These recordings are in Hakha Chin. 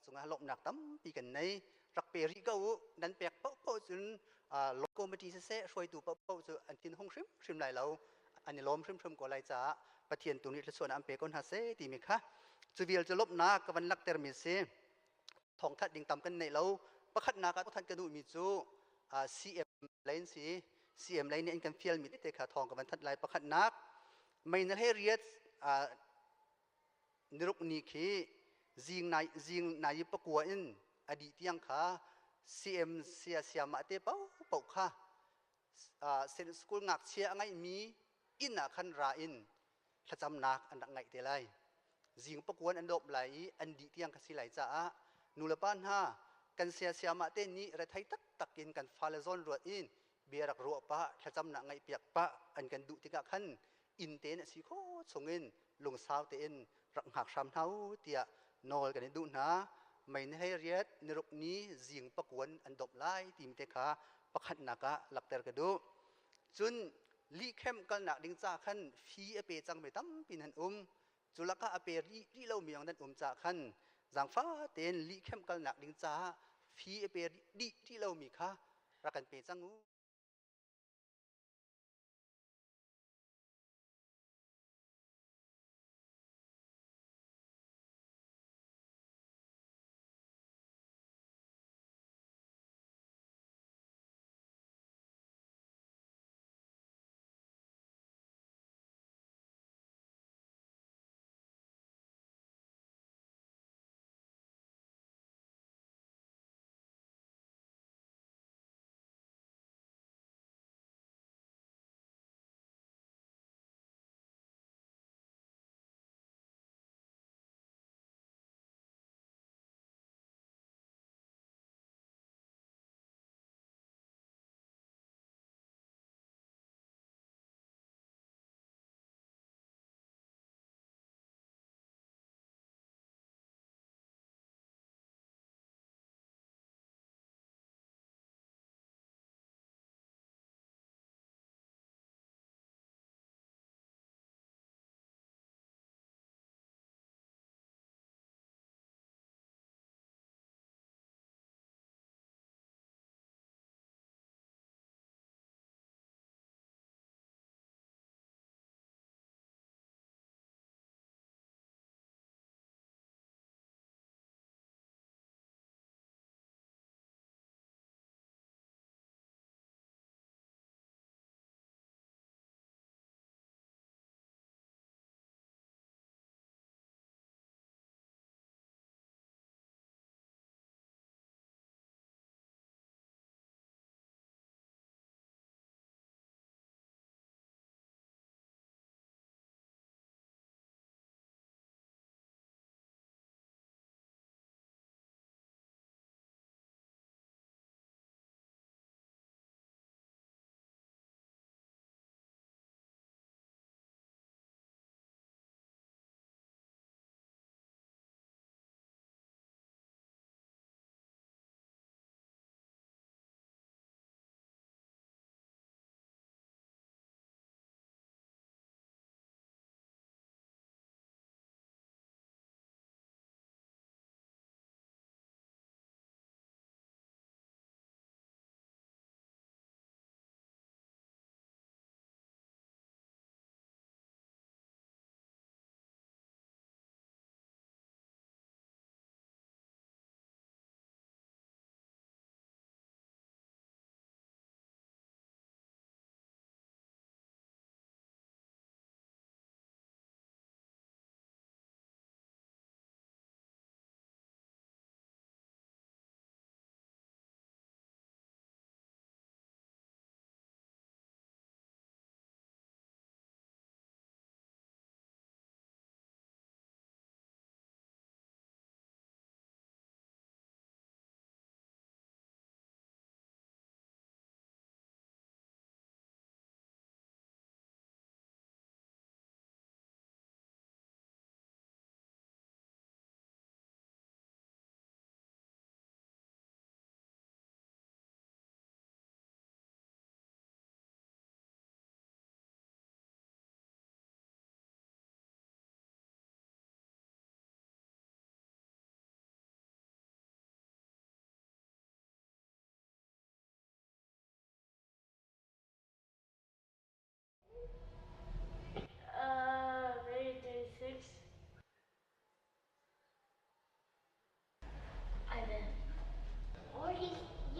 Cungah lawmhnak tampi kan nei. Rak pe rih ko u. Nan pek paohpaoh cun law committee siseh hruaitu paohpaoh cu an thin hung hrimhrim lai lo. An i lawm hrimhrim ko lai caah Pathian tu nih thluachuahnak an pe ko hna seh timi kha cu vial cu lawmhnak ka van laktermi si. Thawngthat ding tam kan neih lo. Pakhatnak ah thawngthat ka duhmi cu CM lei an si. CM lei nih an kan fialmi te kha thawng ka van that lai. Pakhatnak mei na hlei riat niruk ni khi zing nai zing nai pakua in a dih tiang kha CM sia siamah te paohpaoh kha school ngakchia a ngeihmi inn ah khan ra in thlacamnak an rak ngaih te lai. Zing pakuan an dawp lai i an dih tiang kha si lai caah nulepa hna kan sia siamah te nih rethei taktak in kan fale zawn ruat in bia rak ruah pah thlacamnak ngaih piak pah an kan duh tikah khan inn tein a si kho chungin lungsau tein rak hngak hram hna u tiah nawl kan i duh hna. Mei ni 18 niruk ni zing pakuan an dawp lai timi te kha pakhatnak ah lakter ka duh. Cun lihkhem kalnak ding ca khan fee a pe cangmi tampi nan um. Cu lakah a pe rih rih lomi zong nan um caah khan zaangfah tein lihkhem kalnak ding caah fee a pe rih rih lomi kha rak kan pe cang u.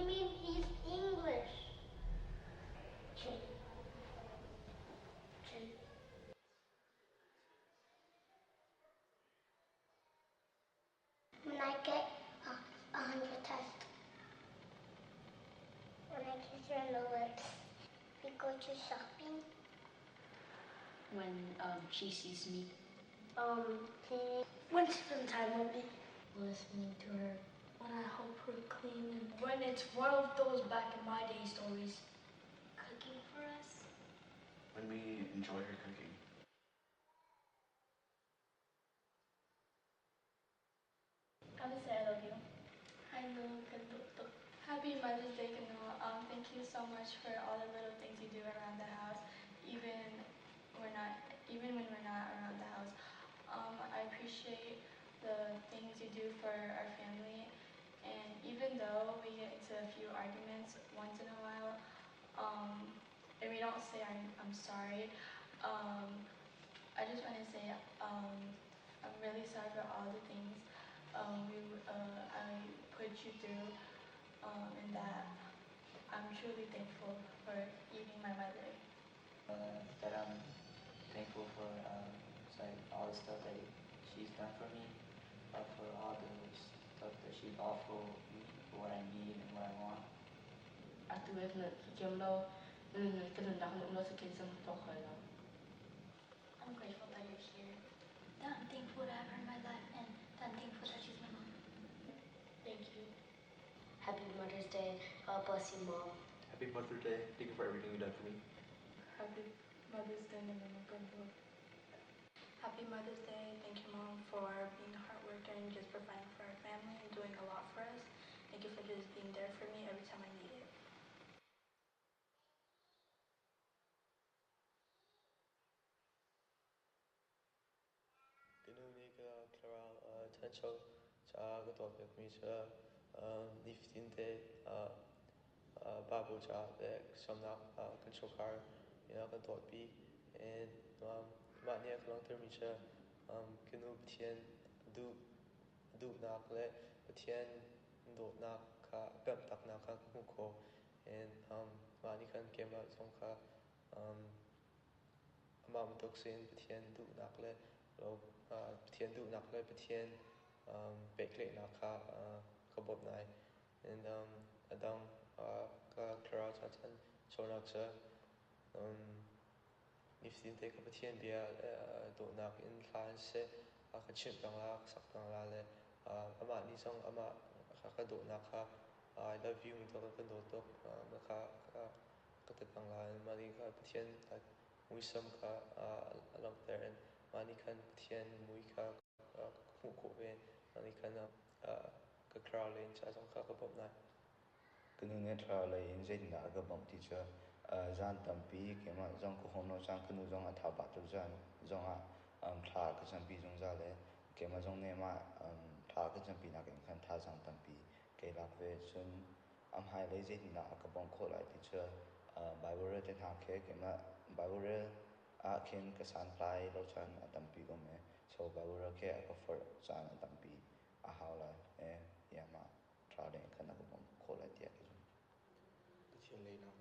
mean he's English? J. J. When I get a 100 test. When I kiss her on the lips. We go to shopping. When she sees me. Cleaning. When she spends time with me. Listening to her. When I help her clean. And when it's one of those back in my day stories. Cooking for us. When we enjoy her cooking. I would say I love you. Hi, Nu. Kan dawt tuk. Happy Mother's Day, Ka Nu. Thank you so much for all the little things you do around the house, even when we're not around the house. I appreciate the things you do for our family, and even though we get into a few arguments once in a while, and we don't say I'm sorry, I just want to say I'm really sorry for all the things I put you through, and that I'm truly thankful for you being my mother. That I'm thankful for like all the stuff that she's done for me, for all the stuff that she bought for me, for what I need and what I want. Atu he na kiam lo na ka nunnak na um lo sakin sam tok khoi lo. I'm grateful that you're here. That I'm thankful to have her in my life and that I'm thankful that she's my mom. Thank you. Happy Mother's Day. God bless you, Mom. Happy Mother's Day. Thank you for everything you've done for me. Happy Mother's Day, na mama. Happy Mother's Day. Thank you, Mom, for being a hard worker and just providing for our family and doing a lot for us. Thank you for just being there for me every time I need it. Ka nu nih ka thlarau ṭhancho caah ka tuahpiakmi cu nifatinte Bible ca le camnak kan chungkhar in a kan tuahpi. And mah nih a ka langhtermi cu ka nu Pathian duhnak le Pathian dawtnak kha pemhtaknak kha ka hmuh khawh. And mah nih khan keimah zong kha amah bantuk sin Pathian duhnak le Pathian duhnak le Pathian pehtlaihnak kha ka bawmh ngai. And a dang ka thlarau ca chan cawnnak cu nifatinte ka Pathian bia dawtnak in hla in siseh a ka chimh peng la, ka sak peng la le amah nih zong amah ka dawtnak kha I love you bantuk ka dawt tuk kha ka ti peng la. Mah nih kha Pathian muisam kha a langhter in mah nih khan Pathian mui kha ka hmuh khawh ve. Mah nih khan ka thlarau lei in ca zong kha ka bawmh lai. Ka nu nih thlarau lei in zeitindah a ka bawmh ti cu zan tampi keimah zong ka hawm lo caan, ka nu zong a tha pah tuk zan zongah thla ka campi zungzal i keimah zong nih mah thla ka campinak in khan thazaang tampi kai lak ve. Cun a hmailei zeitindah a ka bawmh khawh lai ti cu Bible rel te hna khi keimah Bible rel ah khin ka santlai lo caan a tampi ko me. So Bible rel khi a ka forh caan a tampi a hau lai. Mah ṭha ding khan a ka bawmh khawh lai tiah ka zumh. Pathian lei nak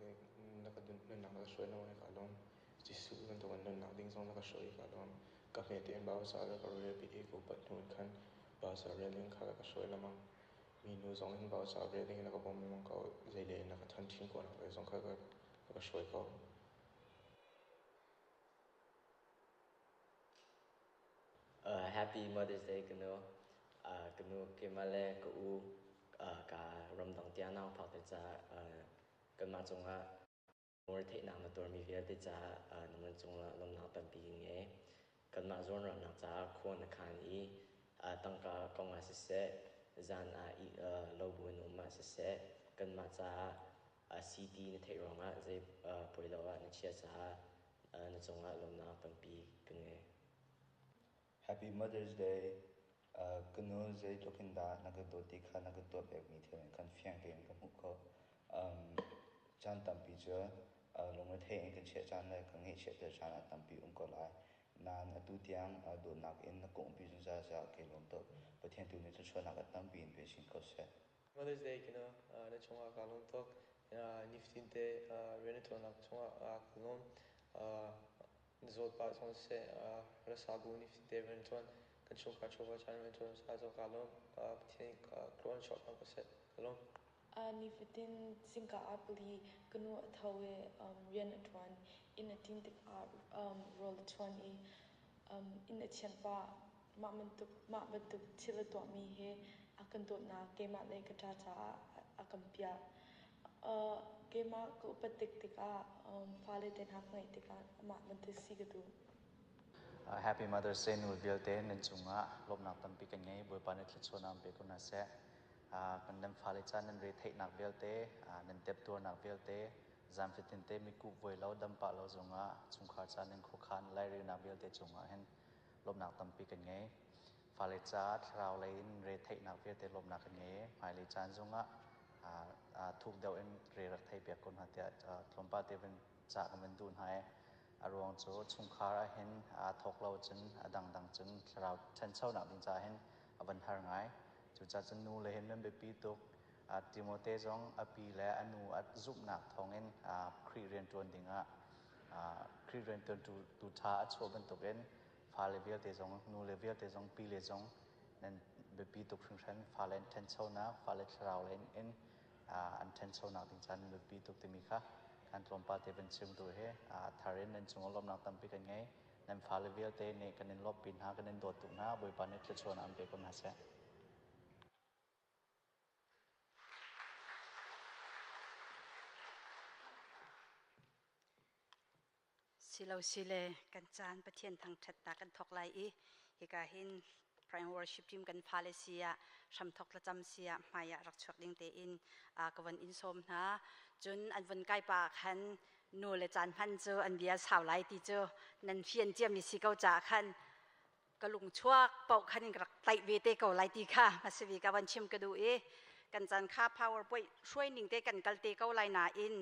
na ka nunnak na ka hruai na ka lawm. Jesuh bantukin nunnak ding zong na ka hruai ka lawm. Ka hme tein Bible ca ka rel pi i ka upat hnu in khan Bible ca rel ding kha ka hruai lengmang. Mi nu zong in Bible ca rel ding in na ka bawm lengmang ko. Zeilei in na ka than chin khawh nak lei zong kha ka ka hruai ko. Happy Mother's Day ka nu. Ka nu keimah le ka u ka ramdang tiang nang phak te caah kanmah cungah theihnak na tuarmi vialte caah na man cungah lawmhnak tampi ka ngei. Kanmah zawnruahnak caah khua na khan i tangka kong ah siseh, zan ah lo bu in um ah siseh, kanmah caah si ti na theih ruangah zei poi lo ah na chia caah na cungah lawmhnak tampi ka ngei. Happy Mother's Day. Ka nu, zeitluk in dah na ka dawt ti kha na ka tuah pekmi thil in khan fiang tein ka hmuh khawh. Caan tampi cu lungrethei in kan chiah caan le ka ngaihchiatter caan ah tampi um ko lai. Nain atu tiang dawtnak in na ka umpi zungzal caah kai lawm tuk. Pathian tu nih thluachuahnak a tampi in pe chin ko seh. Mother's Day kino na chungah kaa lawm tuk. Nifatin te rian na ṭuannak chungah kaa lawm. Na zawt pah zong siseh, rasa bu nifatin te rian ṭuan, kan chungkhar chawva caan rian ṭuan sa zong kaa lawm. Pathian tluan chuah hram ko seh. Ka lawm. Nifatin zingka ah pali ka nu a tho i rian a ṭuan. Inn a ṭin tikah rawl a chuan i inn a thianh pah. Mah bantuk mah bantuk thil a tuahmi hi a kan dawtnak keimah le ka ṭa caah a kan piah. Keimah ka upat tik tikah fale te hna ka ngeih tikah amah bantuk si ka duh. Happy Mother's Day nu vialte nan cungah lawmhnak tampi kan ngei. Bawipa nih thluachuahnak an pe ko hna seh. Kan nan fale ca nan re theihnak vialte, nan teptuarnak vialte, zan fatin te mikuh vuai lo, dam pah lo zongah chungkhar ca nan khuakhan lairelnak vialte cungah hin lawmhnak tampi kan ngei. Fale caah thlarau lei in re theihnak vialte lawmhnak kan ngei i hmailei caan zongah thuk deuh in re rak thei piak ko hna tiah tlawmpal te van ca kan van duh hna i a ruang cu chungkhar ah hin aa thawk lo cun a dangdang cun thlarau ṭhanchonak ding caah hin a van har ngai. Cucaah cun nu le hin nan biapi tuk. Timote zong a pi le a nu a zumhnak thawngin Khrih rianṭuan dingah Khrih rianṭuantu tu ṭha a chuah bantukin fale vialte zong nule vialte zong pile zong nan biapi tuk hringhran fale an ṭhanchonak fale thlarau lei in an ṭhanchonak ding caan biapi tuk timi kha kan tlawmpal te van chim tu hi thar in nan cungah lawmhnak tampi kan ngei nan fale vialte nih kan in lawmhpi hna kan in dawt tuk hna Bawipa nih thluachuahnak an pe ko hna seh. Silo sile kan caan Pathian thangṭhatnak kan thawk lai i hika hin Prime Worship Team kan fale si ah hramthawk thlacam si ah hmai ah rak chuak ding tein ka von in sawm hna. Cun an von kai pa ah khan nu le caan hman cu an bia sau lai ti cu nan fian ciami si ko caah khan ka lung chuak paoh khan in ka rak tlaih ve te ko lai ti kha hmasabik ka van chim ka duh i kan caan kha powerpoint hruai ning te kan kal te ko lai nain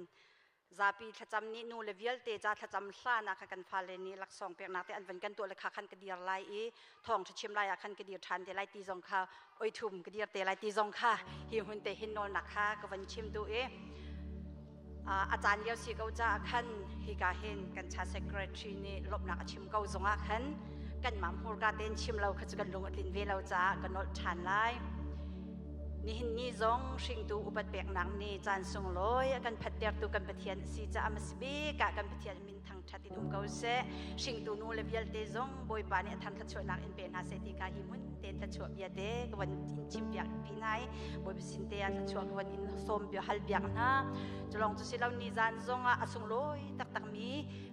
zapi thlacam nih nu le vialte ca thlacam hlan ah kha kan fale nih laksawng peknak te an van kan tuah le kha khan ka dir lai i thawng ṭha chim lai ah khan ka dir ṭhan te lai ti zong kha oi thum ka dir te lai ti zong kha hi hun te hin nawlnak kha ka van chim duh i a caan lio si ko caah khan hika hin kan cha secretary nih lawmhnak a chim ko zongah khan kanmah hmurka tein chim lo kha cu kan lung a tlin ve lo caah ka nolh ṭhan lai. Nihin ni zong hringtu upat peknak nih caan sunglawi a kan phattertu kan Pathian a si caah hmasabik ah kan Pathian min thangṭhat in um ko seh. Hringtu nu le vialte zong Bawipa nih a thang thluachuahnak in pe hna seh ti kha hi hmun tein thluachuah bia te ka van in chim piak pi hna i Bawipa sin te ah thluachuah ka van in sawm piak hal piak hna. Culong cu si lo ni zan zong ah a sunglawi taktakmi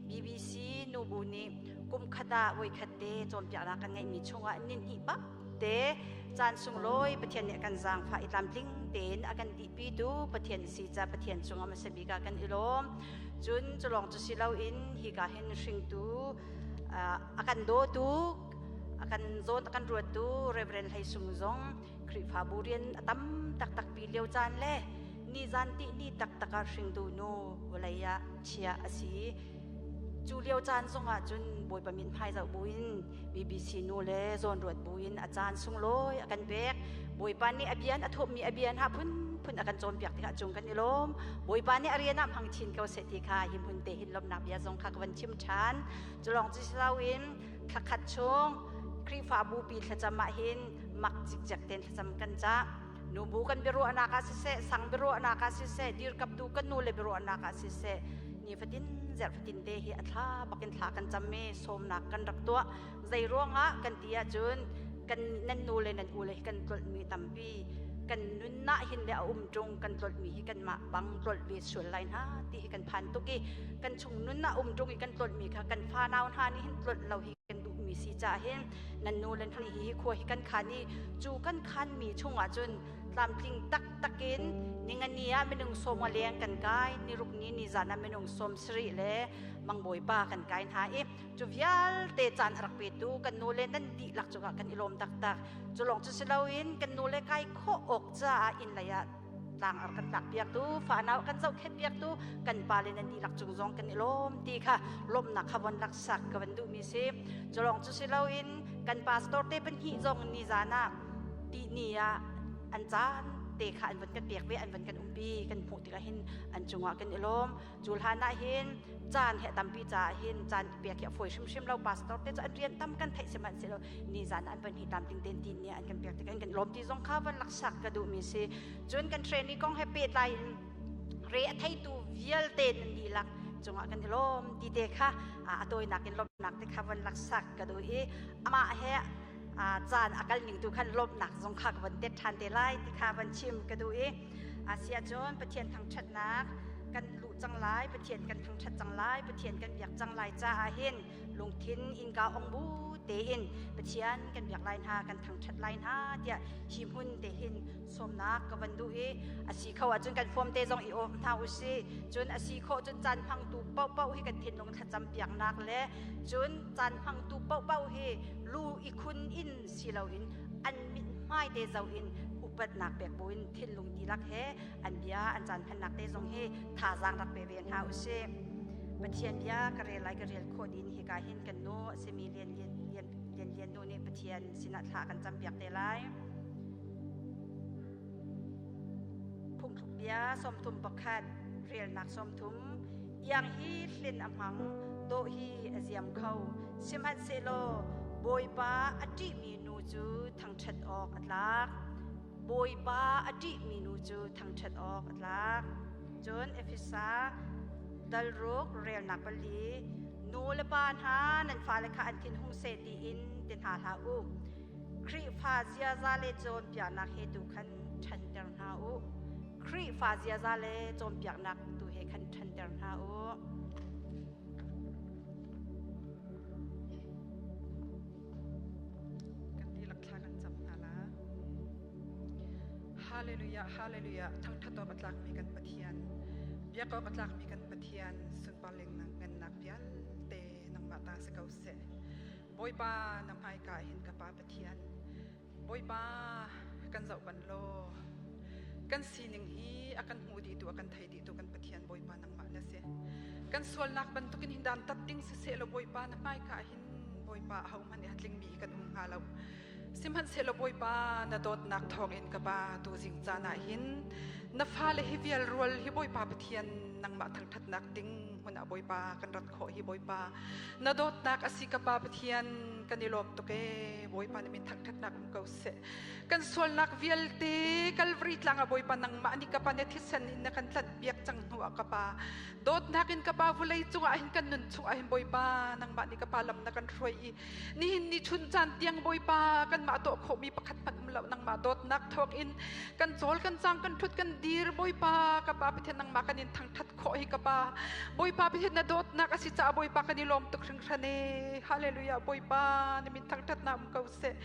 BBC nubu nih kum khat ah voikhat te cawnpiaknak kan ngeihmi chungah nin hnih bak te caan sunglawi Pathian nih a kan zaangfah i tlamtling tein a kan dihpitu Pathian si ca Pathian cungah hmasa bik ah kan i lawm. Cun culawng cu si loin hika hin hringtu a kan dawtu a kan zawn a kan ruattu Reverend Hlei Sung zong Khrihfabu rian a tam taktak pi lio caan le nizan ti ni taktak ah hringtu nu vawlei ah chia a si. Cu lio caan zongah cun Bawipa min hmai zoh buin BBC nu le zawnruat buin a caan sunglawi a kan pek. Bawipa nih a bian a thawhmi a bian ha phunphun a kan cawnpiak tikah cung kan i lawm. Bawipa nih a rian ah hmang chin ko seh ti kha hi hmun te hin lawmhnak bia zong kha ka van chim ṭhan. Culawng cu si loin thlakhat chung Khrihfabu pi thlacam ah hin mak cikcek tein thlacam kan cah. Nubu kan biaruahnak ah siseh, sang biaruahnak ah siseh, dirkaptu kan nu le biaruahnak ah siseh, nifatin zerhfatin te hi a thla bakin thla kan cam i sawmnak kan rak tuah. Zei ruangah kan ti ahcun kan nan nu le nan u le hi kan tlolhmi tampi kan nunnak hin le a um ṭung kan tlolhmi hi kanmah bang tlolh ve sual lai hna ti hi kan phan tuk i kan chung nunnak um ṭung i kan tlolhmi kha kan fanau hna nih hin tlolh lo hi kan duhmi si caah hin nan nu le hi hi khua hi kan khan i cu kan khanmi chungah cun tlamtling taktak in ningani ah minung sawm nga leng kan kai niruk ni ni zan ah minung sawm sarih le mangbawipa kan kai hna i cu vialte caan a rak petu kan nu le nan dihlak cungah kan i lawm taktak cu lawng cu si loin kan nu le kai khawh awk caah inn lei ah tlang ar kan tlak piaktu fanau kan zohkhenh piaktu kan pale nan dihlak cung zong kan i lawm ti kha lawmhnak kha von laksak ka van duhmi si cu lawng cu si loin kan pastor te pahnih zong ni zan ah tihni ah an caan te kha an van kan pek ve, an van kan umpi kan hmuh tikah hin an cungah kan i lawm. Cu hlan ah hin caan he tampi caah hin caan i pek hi a fawi hrimhrim lo. Pastor te cu an rian tam kan theih sihmanhsehlaw ni zan an van hi tlamtling ten tin nih an kan pek tikah kan lawm ti zong kha van laksak ka duhmi si. Cun kan training kong he pehtlai in re a theitu vialte nan dihlak cungah kan i lawm ti te kha a tawinak in lawmhnak te kha van laksak ka duh i amah he caan a kal ning tu khan lawmhnak zong kha ka van tet ṭhan te lai ti kha van chim ka duh i asiah cun Pathian thangṭhatnak kan luh cang lai, Pathian kan thangṭhat cang lai, Pathian kan biak cang lai caah hin lungthin innka ong bu tein Pathian kan biak lai hna, kan thangṭhat lai hna tiah hi hmun te hin sawmnak ka van duh i a si kho ahcun kan form te zong i awm hna usih. Cun a si khawh cun caan hmangtu paohpaoh hi kan thinlung thlacam piaknak le cun caan hmangtu paohpaoh hi lu i khun in si loin an mithmai te zoh in upatnak pek buin thinlung dihlak he an bia an caan hmannak te zong hi thazaang rak pe ve hna usih. Pathian bia ka rel lai, ka rel khawh din hika hin kan nu a simi Lian Lian Lian Lian Lian nu nih Pathian sinah thla kan campiak te lai. Phungthluk bia 31 relnak 30. Iang hi hlin a hmang, dawh hi a ziam kho, sihmanhsehlaw Bawipa a ṭihmi nu cu thangṭhat awk a tlak. Bawipa a ṭihmi nu cu thangṭhat awk a tlak. Cun Efesa dalruk relnak 4. Nu le pa hna, nan fale kha an thin hung seh tiin ti hna hlah u. Khrihfa ziaza le cawnpiaknak he tu khan ṭhanter hna u. Khrihfa ziaza le cawnpiaknak tu he khan ṭhanter hna u. Kan dihlak thla kan cam hna la. Hallelujah, hallelujah. Thangṭhat awk a tlakmi kan Pathian. Biak awk a tlakmi kan Pathian. Sunparling ngannak vialte nangmah ta si ko seh. Bawipa, na hmaika hin ka Pa Pathian, Bawipa, kan zoh ban law, kan sining hi a kan hmu dihtu, a kan thei dihtu kan Pathian Bawipa nangmah na si. Kan sualnak bantukin hin dan tat ding siseh law Bawipa na hmaika hin Bawipa ahohmanh nih a tlingmi hi kan um hnga lo. Sihmanhsehlaw Bawipa na dawtnak thawngin ka Pa tuzing caan ah hin na fale hi vial rual hi Bawipa Pathian nangmah thangṭhatnak ding hmun ah Bawipa kan rat khawh hi Bawipa na dawtnak a si ka Pa Pathian kan i lawm tuk ee. Bawipa na min thangṭhatnak um ko seh. Kan sualnak vialte Calvary tlang ah Bawipa nangmah nih ka Pa na thisen in na kan tlanh piak cang hnu ah ka Pa dawtnak in ka Pa vulei cungah hin kan nun chungah hin Bawipa nangmah nih ka Pa lam na kan hruai i nihin ni chun caan tiang Bawipa kanmah tuah khawhmi pakhat hmanh um lo, nangmah dawtnak thawk in kan cawl kan cang kan thut kan dir. Bawipa ka Pa Pathian nangmah kan in thangthat khawh hi ka Pa Bawipa Pathian na dawtnak a si caah Bawipa kan i lawm tuk hringhran e. Hallelujah. Bawipa na min thangthatnak um ko seh.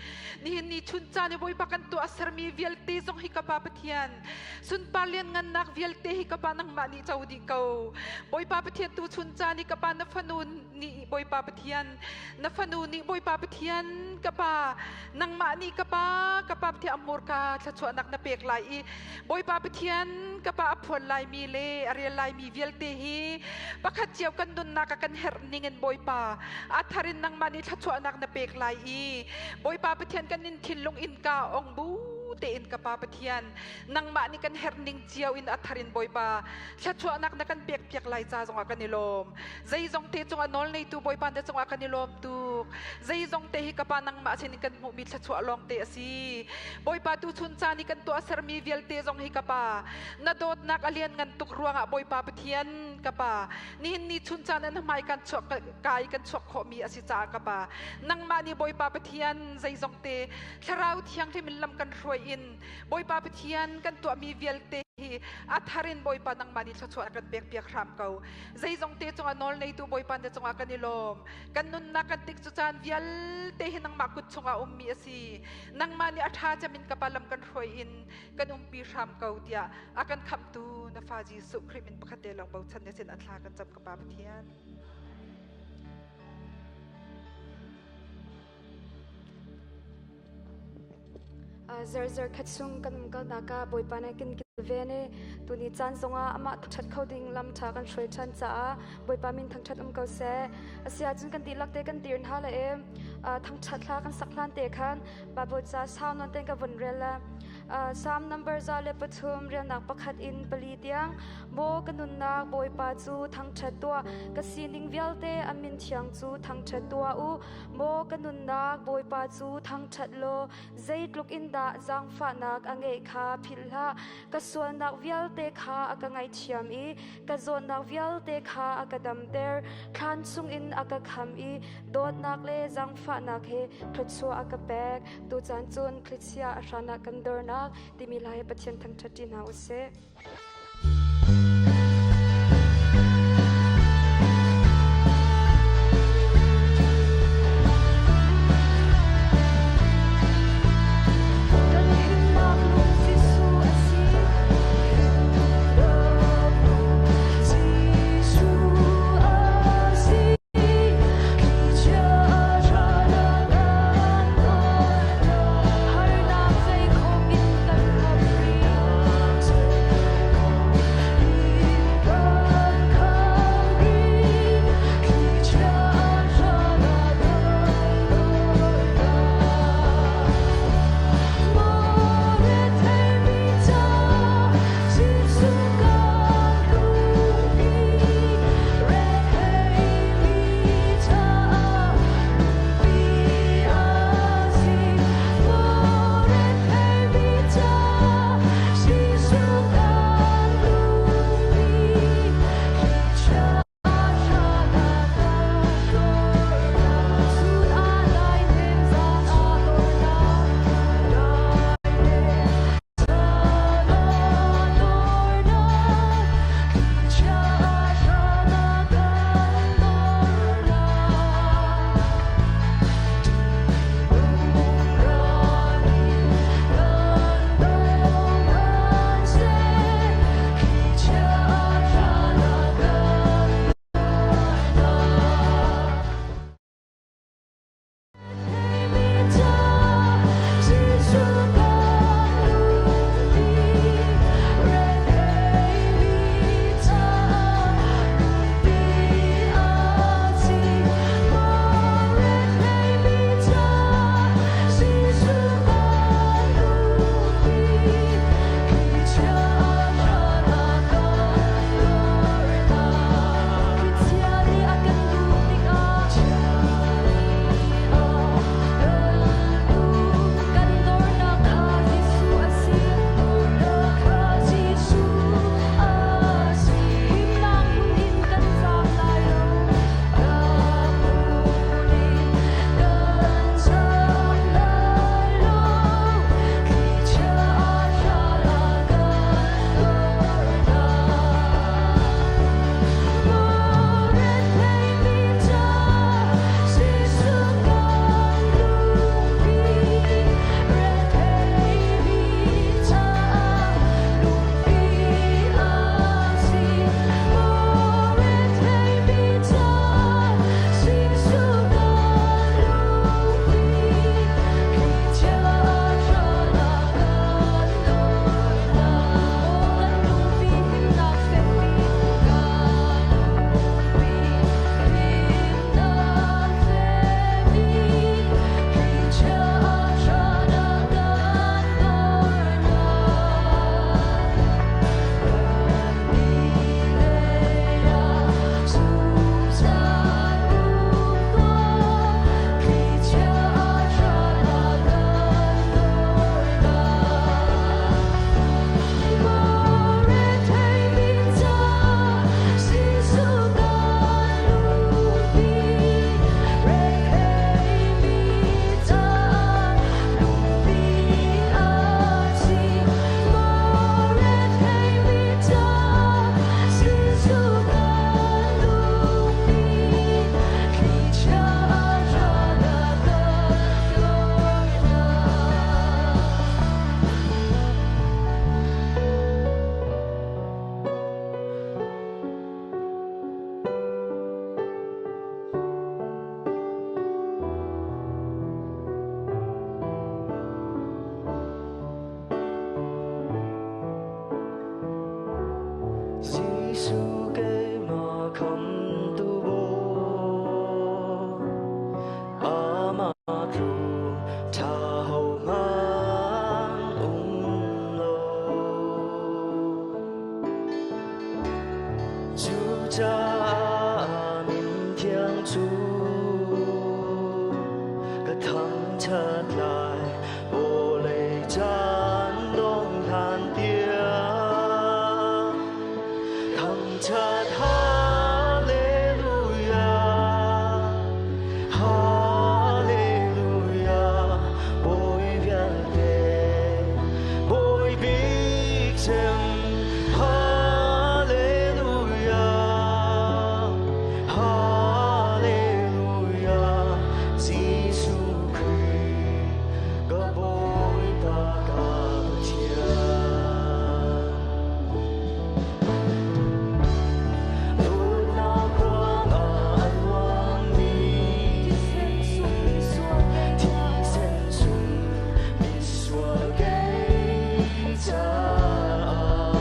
Nihin ni chun caan i Bawipa kan tuah sermi vialte zong hi ka Pa Pathian sunpar lianngannak vialte hi ka Pa nangmah nih co dih ko. Bawipa Pathian tu chun caan i ka Pa na fanu nih Bawipa Pathian na fanu nih Bawipa Pathian ka Pa nangmah nih ka Pa ka Pa Pathian a hmurka thluachuahnak na pek lai i Bawipa Pathian ka Pa a phuan laimi le a rel laimi vialte hi pakhat cio kan nunnak a kan herh ning in Bawipa a thar in nangmah nih thluachuahnak na pek lai i Bawipa Pathian kan in thinlung innka ong bu tein ka Pa Pathian nangmah nih kan herh ning cio in a thar in Bawipa thluachuahnak na kan pek piak lai ca zongah kan i lawm. Zeizong te cungah nawl neitu Bawipa na cungah kan i lawm tuk. Zeizong te hi ka Pa nangmah sin in kan hmuhmi thluachuah lawng te a si. Bawipa tu chun caan i kan tuah sermi vialte zong hi ka Pa na dawtnak a lian ngan tuk ruangah Bawipa Pathian ka Pa nihin ni chun caan an hmai kan chuak kai kan chuak khawhmi a si caah ka Pa nangmah nih Bawipa Pathian zeizong te Thlarau Thianghlim in lam kan hruai in Bawipa Pathian kan tuahmi vialte hi a thar in Bawipa nangmah nih thluachuah kan pek piak hram ko. Zeizong te cungah nawl neitu Bawipa na cungah kan i lawm. Kan nunnak kan tik cu caan vialte hi nangmah kut chungah ummi a si. Nangmah nih a ṭha cem in ka pa lam kan hruai in kan umpi hram ko tiah a kan khamhtu na fa Jesuh Khrih min pakhat te lawng bochan na sin a thla kan cam ka Pa Pathian. Zarh khat chung kan um kalnak ah Bawipa nih kan. Ve ne tuni caan zongah amah thangṭhat kho ding lam ṭha kan hruai ṭhan caah Bawipa min thangṭhat um ko seh. Asi ahcun kan dihlak te kan dir hna le e thangṭhat hla kan sak hlan te khan Bible ca sau nawn ten ka vun rel la. Psalm number 103 relnak pakhat in pali tiang Maw ka nunnak Bawipa cu thangṭhat tuah ka sining vialte a min thiang cu thangṭhat tuah u Maw ka nunnak Bawipa cu thangṭhat law Zeitluk in dah zaangfahnak a ngeih kha philh hlah. Ka sualnak vialte kha a ka ngaihthiam i ka zawtnak vialte kha a ka damter. Thlan chungin a ka kham i dawtnak le zaangfahnak he thluachuah a ka pek. Tucaan cun thlichia a hran ah kan dornak timi hla he Pathian thangṭhat ṭi hna u sih. Jesuh keimah khamtu Bawi, amah tluk ṭha hohmanh um lo. Cucaah min thiang cu ka thangṭhat lai, vawlei caan dong hlan tiang. Thangṭhat Hallelujah, Hallelujah, Bawi vialte, Bawi bik cem, Hallelujah, Hallelujah, Jesuh Khrih, ka Bawipa ka Pathian. Dawtnak ruangah a luangmi thisen sung misual kei caah.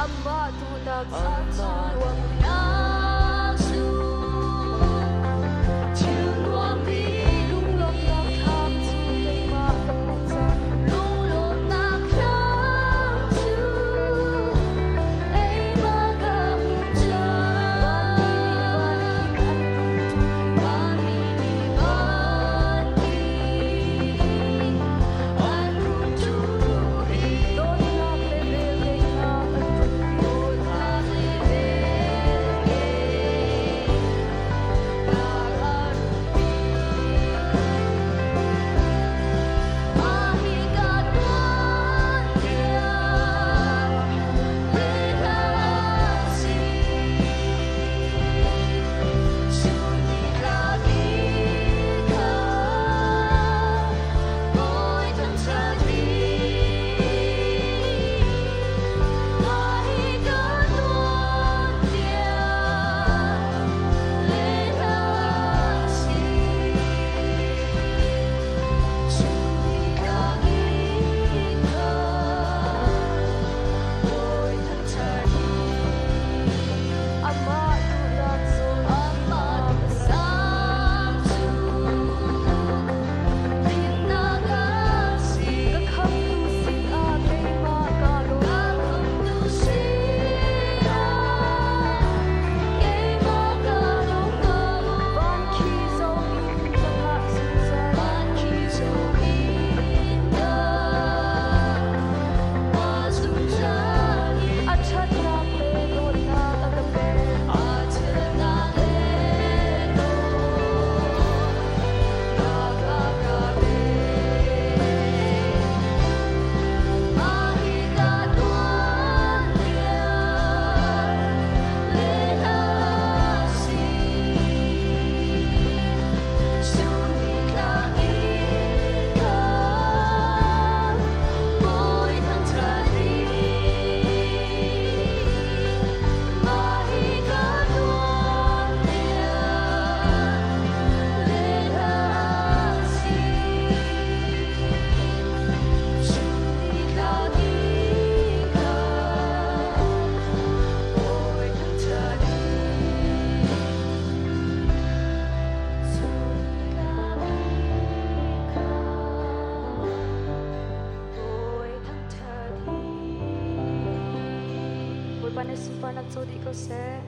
Amah duhnak cu thil nuammi lunglawmhnak thlam cu keimah ka hmuh cang. Lunglawmhnak thlam cu keimah ka hmuh cang. Vanmi nih van king an rung ṭum i dawtnak le velngeihnak an rung dawtnak le velngeihnak an rung Mah hi ka tuanbia le hla si. Chun nitlak i kha Bawi thangṭhat hi. Mah hi ka tuanbia le hla si. Chun nitlak i kha Bawi thangṭhat hi. Amah duhnak cu Amah duhnak cu himnak a si. Ka khamhtu sinah keimah kaa lawm. Ka khamhtu sinah keimah kaa lawm ko. Van khi zong in ka hngah zungzal. Van khi zong in ka hngah zungzal i A ṭhatnak le dawtnak a ka pek. A ṭhatnak le dawtnak a ka pek. Mah hi ka tuanbia le hla si. Chun nitlak i kha Bawi thangṭhat hi. Mah hi ka tuanbia le hla si. Chun nitlak i kha Bawi thangṭhat hi. Chun nitlak i kha Bawi thangṭhat hi. Bawipa nih sunparnak co dih ko seh.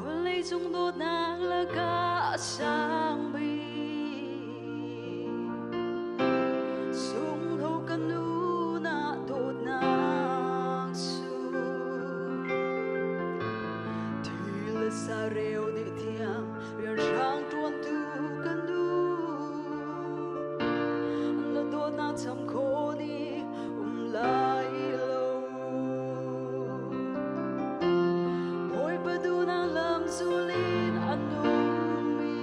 Vawleicung dawtnak lakah a sang bik sungho ka nu na dawtnak cu thi le sareu dih tiang rianhrang ṭuantu ka nu na dawtnak cham khawh ni um lai lo. Bawipa duhnak lam zul in a nungmi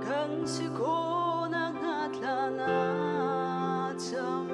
kan si khawhnak hnga thla na cam.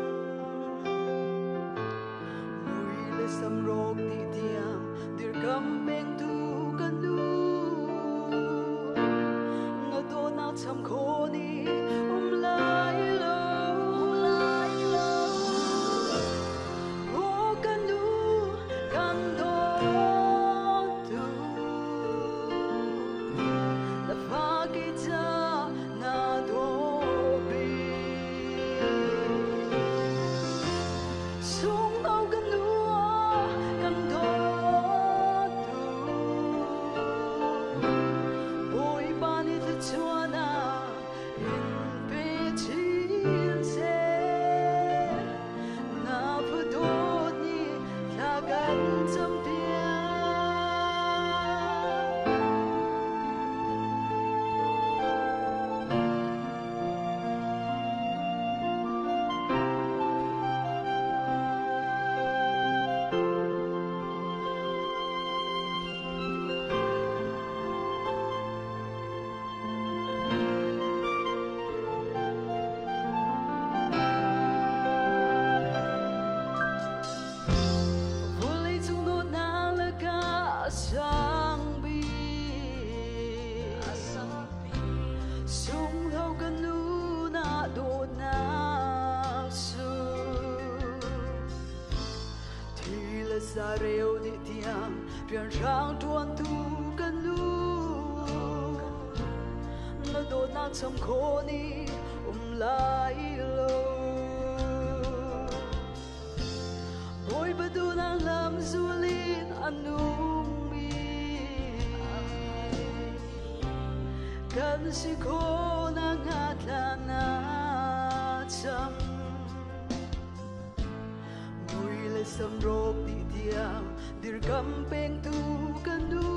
Sareu dih tiang rianhrang ṭuantu kan nu. Na dawtnak cham khawh ni um lai lo. Bawipa duhnak lam zul in a nungmi kan si khawhnak hnga thla na cham. Mui le samrawk dih tiang dirkam pengtu kan nu.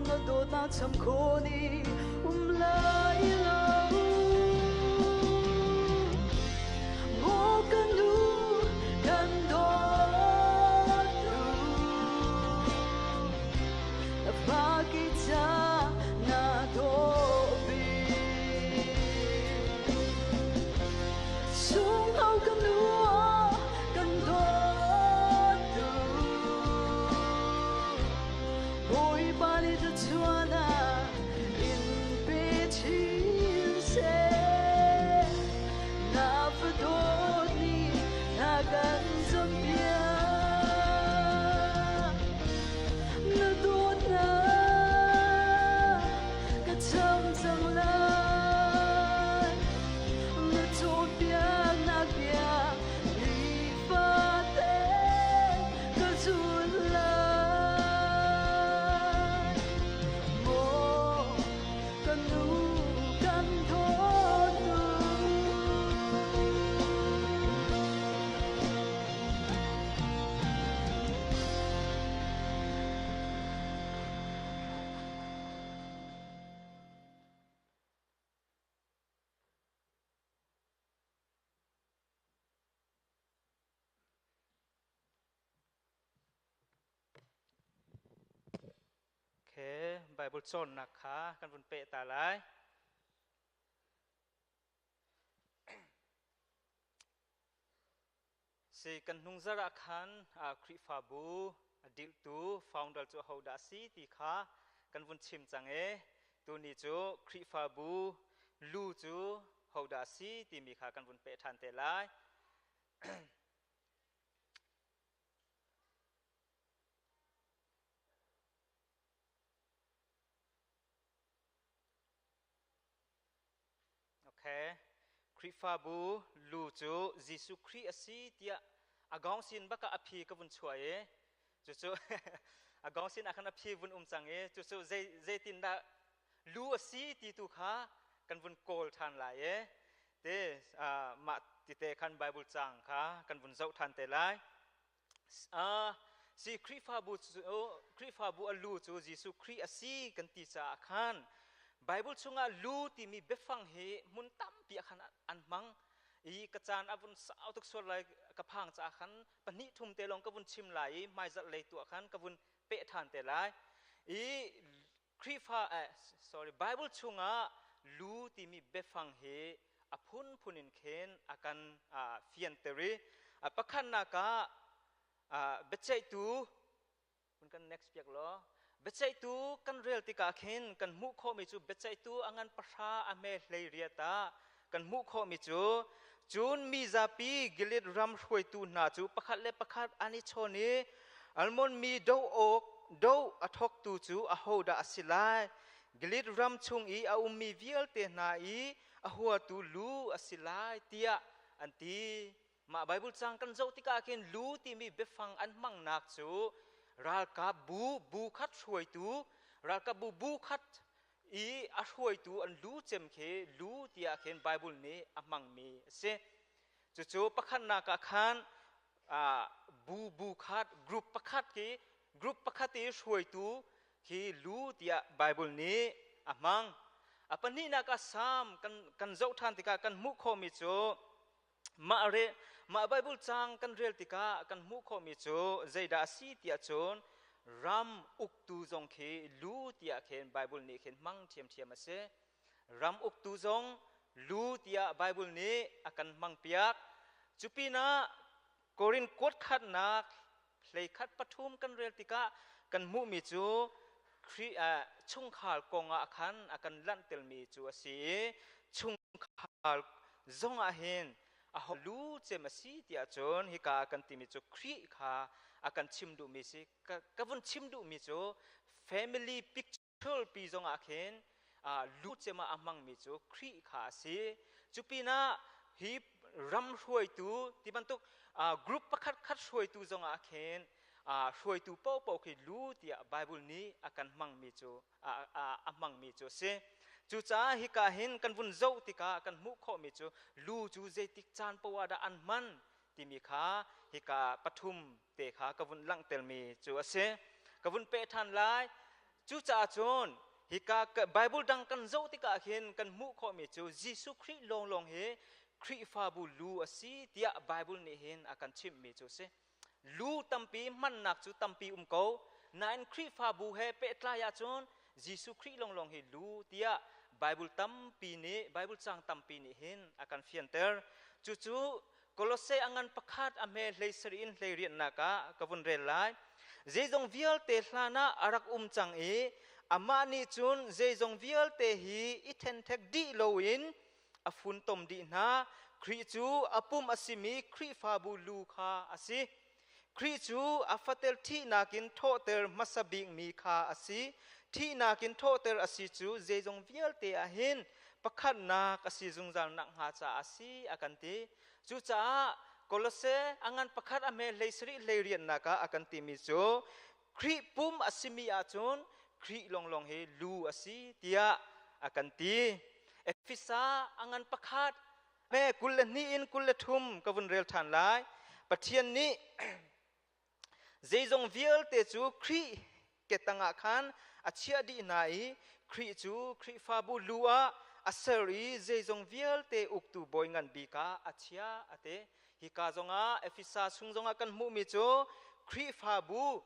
Na dawtnak cham khawh ni um lai lo. Maw kan nu kan dawt tu. Na fa ki ca na dawt bik. Sungho kan nu kan dawt tu. Bawipa nih thluachuah in pe chin seh. Na fadawt nih na kan zampiak. Na dawtnak ka cham cang lai. Na cawnpiaknak bia nifate ka zul lai. Maw kan nu kan dawt tu. Okay, Bible cawnnak kha kan vun peh ta lai. Si kan hnung zarh ah khan Khrihfabu a dilhtu founder cu ahodah a si ti kha kan vun chim cang i tuni cu Khrihfabu lu cu hodah a si timi kha kan vun peh ṭhan te lai. Okay. Khrihfabu lu cu Jesuh Khrih a si tiah a gawng sin bak ah a phi ka vun chuah i cucu a gawng sin ah khan a phi vun um cang i cucu zei zeitindah lu a si ti tu kha kan vun kawl ṭhan lai i te mah tite khan Bible caang kha kan vun zoh ṭhan te lai. Si Khrihfabu cu Khrihfabu a lu cu Jesuh Khrih a si kan ti caah khan Bible chungah lu timi biafang hi hmun tampi ah khan an hmang i ka caan a vun sau tuk sual lai ka phang caah khan pahnih thum te lawng ka vun chim lai i hmaizarh lei tu ah khan ka vun peh ṭhan te lai i Khrihfa sorry Bible chungah lu timi biafang hi a phunphun in khin a kan fianter i a pakhatnak ah biaceihtu hun kan next piak law biaceihtu kan rel tikah khin kan hmuh khawhmi cu biaceihtu a ngan pahra a hme hlei riat ah kan hmuh khawhmi cu cun mi zapi Gilead ram hruaitu hna cu pakhat le pakhat an i chawn i Almon mi do awk do a thawktu cu ahodah a si lai Gilead ram chung i a ummi vialte hna i a huatu lu a si lai tiah an ti. Mah Baibal cang kan zoh tikah khin lu timi biafang an hmangnak cu ralkap bu bu khat hruaitu ralkap bu bu khat i a hruaitu an lu cem khi lu tiah khin Baibal nih a hmangmi a si. Cucu pakhatnak ah khan bu bu khat group pakhat khi group pakhat i hruaitu khi lu tiah Baibal nih a hmang. A pahnihnak ah Salm kan zoh ṭhan tikah kan hmuh khawhmi cu mah re mah Baibal caang kan rel tikah kan hmuh khawhmi cu zeidah a si tiah cun ram uktu zong khi lu tiah khin Baibal nih khin hmang ṭhiamṭhiam a si. Ram uktu zong lu tiah Baibal nih a kan hmangpiak. Cupinah Korin kuat khatnak hleikhat pathum kan rel tikah kan hmuhmi cu Khrih chungkhar kong ah khan a kan lanhtelmi cu a si i chungkhar zong ah hin A lu cem a si tiah cun hika kan timi cu Khrih kha a kan chim duhmi si. Ka vun chim duhmi cu family picture pi zongah khin lu cem ah a hmangmi cu Khrih kha a si. Cu pinah hi ram hruaitu ti bantuk group pakhat khat hruaitu zongah khin hruaitu paohpaoh khi lu tiah Bible nih a kan hmangmi cu a hmangmi cu a si. Cucaah hika hin kan vun zoh tikah kan hmuh khawhmi cu lu cu zeitik caan poah ah dah an hman timi kha hika pathum te kha ka vun langhtermi cu a si. Ka vun peh ṭhan lai. Cucaah cun hika Bible dang kan zoh tikah hin kan hmuh khawhmi cu Jesuh Khrih lawnglawng hi Khrihfabu lu a si tiah Bible nih hin a kan chimhmi cu a si. Lu tampi hmannak cu tampi um ko. Nain Khrihfabu he pehtlai ahcun Jesuh Khrih lawnglawng hi lu tiah Bible tampi nih Bible cang tampi nih hin a kan fianter. Cucu Kolose a ngan pakhat a hme hlei sarih in hlei rianhnak ah ka vun rel lai. Zeizong vialte hlan ah a rak um cang i amah nih cun zeizong vialte hi i thenthek dih loin a funtom dih hna. Khrih cu a pum a simi Khrihfabu lu kha a si. Khrih cu a fatel thihnak in thawhter hmasa bikmi kha a si. Thihnak in thawhter a si cu zeizong vialte ah hin pakhatnak a si zungzal nakhnga caah a si a kan ti. Cucaah Kolose a ngan pakhat a hme hlei sarih hlei riannak ah a kan timi cu Khrih pum a simi ahcun Khrih lawnglawng hi lu a si tiah a kan ti. Efesa a ngan pakhat me 22 in 23 ka vun rel ṭhan lai. Pathian nih zeizong vialte cu Khrih ke tangah khan a chiah dih hna i Khrih cu Khrihfabu lu ah a ser i zeizong vialte uktu bawi ngan bik ah a chiah a ti. Hika zongah Efesa chung zongah kan hmuhmi cu Khrihfabu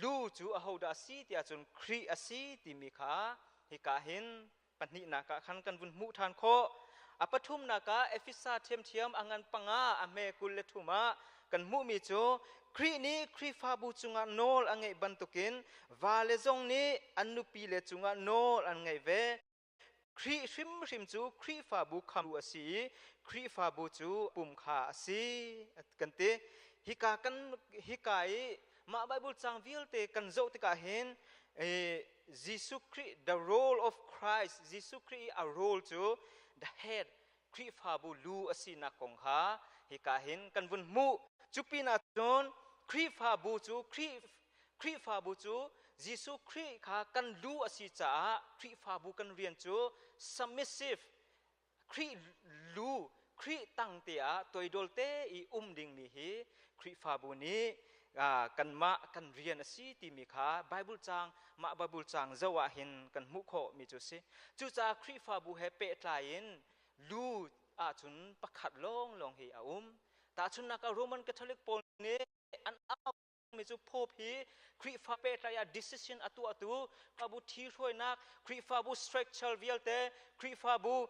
lu cu ahodah a si tiah cun Khrih a si timi kha hika hin pahnihnak ah khan kan vun hmuh ṭhan khawh. A pathumnak ah Efesa ṭhiamṭhiam a ngan panga a hme 23 ah kan hmuhmi cu Khrih nih Khrihfabu cungah nawl a ngeih bantukin vale zong nih an nupile cungah nawl an ngeih ve. Khrih hrimhrim cu Khrihfabu khamtu a si i Khrihfabu cu pum kha a si kan ti. Hika kan hika i mah Bible cang vialte kan zoh tikah hin Jesuh Khrih the role of Christ Jesuh Khrih i a role cu the head Khrihfabu lu a sinak kong kha hika hin kan vun hmuh. Cu pinah cun Khrihfabu cu Khrih Khrihfabu cu Jesuh Khrih kha kan lu a si caah Khrihfabu kan rian cu submissive Khrih lu Khrih tang te ah toidol te i um dingmi hi Khrihfabu nih kanmah kan rian a si timi kha Bible caang mah Bible caang zoh ah hin kan hmuh khawh mi cu si. Cucaah Khrihfabu he pehtlai in lu ahcun pakhat lawnglawng hi a um. Tahchunhnak ah Roman Catholic pawl nih an au mi cu Pope hi Khrihfa pehtlai ah decision a tuahtu Khrihfabu ṭhihruainak Khrihfabu structure vialte Khrihfabu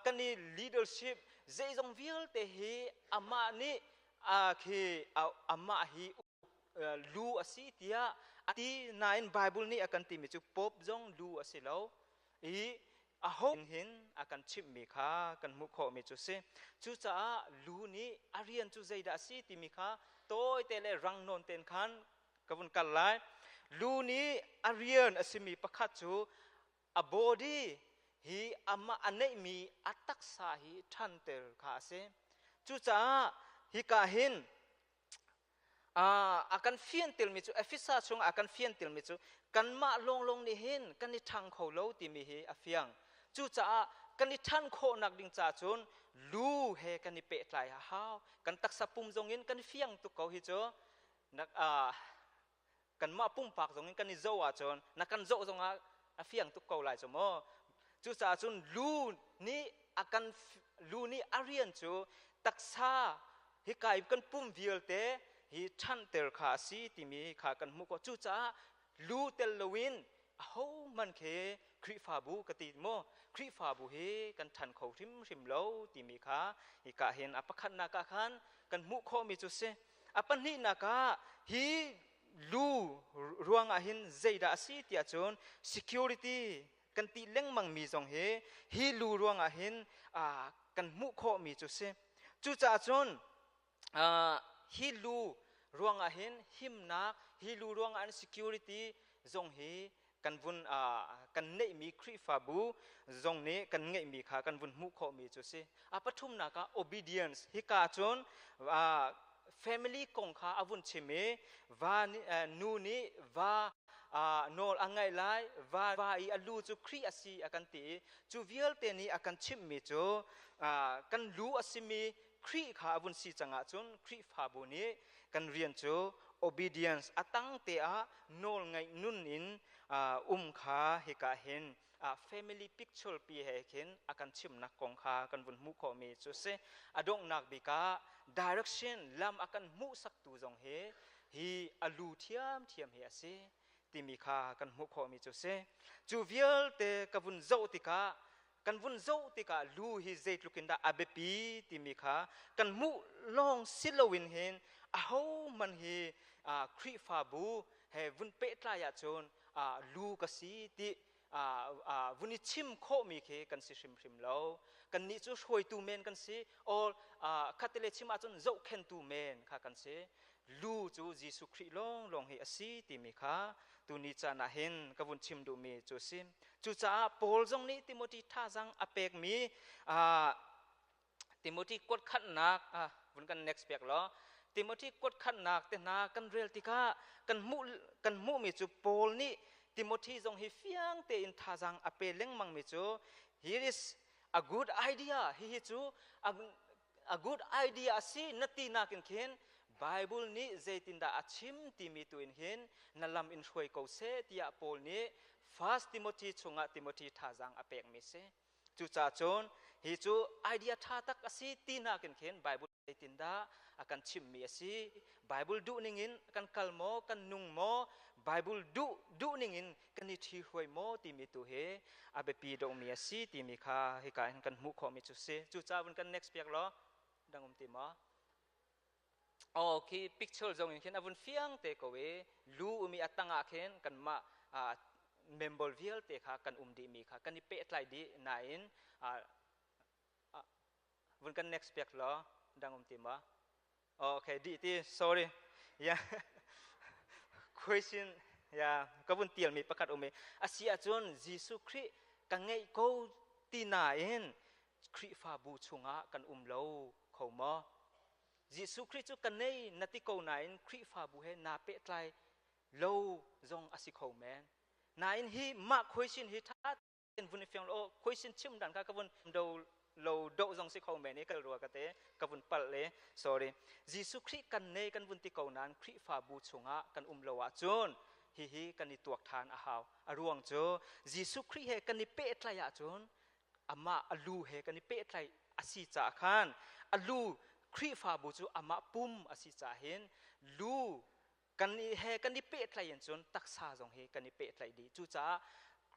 kan i leadership zeizong vialte hi amah nih khi amah hi lu a si tiah a ti nain Bible nih a kan timi cu Pope zong lu a si lo i aho hin a kan chimhmi kha kan hmuh khawhmi cu si. Cucaah lu nih a rian cu zeidah a si timi kha tawite le rang nawn tein khan ka vun kal lai. Lu nih a rian a simi pakhat cu a body hi amah a neihmi a taksa hi ṭhanter kha a si. Cucaah hika hin a kan fiantermi cu Efesa chungah a kan fiantermi cu kanmah lawnglawng nih hin kan i ṭhang kho lo timi hi a fiang. Cucaah kan i ṭhan khawhnak ding caah cun lu he kan i pehtlai a hau. Kan taksa pum zong in kan i fiang tuk ko hi cu. Kanmah pumpak zong in kan i zoh ahcun na kan zoh zongah a fiang tuk ko lai cu mu. Cucaah cun lu nih a kan lu nih a rian cu taksa hika i kan pum vialte hi ṭhanter kha a si timi kha kan hmuh khawh. Cucaah lu tel loin ahohmanh khi Khrihfabu ka ti maw Khrihfabu hi kan ṭhan kho hrimhrim lo timi kha hika hin a pakhatnak ah khan kan hmuh khawhmi cu si. A pahnihnak ah hi lu ruangah hin zeidah a si tiah cun security kan ti lengmang mi zong hi hi lu ruangah hin kan hmuh khawhmi cu si. Cucaah cun hi lu ruangah hin himnak, hi lu ruangah hin security zong hi kan vun kan neihmi Khrihfabu zong nih kan ngeihmi kha kan vun hmuh khawhmi cu si. A pathumnak ah obedience hika cun family kong kha a vun chim i va nu nih va nawl a ngaih lai, va i a lu cu Khrih a si a kan ti i cu vialte nih a kan chimhmi cu kan lu a simi Khrih kha a vun si cang ahcun Khrihfabu nih kan rian cu obedience a tang te ah nawl ngaih nun in um kha hika hin family picture pi he khin a kan chimnak kong kha kan vun hmuh khawhmi cu si. A donghnak bik ah direction lam a kan hmuhsaktu zong hi hi a lu thiamthiam hi a si timi kha kan hmuh khawhmi cu si. Cu vialte ka vun zoh tikah kan vun zoh tikah lu hi zeitluk in dah a biapi timi kha kan hmuh lawng si loin hin ahohmanh hi Khrihfabu he vun pehtlai ahcun lu ka si ti vun i chim khawhmi khi kan si hrimhrim lo. Kannih cu hruaitu men kan si, or khatile chim ahcun zohkhentu men kha kan si. Lu cu Jesuh Khrih lawnglawng hi a si timi kha tuni caan ah hin ka vun chim duhmi cu a si. Cucaah Paul zong nih Timothy thazaang a pekmi Timothy kuatkhatnak vun kan next pek law Timothy kuatkhatnak te hna kan rel tikah kan hmuh kan hmuhmi cu Paul nih Timothy zong hi fiang tein thazaang a pe lengmangmi cu here is a good idea hihi cu a good idea a si na ti nakin khin Bible nih zeitindah a chim timi tu in hin na lam in hruai ko seh tiah Paul nih First Timothy chungah Timothy thazaang a pekmi si. Cucaah cun hi cu idea ṭha tak a si ti nakin khin Bible zeitindah a kan chimhmi a si. Bible duh ningin kan kal maw, kan nung maw, Bible duh duh ningin kan i ṭhihruai maw timi tu hi a biapi deuhmi a si timi kha hika hin kan hmuh khawhmi cu si. Cucaah vun kan next piak law dang um ti maw? Oh, khi picture zong in khin a vun fiang te ko i lu umi a tang ah khin kanmah member vialte kha kan um dihmi kha kan i pehtlai dih nain vun kan next piak law dang um ti maw? Oh, okay, di ti, sorry. Yeah. Question, yeah, ka vun tialmi pakhat um i asi ahcun Jesuh Khrih ka ngeih ko ti nain Khrihfabu chungah kan um lo kho maw? Jesuh Khrih cu ka nei na ti ko nain Khrihfabu he naa pehtlai lo zong a si kho men. Nain hi mah question hi ṭha in vun i fiang lo question chim dan kha ka vun do lo do zong si kho men i kal rua ka te ka vun palh le sorry. Jesuh Khrih kan nei kan vun ti ko nain Khrihfabu chungah kan um lo ahcun hihi kan i tuak ṭhan a hau. A ruang cu Jesuh Khrih he kan i pehtlaih ahcun amah a lu he kan i pehtlaih a si caah khan a lu Khrihfabu cu amah pum a si caah hin lu kan i he kan i pehtlaih in cun taksa zong hi kan i pehtlaih dih. Cucaah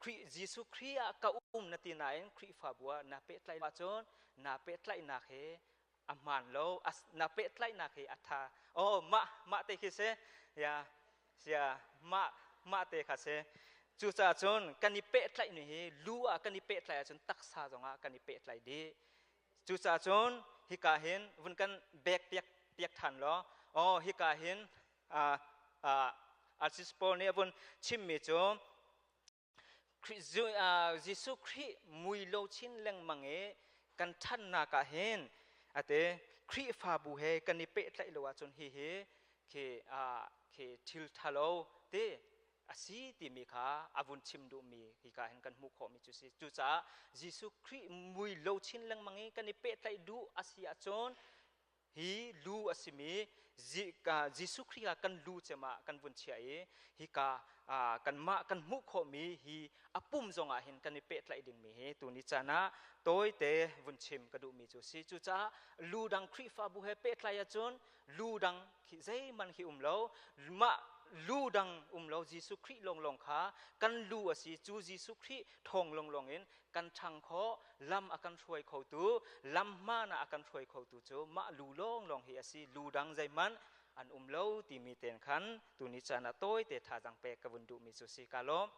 Khrih Jesuh Khrih ah ka um na ti nain Khrihfabu ah na pehtlaih ahcun na pehtlaihnak he a hmaan lo, na pehtlaihnak hi a tha. Oh, mah mah te khi si ya sia mah mah te kha si. Cucaah cun kan i pehtlaih ni hi lu ah kan i pehtlaih ahcun taksa zongah kan i pehtlaih dih. Cucaah cun hika hin vun kan bek piak piak than law oh hika hin Arsis Paul nih a vun chimmi cu Jesuh Khrih mui lo chin lengmang i kan ṭhannak ah hin ate Khrihfabu he kan i pehtlaih lo ahcun hihi khi khi thil ṭhalo te a si timi kha a vun chim duhmi hika hin kan hmuh khawhmi cu si. Cucaah Jesuh Khrih mui lo chin lengmang i kan i pehtlaih duh a si ahcun hi lu a simi Jesuh Khrih ah kan lu cem ah kan vun chiah i hika kanmah kan hmuh khawhmi hi a pum zongah hin kan i pehtlaih dingmi hi tuni caan ah tawite vun chim ka duhmi cu si. Cucaah lu dang Khrihfabu he pehtlai ahcun lu dang khi zeihmanh khi um lo, mah lu dang um lo, Jesuh Khrih lawnglawng kha kan lu a si. Cu Jesuh Khrih thawng lawnglawng in kan ṭhang khawh, lam a kan hruai khotu, lam hmaan ah a kan hruai khotu cu mah lu lawnglawng hi a si. Lu dang zeihmanh an um lo timi ten khan tuni caan ah tawite thazaang pek ka vun duhmi cu si. Ka lawm.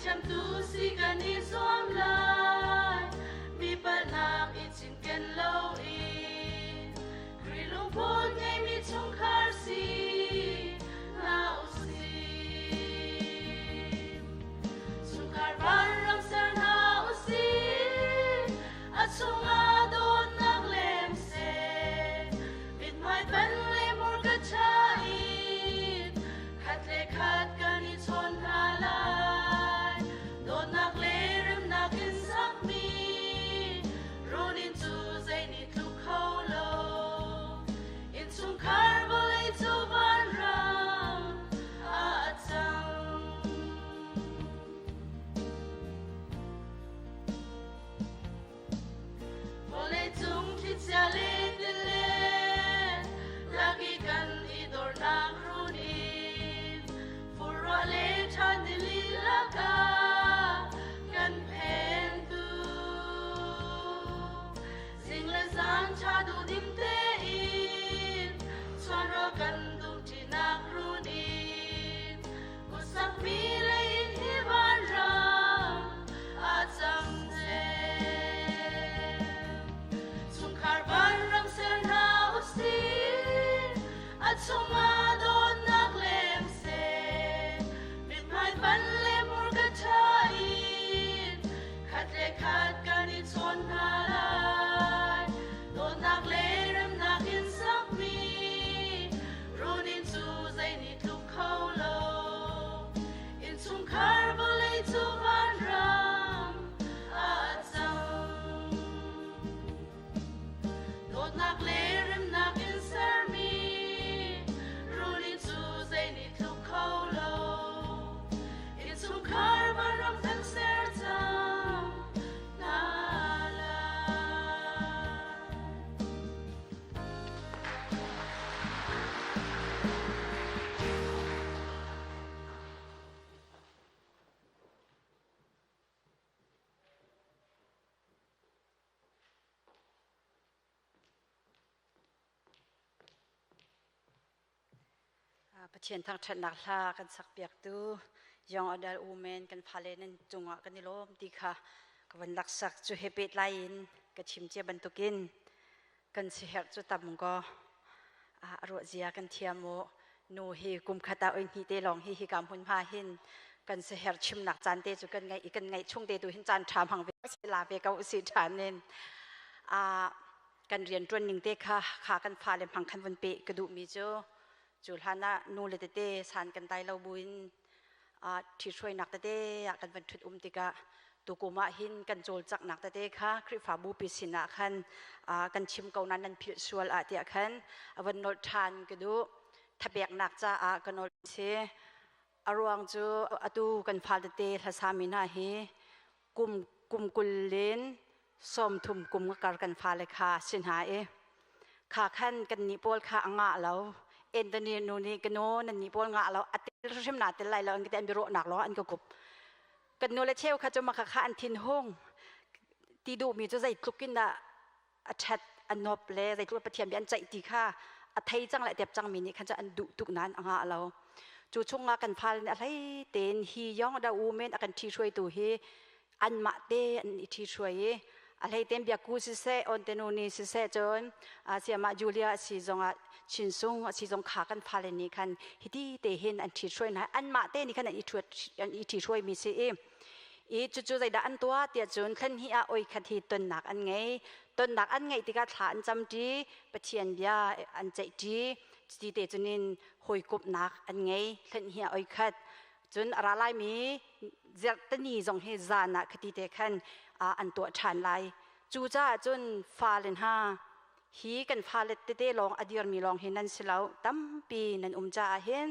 Ngaihthiam tu si kan i zuam lai. Mi palhnak i cinken loin Khrih lungput ngeimi chungkhar si hna usih. Chungkhar vanram ser hna usih. A chungah dawtnak lem seh. Mithmai pen le hmurka ṭha in khat le khat kan i chawn hna lai. Dawtnak le remnak in sakmi runin cu zei nih tluk kho lo. Innchungkhar vawlei cu vanram ah a cang. Vawleicung thlichia le tilet lak i kan i dornak runin furruah le ṭhan nili lakah kan phentu. Zing le zan ṭha duhdim tein chuanro kan dumṭinak runin Kusakmi lei in hi vanram a cang cem. Chungkhar vanram ser hna usih, a chungah dawtnak lem seh. Mithmai pan le hmurka ṭha in khat le khat kan i chawn hna lai. Dawtnak le remnak in sakmi Runin cu zei nih tluk kho lo. Innchungkhar vawlei cu vanram ah a cang. Dawtnak le remnak in sermi runin cu zei nih tluk kho lo. Innchungkhar vanram kan ser cang hna lai. Pathian thangṭhatnak hla kan sakpiaktu Young Adult Women kan fale nan cungah kan i lawm ti kha ka van laksak cu he pehtlai in ka chim cia bantukin kan siherh cu tam ko a ruah zia kan thiam u nu hi kum khat ah oi hni te lawng hi hika hmun hma hin kan siherh chimnak caan te cu kan ngaih i kan ngaih chung te tu hin caan ṭha hmang ve la ve ko usih ṭhan in a kan rian ṭuan ning te kha kha kan fale hmang khan vun pe ka duh mi cu cu hlan ah nu le tete san kan tai lo buin ṭhithruainak tete ah kan van ṭhut um tikah tukum ah hin kan cawlcanghnak tete kha Khrihfabu pi sinah khan kan chim ko nain nan philh sual ah tiah khan a van nolh ṭhan ka duh. Thapeknak caah ka nolh si. A ruang cu atu kan fal tete hlasami hna hi kum kum kul len 30 kum kar kan fale kha si hna i kha khan kan nih pawl kha a ngah lo Anthony nu nih ka nu nan nih pawl ngah lo a tel hrim na tel lai lo an ka ti an biaruahnak lawng an ka kup kan nu le cheu kha cu maka kha an thin hung ti duhmi cu zeitluk in dah a ṭhat a nop le zeitluk Pathian bia an ceih ti kha a thei cang le a tep cangmi nih khan cu an duh tuk nain a ngah lo cu chungah kan fale nih a hlei tein hi yong da u men a kan ṭhi hruaitu hi anmah te an i ṭhithruai i a hleiten biakku siseh ontenu ni siseh cun siamah Julia a si zongah Chinsung a si zong kha kan fale nih khan hiti te hin an ṭhithruai hna anmah te nih khan an i ṭhithruai mi si i i cucu zeidah an tuah tiah cun thlen hi ah oi khat hi tonnak an ngei tonnak an ngeih tikah thla an camṭi Pathian bia an ceihṭi cuti te cunin hawikomhnak an ngei thlen hi ah oi khat Cun a ra laimi zerhtani zong hi zan ah khati te khan an tuah ṭhan lai. Cucaah cun fale hna hi kan fale tete lawng a dirmi lawng hi nan si lo. Tampi nan um caah hin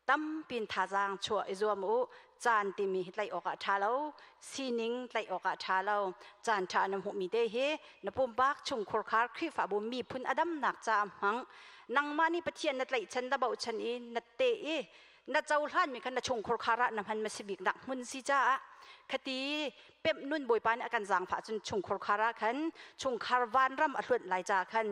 tampi thazaang chuah i zuam u. Caan timi hi tlaih awk ah ṭha lo. Sining tlaih awk ah ṭha lo. Caan ṭha na hmuhmi te hi na pumpak chungkhurkhar Khrihfabu miphun a damnak caah hmang. Nangmah nih Pathian na tlaihchan na bochan i na teh i na cohlanmi kha na chungkhur khar ah na hman ma si bik nak hmun si caah khati pemh nun bawipa nih a kan zaangfah cun chungkhur khar ah khan chungkhar vanram a hluat lai caah khan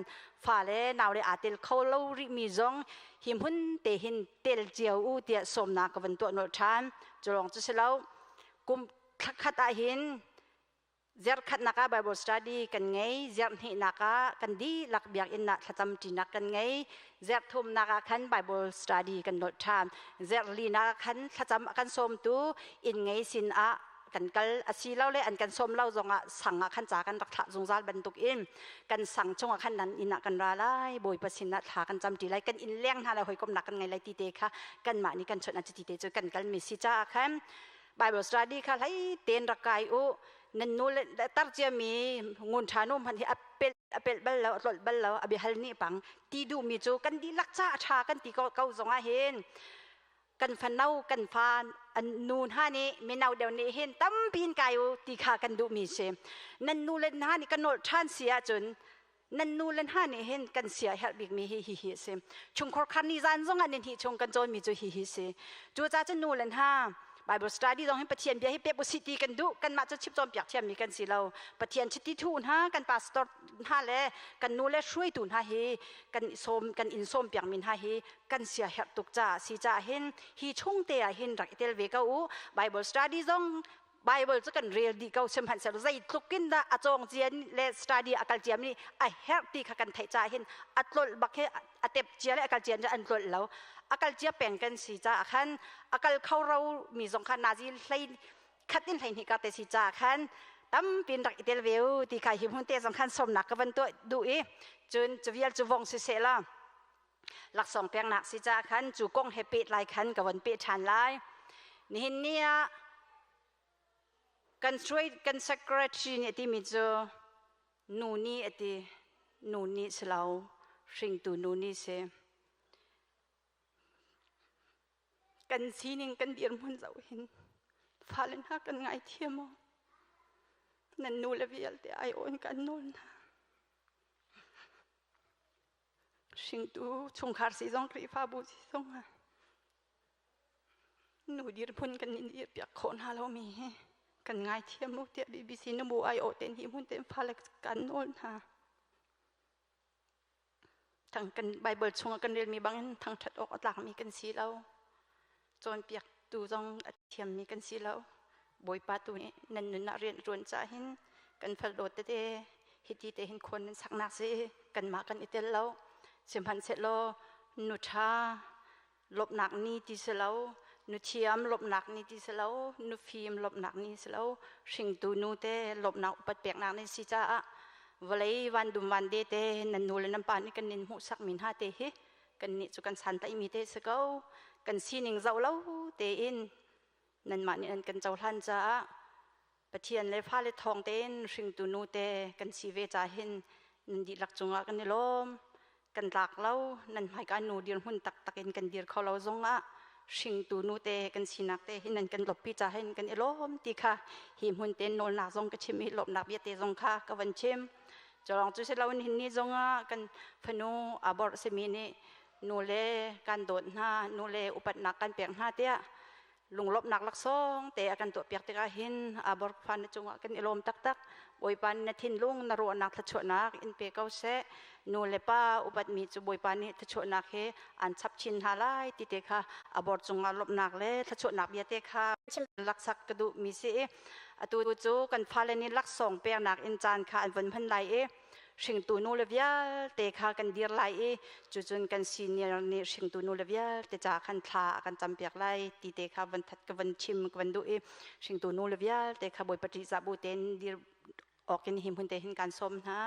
fale naule aa tel kho lo rih mi zong hi hmun te hin tel cio u tiah sawmnak ka van tuah nolh ṭhan cu lawng cu si lo. Kum thlakhat ah hin Zerkhatnak ah Bible study kan ngei, zerhnihnak ah kan dihlak biakinn ah thlacam ṭinak kan ngei, zerthumnak ah khan Bible study kan nolh ṭhan, zerhlinak ah khan thlacam a kan sawmtu inn ngei sin ah kan kal asilole an kan sawm lo zongah sang ah khan ca kan rak thlah zungzal bantukin kan sang chungah khan nan inn ah kan ra lai Bawipa sin ah thla kan cam ṭi lai kan inn leng hna le hawikomhnak kan ngei lai ti te kha kanmah nih kan chawnh ti te cu kan kal mi si caah khan Bible study kha hlei ten rak kai u nan nu le tar cia mi ngun tha nu hman hi apel apel bal lo atlolh bal lo abi hal ni pang ti duh mi cu kan dihlak cha tha kan ti ko ko zong ah hin kan fano kan fa an nu hna nih mino deuh nih hin tampi in kai u ti kha kan duh mi si nan nu le hna nih kan nolh ṭhan si ahcun Nan nu le hna nih hin kan sia herh bikmi hi hihi a si. Chungkhar khan ni zan zong ah ni hnih chung kan cawnmi cu hihi si. Cucaah cun nu le hna Bible study zong hin Pathian bia hi pek usih ti kan duh. Kanmah cu chim cawnpiak thiammi kan si lo. Pathian chiti thu hna kan pastor hna le kan nu le hruaitu hna hi kan sawm kan in sawm piakmi hna hi kan sia herh tuk caah si caah hin hi chung te ah hin rak i tel ve ko u. Bible study zong Bible cu kan rel dih ko sihmanhsehlaw zeitluk in dah a cawng cia le study a kal cia mi a herh ti kha kan theih caah hin a tlolh bak hi a tep cia le a kal cia an tlolh lo a kal cia peng kan si caah khan a kal kho ro mi zong kha nazi hlei khat in hlei hnih ka te si caah khan tampin rak i tel ve u ti kha hi hmun te zong khan sawmnak ka van tuah duh i cun cu vial cu vong si seh la laksawng peknak si caah khan cu kong he pehtlai khan ka von peh ṭhan lai. Nihin ni ah kan hruai kan secretary nih a timi cu nu nih a ti nu nih si lo hringtu nu nih si kan sining kan dirhmun zoh hin fale hna kan ngaithiam maw nan nu le vialte ai awn kan nawl hna Hringtu chungkhar si zong Khrihfabu si zong ah nu dirhmun kan in dirpiak khawh hna lomi hi kan ngaithiam u tiah BBC nubu aiawh ten hi hmun ten fale kan nawl hna. Thang kan Bible chungah kan relmi bangin thangṭhat awk a tlakmi kan si lo. Cawnpiaktu zong a thiammi kan si lo. Bawipa tu nih nan nun ah rian ṭuan cah hin kan fel dawt tete hiti te hin khuan nan saknak si kanmah kan i tel lo. Sihmanhsehlaw nu ṭha lawmhnak ni ti si lo, nu thiam lawmhnak ni ti si lo, nu fim lawmhnak ni si lo, hringtu nu te lawmhnak upat peknak ni si caah vawlei van dum van de te nan nu le nan pa nih kan nin hmuhsakmi hna te hi kannih cu kan santlaihmi te si ko kan sining zoh lo tein nanmah nih nan kan cohlan caah Pathian le fale thawng tein hringtu nu te kan si ve ca hin nan dihlak cungah kan i lawm kan tlak lo nan hmaika nu dirhmun taktak in kan dir kho lo zongah hringtu nu te kan sinak te hin nan kan lawppi ca hin kan i lawm ti kha hi hmun te nawlnak zong ka chim i lawmnak bia te zong kha ka van chim Culawng cu si loin hin ni zongah kan fanu abor simi nih nu le kan dawt hna, nu le upatnak kan pek hna tiah lunglawmhnak laksawng te a kan tuahpiak tikah hin abor fa na cungah kan i lawm taktak. Bawipa nih na thinlung na ruahnak thluachuahnak in pe ko seh. Nu le pa upatmi cu Bawipa nih thluachuahnak he an chap chin hna lai ti te kha abor cungah lawmhnak le thluachuahnak bia te kha laksak ka duhmi si i Atu cu kan fale nih laksawng peknak in caan kha an von hman lai i hringtu nu le vialte kha kan dir lai i cucun kan senior nih hringtu nu le vialte ca khan thla a kan campiak lai ti te kha van that ka van chim ka van duh i hringtu nu le vialte kha Bawipa ṭihzah bu tein dir awk in hi hmun te hin kan sawm hna.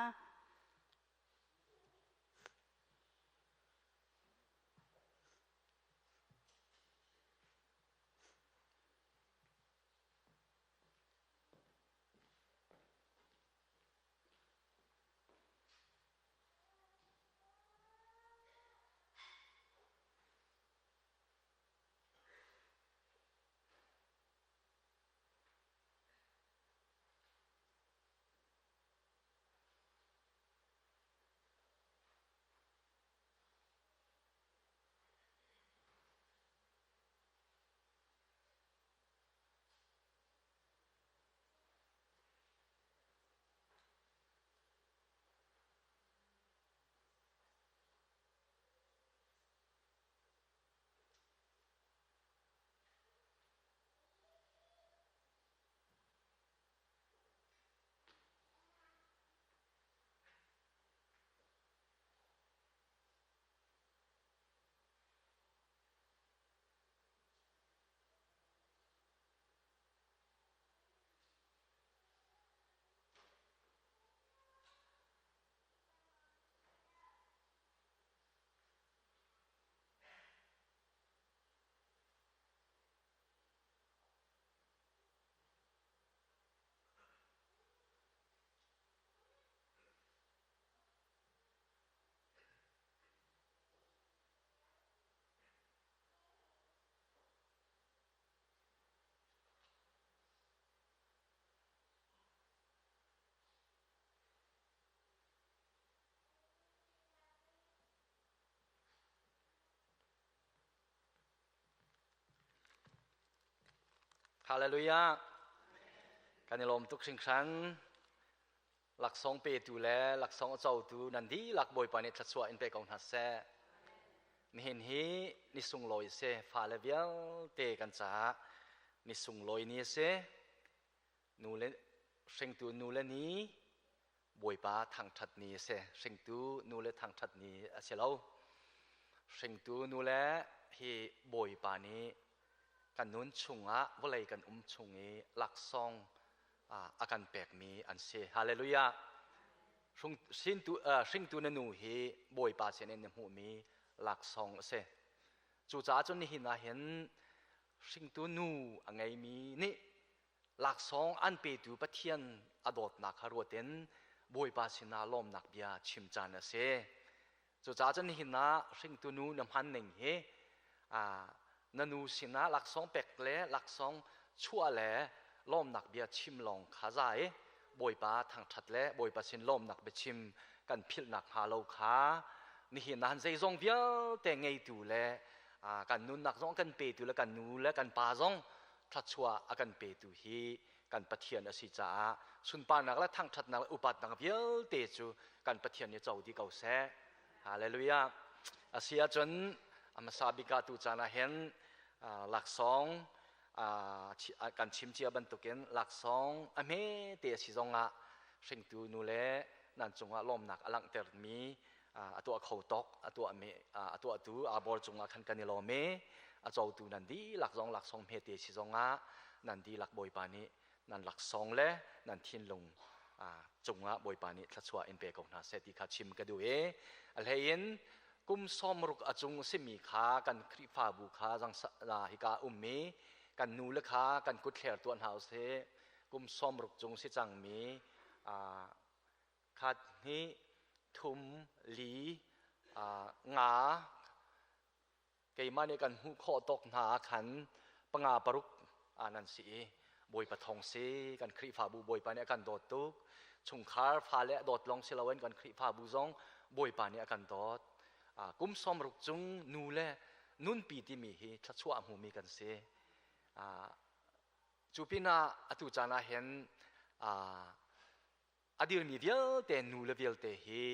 Hallelujah. Kan i lawm tuk hringhran. Laksawng petu le laksawng a cotu nan dihlak Bawipa nih thluachuah in pe ko hna seh. Nihin hi ni sunglawi si. Fale vialte kan caah ni sunglawi ni a si. Nu le hringtu nu le ni Bawipa thangṭhat ni a si. Hringtu nu le thangṭhat ni a si lo. Hringtu nu le hi Bawipa nih kan nun chungah vawlei kan um chung i laksawng a kan pekmi an si. Hallelujah. Hringtu na nu hi Bawipa sinin na hmuhmi laksawng a si. Cucaah cun nihin ah hin hringtu nu a ngeimi nih laksawng an petu Pathian a dawtnak kha ruat in Bawipa sinah lawmnak bia chim caan a si. Cucaah cun nihin ah hringtu nu na hman ning hi na nu sinah laksawng pek le laksawng chuah le lawmnak bia chim lawng kha za i Bawipa thangṭhat le Bawipa sin lawmnak biachim kan philhnak hnga lo kha nihin ah zeizong vialte ngeitu le kan nunnak zong kan petu le kan nu le kan pa zong thluachuah a kan petu hi kan Pathian a si caah sunparnak le thangṭhatnak le upatnak vialte cu kan Pathian nih co dih ko seh. Hallelujah. A si ahcun a hmasa bik ah tu caan ah hin laksawng kan chim cia bantukin laksawng a hme te a si zongah hringtu nu le nan cungah lawmnak a langhtermi a tuah kho tok a tuah mi a tuahtu abor cungah khan kan i lawm i a cotu nan dihlak zong laksawng hmete si zongah nan dihlak Bawipa nih nan laksawng le nan thinlung cungah Bawipa nih thluachuah in pe ko hna seh ti kha chim ka duh i a hlei in kum 60 a cung simi kha kan Khrihfabu kha zang hika ummi kan nu le kha kan kut thler tuah hna usih. Kum 60 cung si cangmi khat hnih thum li nga keimah nih kan hmuh khawh tawk hna ah khan panga paruk nan si i Bawipa thawng si. Kan Khrihfabu Bawipa nih a kan dawt tuk. Chungkhar fale a dawt lawng si loin kan Khrihfabu zong Bawipa nih a kan dawt. Kum 60 cung nu le nunpi timi hi thluachuah a hmumi kan si. Cu pinah atu caan ah hin a dirmi vialte nu le vialte hi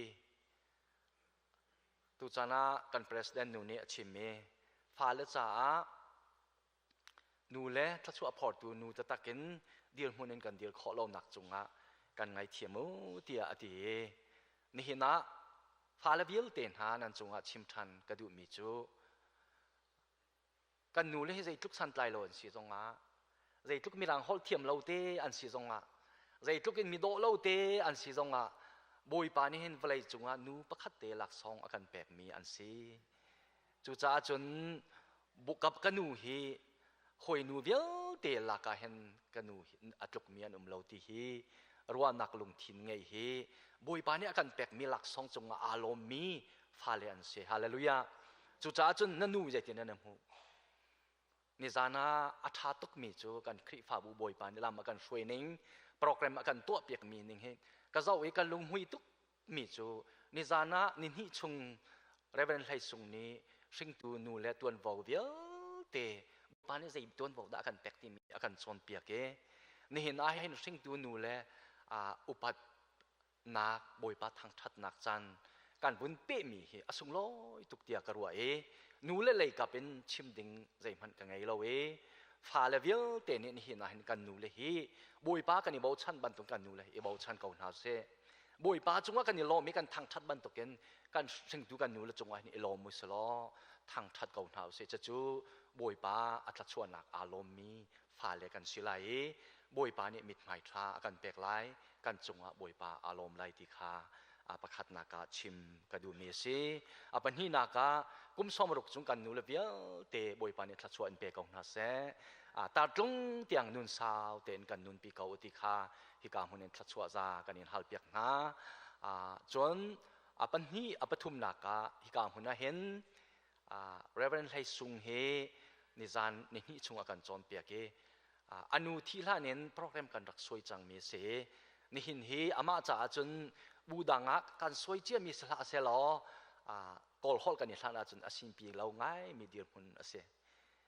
tuchan ah kan president nu nih a chimmi fale caah nu le thluachuah phortu nu taktak in dirhmun in kan dir khawh lonak cungah kan ngaithiam u tiah a ti i nihin ah fale vialte hna nan cungah chim ṭhan ka duhmi cu kan nu le hi zeitluk santlai lo an si zongah, zeitluk mirang holh thiam lo te an si zongah, zeitluk in midawh lo te an si zongah, Bawipa nih hin vawlei cungah nu pakhat te laksawng a kan pekmi an si. Cucaah cun bukap ka nu hi hawi nu vialte lakah hin ka nu a tlukmi an um lo ti hi ruahnak lungthin ngei hi Bawipa nih a kan pekmi laksawng cungah aa lawmmi fale an si. Hallelujah. Cucaah cun na nu zeitin na hmuh? Nizan ah a ṭha tukmi cu kan Khrihfabu Bawipa nih lam a kan hruai ning, program a kan tuahpiakmi ning hi ka zoh i ka lunghmui tukmi cu nizan ah nihnih chung Reverend Hlei Sung nih hringtu nu le tuanvo vialte Bawipa nih zei tuanvo dah a kan pek timi a kan cawnpiak i nihin ah hin hringtu nu le upat nak Bawipa thangṭhatnak caan kan vun pehmi hi a sunglawi tuk tiah ka ruah i nu le leikap in chim ding zeihmanh ka ngei lo i fale vialte nih nihin ah hin kan nu le hi Bawipa kan i bochan bantuk kan nu le i bochan ko hna sih. Bawipa cungah kan i lawm i kan thangṭhat bantukin kan hringtu kan nu le cungah hin i lawm u silaw thangṭhat ko hna usih. Cucu Bawipa a thluachuahnak aa lawmmi fale kan si lai i Bawipa nih mithmai ṭha a kan pek lai, kan cungah Bawipa aa lawm lai ti kha a pakhatnak ah chim ka duhmi a si. A pahnihnak ah kum 60 chung kan nule vialte Bawipa nih thluachuah in pe ko hna seh. Tartlung tiang nun sau tein kan nunpi ko ti kha hika hmun in thluachuah za kan in halpiak hna. Cun a pahnih a pathumnak ah hika hmun ah hin Reverend Hlei Sung hi nizan nihnih chung a kan cawnpiak i a nu thi hlan in program kan rak suai cangmi a si. Nihin hi amah caah cun bu dang ah kan suai ciami si hlah seh law Kawl holh kan i hlan ahcun a sinpi lo ngaimi dirhmun a si.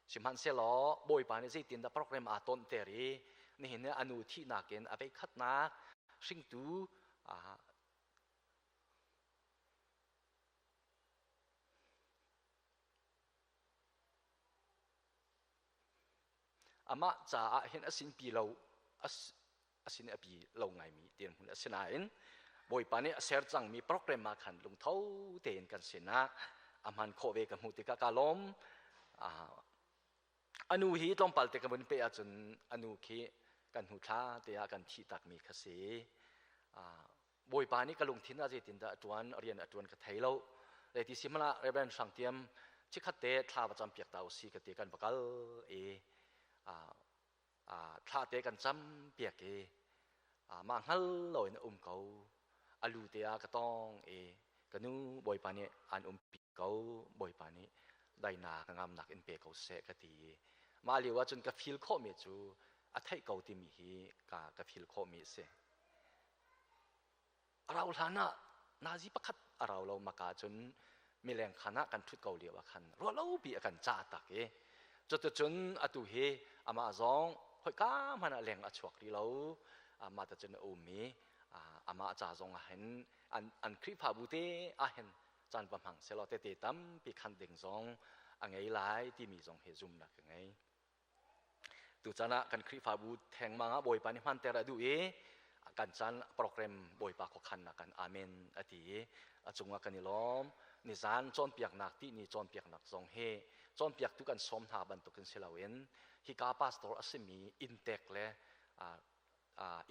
Sihmanhsehlaw Bawipa nih zeitindah program aa tonter i nihin ni a nu thihnak in a veikhatnak hringtu amah caah hin a sinpi lo a sin a pi lo ngaimi dirhmun a si nain Bawipa nih a ser cangmi program ah khan lungtho tein kan sinah a hman khawh ve ka hmuh tikah ka lawm. Anu hi tlawmpal te ka vun pe ahcun anu khi kan hnu thla te ah kan thih takmi kha si. Bawipa nih ka lungthin ah zeitindah a ṭuan, rian a ṭuan ka thei lo. Zeiti si hmanh ah Reverend Hrang Tiam chikkhat te thla va cam piak ta usih ka ti kan va kal i thla te kan cam piak i mah hngal loin a um ko. A lu te ah ka tawng i ka nu Bawipa nih aan umpi ko, Bawipa nih dainak ngamnak in pe ko seh ka ti. Mah lio ahcun ka feel khawhmi cu a theih ko timi hi ka ka feel khawhmi a si. A rau hlan ah nazi pakhat a rau lo maka cun mileng khan ah kan ṭhut ko lio ah khan ruahlopi a kan cah tak i cuticun atu hi amah zong khoika hmanh ah leng a chuak rih lo amah te cun a um i amah ca zong ah hin an an Khrihfabu te ah hin caan va hmang selaw tete tampi khan ding zong a ngei lai timi zong hi zumnak ka ngei. Tuchan ah kan Khrihfabu thengmang ah Bawipa nih hmanter a duh i kan caan program Bawipa khuakhannak kan amen a ti i a cungah kan i lawm. Nizan cawnpiaknak tihni cawnpiaknak zong hi cawnpiaktu kan sawm hna bantukin si loin hika pastor a simi inntek le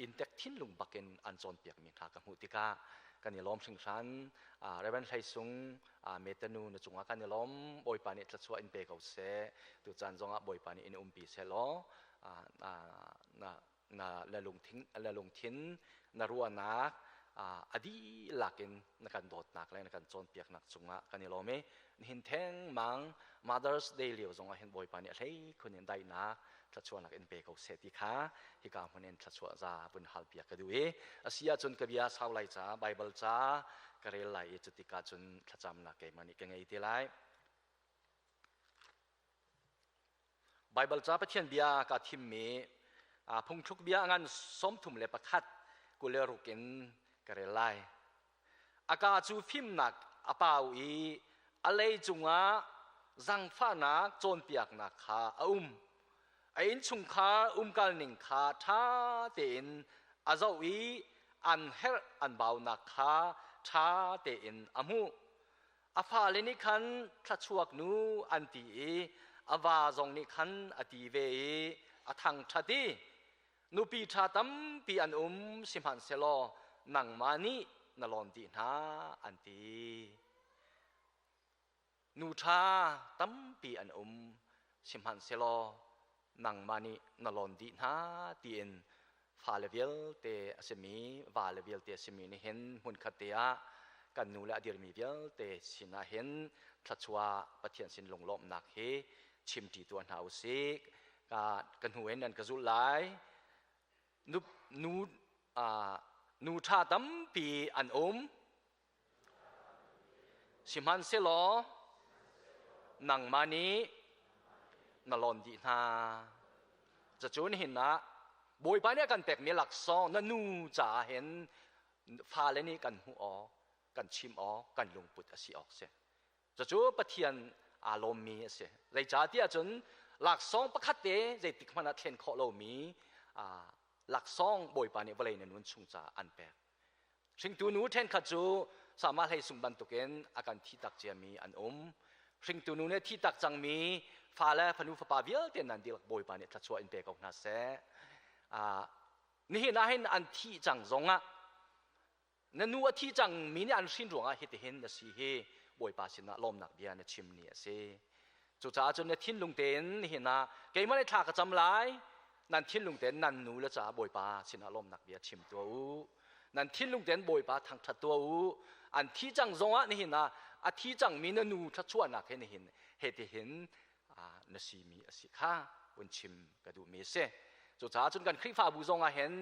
inntek thinlung bakin an cawnpiakmi hna ka hmuh tikah kan i lawm hringhran. Reverend Hlei Sung Metanu na cungah kan i lawm. Bawipa nih thluachuah in pe ko seh. Tucaan zongah Bawipa nih in umpi seh law na na na lungthin na lungthin na ruahnak a dihlak in na kan dawtnak le na kan cawnpiaknak cungah kan i lawm i nihin thengmang Mother's Day lio zongah hin Bawipa nih a hlei khun in daihnak thluachuahnak in pe ko seh ti kha hika hmun in thluachuah za vun hal piak ka duh i a si ahcun ka bia sau lai ca Bible ca ka rel lai i cutikah cun thlacamnak keimah nih ka ngei te lai. Bible ca Pathian bia ka thimmi phungthluk bia ngan 31 26 in ka rel lai. A ka cu fimnak a pau i a lei cungah zangfahnak cawnpiaknak kha a um. A innchungkhar umkalning kha ṭha tein a zoh i an herh an baunak kha ṭha tein a hmuh. A fale nih khan thluachuak nu an ti i a va zong nih khan a ti ve i a thangṭhat i Nupi ṭha tampi an um sihmanhsehlaw nangmah nih na lawn dih hna an ti. Nu ṭha tampi an um sihmanhsehlaw nangmah nih na lawn dih hna tiin fale vialte a simi vale vialte a simi nih hin hmunkhat te ah kan nu le a dirmi vialte sinah hin thluachuah Pathian sin lunglawmhnak hi chimṭi tuah hna u sih. Ka ka hnu in nan ka zulh lai. Nu nu nu ṭha tampi an um. Sihmanhsehlaw nangmah nih na lawn dih hna. Cucu nihin ah Bawipa nih a kan pekmi laksawng na nu caah hin fale nih kan hmuh awk, kan chim awk, kan lungput a si awk si. Cucu Pathian aa lawmmi a si. Zeicahtiah cun laksawng pakhat te zeitik hmanh ah thlen khawh lomi laksawng Bawipa nih vawlei na nun chung caah an pek. Hringtu nu ṭhenkhat cu sama hlei sung bantukin a kan thi tak ciami an um. Hringtu nu nih thi tak cangmi fale fanu fapa vialte nan dihlak Bawipa nih thluachuah in pe ko hna seh. Nihin ah hin an thih cang zongah na nu a thi cangmi nih an hrin ruangah hitihin na si hi Bawipa sinah lawmnak bia na chim ni a si. Cucaah cun na thinlung tein nihin ah keimah nih thla ka cam lai nan thinlung tein nan nu le caah Bawipa sinah lawmnak bia chim tuah u. Nan thinlung tein Bawipa thangṭhat tuah u. An thi cang zongah nihin ah a thi cangmi na nu thluachuahnak he nihin hitihin na simi a si kha vun chim ka duhmi a si. Cucaah cun kan Khrihfabu zong ah hin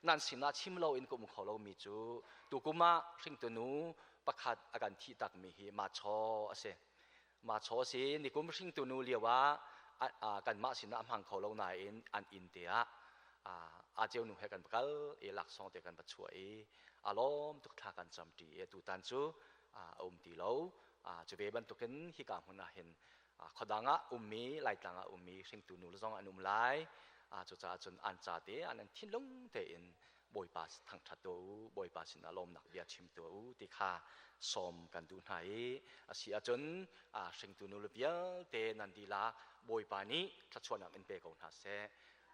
nan sinah chim loin ka um kho lomi cu tukum ah hringtu nu pakhat a kan thih takmi hi Machaw a si. Machaw a si. Nikum hringtu nu lio ah Kanmah sinah a hmang kho lo nain an inn te ah a ceu nu he kan va kal i laksawng te kan va chuah i a lawm tuk thla kan cam ṭi i tutan cu a um ti lo. Cu ve bantukin hika hmun ah hin khuadang ah ummi Laitlang ah ummi hringtu nu le zong an um lai. Cucaah cun an ca te an an thinlung tein Bawipa thangṭhat tuah u, Bawipa sinah lawmnak bia chim tuah u ti kha sawm kan duh hna i a si ahcun hringtu nu le vialte nan dihlak Bawipa nih thluachuahnak in pe ko hna seh.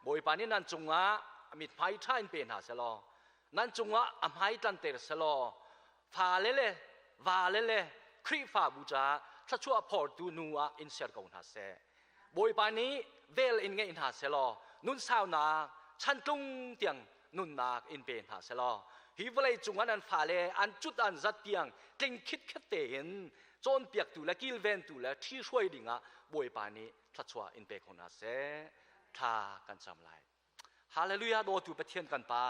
Bawipa nih nan cungah a mithmai ṭha in pe hna seh law nan cungah a hmai tlanter seh law fale le vale le Khrihfabu caah thluachuah phortu nu ah in ser ko hna seh. Bawipa nih vel in ngeih hna selaw nun saunak chantlung tiang nunnak in pe hna selaw hi vawlei cungah nan fale an cut an zat tiang tling khitkhet tein cawnpiaktu le kilventu le ṭhihruai dingah Bawipa nih thluachuah in pe ko hna seh. Thla kan cam lai. Hallelujah dawtu Pathian kan Pa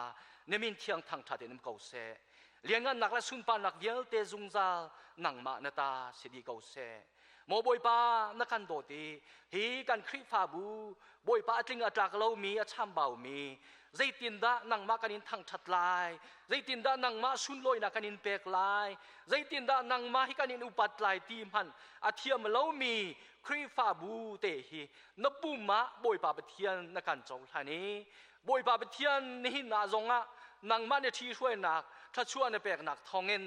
na min thiang thangṭhat in um ko seh. Lianngannak le sunparnak vialte zungzal nangmah na ta si dih ko seh. Maw Bawipa na kan dawt i hi kan Khrihfabu Bawipa a tling a tlak lomi a chambaumi zeitindah nangmah kan in thangṭhat lai zeitindah nangmah sunlawinak kan in pek lai zeitindah nangmah hi kan in upat lai ti hmanh a thiam lomi Khrihfabu te hi na pum ah Bawipa Pathian na kan cohlan i Bawipa Pathian nihin ah zongah nangmah na ṭhihruainak thluachuah na peknak thawngin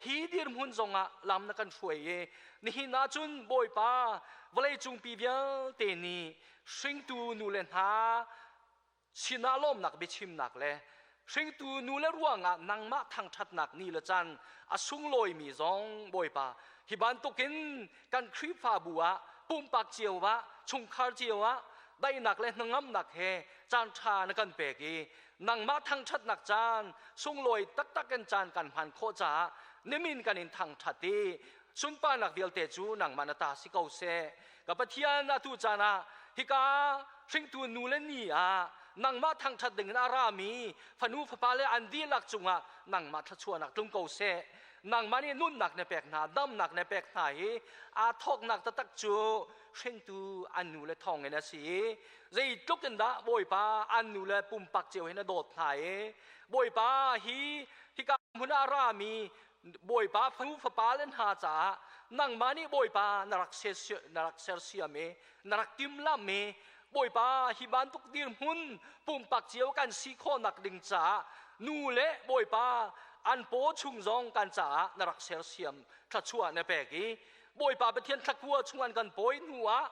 hi dirhmun zongah lam na kan hruai i nihin ah cun Bawipa vawlei cungpi vialte nih hringtu nu le hna sinah lawmnak biachimnak le hringtu nu le ruangah nangmah thangṭhatnak ni le caan a sunglawimi zong Bawipa hi bantukin kan Khrihfabu ah pumpak cio ah chungkhar cio ah daihnak le hnangamnak he caan ṭha na kan pek i nangmah thangṭhatnak caan sunglawi taktak in caan kan hman khawh caah nimin kan in thangṭhat i sunparnak vialte cu nangmah na ta si ko seh. Ka Pathian, atu caan ah hika hringtu nu le ni ah nangmah thangṭhat dingin a rami fanu fapa le an dihlak cungah nangmah thluachuahnak tlung ko seh. Nangmah nih nunnak na pek hna, damnak na pek hna i aa thawknak taktak cu hringtu an nu le thawngin a si i zeitluk in dah Bawipa an nu le pumpak cio hin a dawt hna i Bawipa hi hika hmun ah a rami Bawipa fanu fapa le hna caah nangmah nih Bawipa na rak na rak sersiam i na rak timhlamh i Bawipa hi bantuk dirhmun pumpak cio kan si khawhnak ding caah nu le Bawipa an paw chung zong kan caah na rak sersiam thluachuah na pek i Bawipa Pathian thlakua chung an kan pawi hnu ah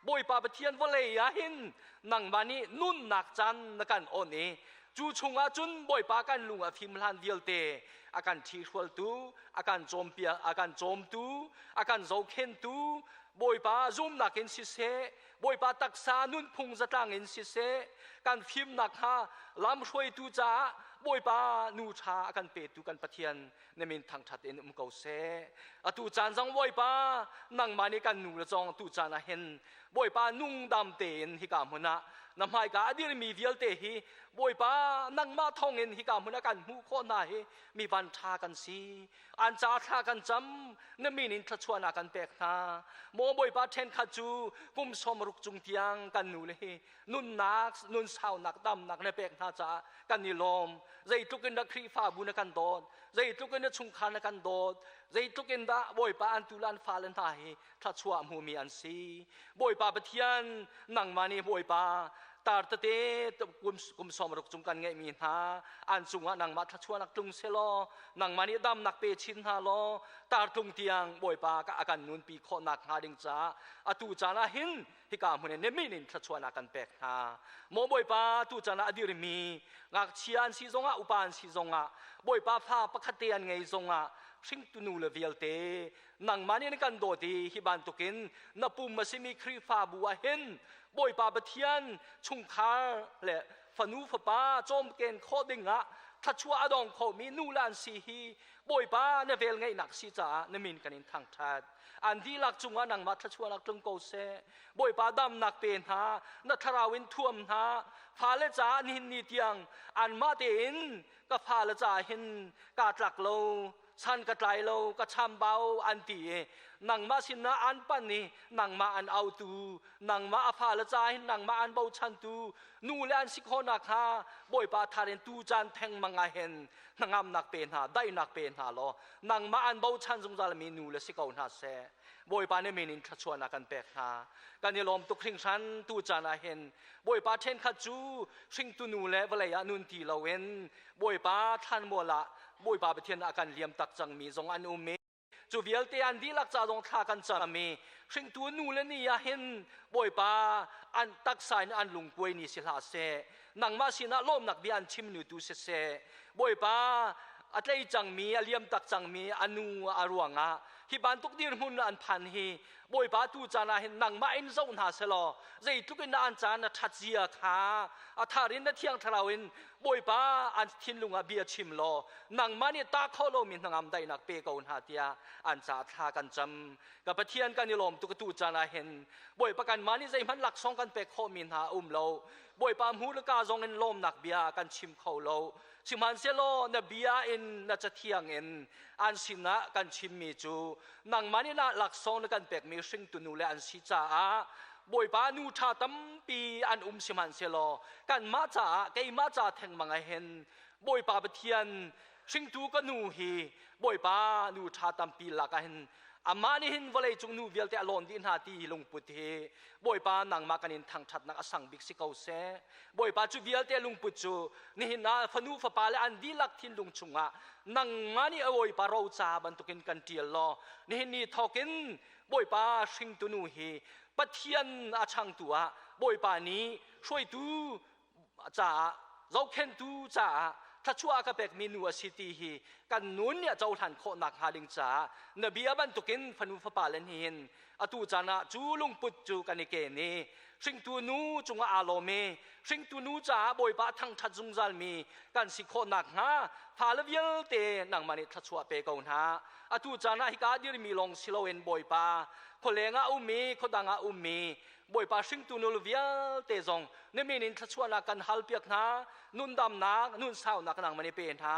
Bawipa Pathian vawlei ah hin nangmah nih nunnak caan na kan on i Cu chungah cun Bawipa kan lung a fim hlan vialte a kan ṭhihrualtu, a kan cawmpiak, a kan cawmtu, a kan zohkhentu, Bawipa zumnak in siseh, Bawipa taksa nunphung zatlang in siseh, kan fimnak kha lamhruaitu caah Bawipa nu ṭha a kan petu kan Pathian na min thangṭhat in um ko seh. Atu caan zong Bawipa nangmah nih kan nu le cawng tu caan ah hin Bawipa nungdam tein hika hmun ah na hmaika a dirmi vialte hi Bawipa nangmah thawngin hika hmun ah kan hmuh khawh hna hi mi van ṭha kan si. An ca thla kan cam, na min in thluachuahnak kan pek hna. Maw Bawipa ṭhenkhat cu kum 60 cung tiang kan nu le hi nunnak, nun saunak, damnak na pek hna caah kan i lawm. Zeitluk in dah Khrihfabu na kan dawt, zeitluk in na chungkhar na kan dawt, zeitluk in dah Bawipa an tu le an fale hna hi thluachuah hmumi an si. Bawipa Pathian, nangmah nih Bawipa tar tete kum 60 cung kan ngeihmi hna an cungah nangmah thluachuahnak tlung selaw nangmah nih damnak pe chin hna law tar tlung tiang Bawipa a kan nunpi khawhnak hnga ding caah atu caan ah hin hika hmun in min in thluachuahnak kan pek hna. Maw Bawipa tu caan ah a dirmi ngakchia an si zongah upa an si zongah Bawipa fa pakhat te an ngei zongah hringtu nu le vialte nangmah nih na kan dawt i hi bantukin na pum a simi Khrihfabu ah hin Bawipa Pathian chungkhar le fanu fapa cawmken khawh dingah thluachuah a dong khomi nu le an si hi Bawipa na vel ngeihnak si caah na min kan in thangṭhat. An dihlak cungah nangmah thluachuahnak tlung ko seh. Bawipa damnak pe hna, na thlarau in thuam hna. Fale caah nihin ni tiang anmah tein ka fale caah hin kaa tlak lo. San ka tlai lo, ka chambau an ti i nangmah sinah an pan i nangmah an autu, nangmah a fale ca hin nangmah an bochantu nu le an si khawhnak hnga Bawipa thar in tu caan thengmang ah hin hnangamnak pe hna, daihnak pe hna law nangmah an bochan zungzalmi nu le si ko hna seh. Bawipa nih min in thluachuahnak kan pek hna. Kan i lawm tuk hringhran tu caan ah hin Bawipa ṭhenkhat cu hringtu nu le vawlei ah nun ti loin Bawipa thlanmual ah Bawipa Pathian ah kan liam tak cangmi zong an um i cu vialte an dihlak ca zong thla kan cam i hringtu nu le ni ah hin Bawipa an taksa in an lungkuai ni si hlah seh, nangmah sinah lawmnak bia an chim nu tu siseh, Bawipa a tlei cangmi a liam tak cangmi a nu a ruangah hi bantuk dirhmun an phan hi Bawipa tu caan ah hin nangmah in zoh hna selaw zeitluk in an caan a ṭhat zia kha a thar in na thiang thlarau in Bawipa an thinlung ah bia chim law nangmah nih ta kho lomi hnangam daihnak pe ko hna tiah an ca thla kan cam. Ka Pathian, kan i lawm tuk. Tu caan ah hin Bawipa kanmah nih zeihmanh laksawng kan pek khawhmi hna a um lo. Bawipa hmu le ka zong in lawmnak bia kan chim kho lo. Sihmanhsehlaw na bia in na cathiang in an sinah kan chimmi cu nangmah nih laksawng na kan pekmi hringtu nu le an si caah Bawipa nu ṭha tampi an um sihmanhsehlaw kanmah caah keimah ca thengmang ah hin Bawipa Pathian hringtu ka nu hi Bawipa nu ṭha tampi lak ah hin amah nih hin vawlei cung nu vialte a lawn dih hna ti lungput hi Bawipa nangmah kan in thangṭhatnak a sang bik si ko seh. Bawipa cu vialte lungput cu nihin ah fanu fapa le an dihlak thinlung chungah nangmah nih a Bawipa roca bantukin kan ṭial law nihin ni thawkin Bawipa hringtu nu hi Pathian a changtu ah Bawipa nih hruaitu caah zohkhenhtu caah thluachuah ka pekmi nu a si ti hi kan nun nih a cohlan khawh nakhnga ding caah na bia bantukin fanu fapa le hin atu caan ah cu lungput cu kan i ken i hringtu nu cungah aa lawm i hringtu nu caah Bawipa thangṭhat zungzalmi kan si khawh nakhnga fale vialte nangmah nih thluachuah pe ko hna. Atu caan ah hika dirmi lawng si loin Bawipa khualeng ah ummi khuadang ah ummi Bawipa hringtu nul vialte zong na min in thluachuahnak kan halpiak hna. Nundamnak, nunsaunak nangmah nih pe hna.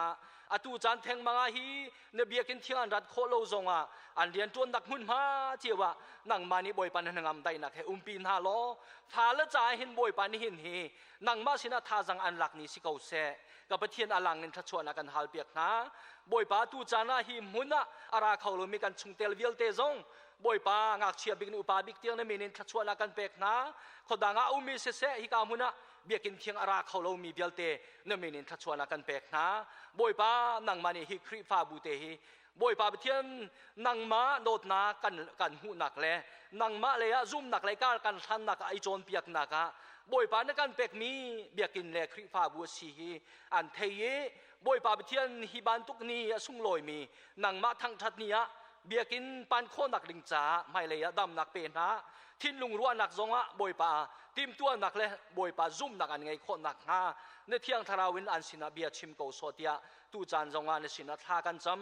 Atu caan thengmang ah hi na biakinn thiang an rat khawh lo zongah an rianṭuannak hmunhma cio ah nangmah nih Bawipa na hnangam daihnak he umpi hna law fale caah hin Bawipa nihin hi nangmah sinah thazang an lak ni si ko seh. Ka Pathian, a lang in thluachuahnak kan halpiak hna. Bawipa, tu caan ah hi hmun ah a ra kho lomi kan chungtel vialte zong Bawipa ngakchia bik nih upa bik tiang na min in thluachuahnak kan pek hna. Khuadang ah ummi siseh hika hmun ah biakinn thiang a ra kho lomi vialte na min in thluachuahnak kan pek hna. Bawipa, nangmah nih hi Khrihfabu te hi Bawipa Pathian nangmah dawtnak kan hmuhnak le nangmah lei ah zumnak lei kar kan hlannak ah i cawnpiaknak ah Bawipa na kan pekmi biakinn le Khrihfabu a si hi an thei i Bawipa Pathian hi bantuk ni a sunglawimi nangmah thangṭhat ni ah biakinn pan khawhnak ding caah hmailei ah damnak pe hna. Thinlung ruahnak zongah Bawipa timhtuahnak le Bawipa zumhnak an ngei khawh nakhnga na Thiang Thlarau in an sinah bia chim ko sawh tiah tu caan zongah na sinah thla kan cam.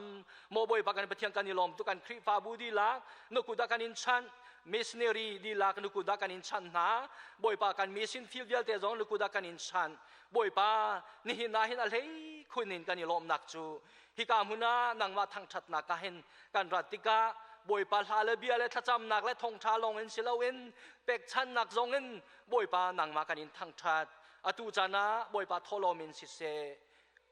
Maw Bawipa kan Pathian, kan i lawm tuk. Kan Khrihfabu dihlak na kut ah kan in chanh, missionary dihlak na kut ah kan in chanh hna. Bawipa, kan mission field vialte zong na kut ah kan in chanh. Bawipa, nihin ah hin a hlei khun in kan i lawmnak cu hika hmun ah nangmah thangṭhatnak ah hin kan rat tikah Bawipa hla le bia le thlacamnak le thawngṭha lawng in si loin pekchannak zong in Bawipa nangmah kan in thangṭhat. Atu caan ah Bawipa thawhlawm in siseh,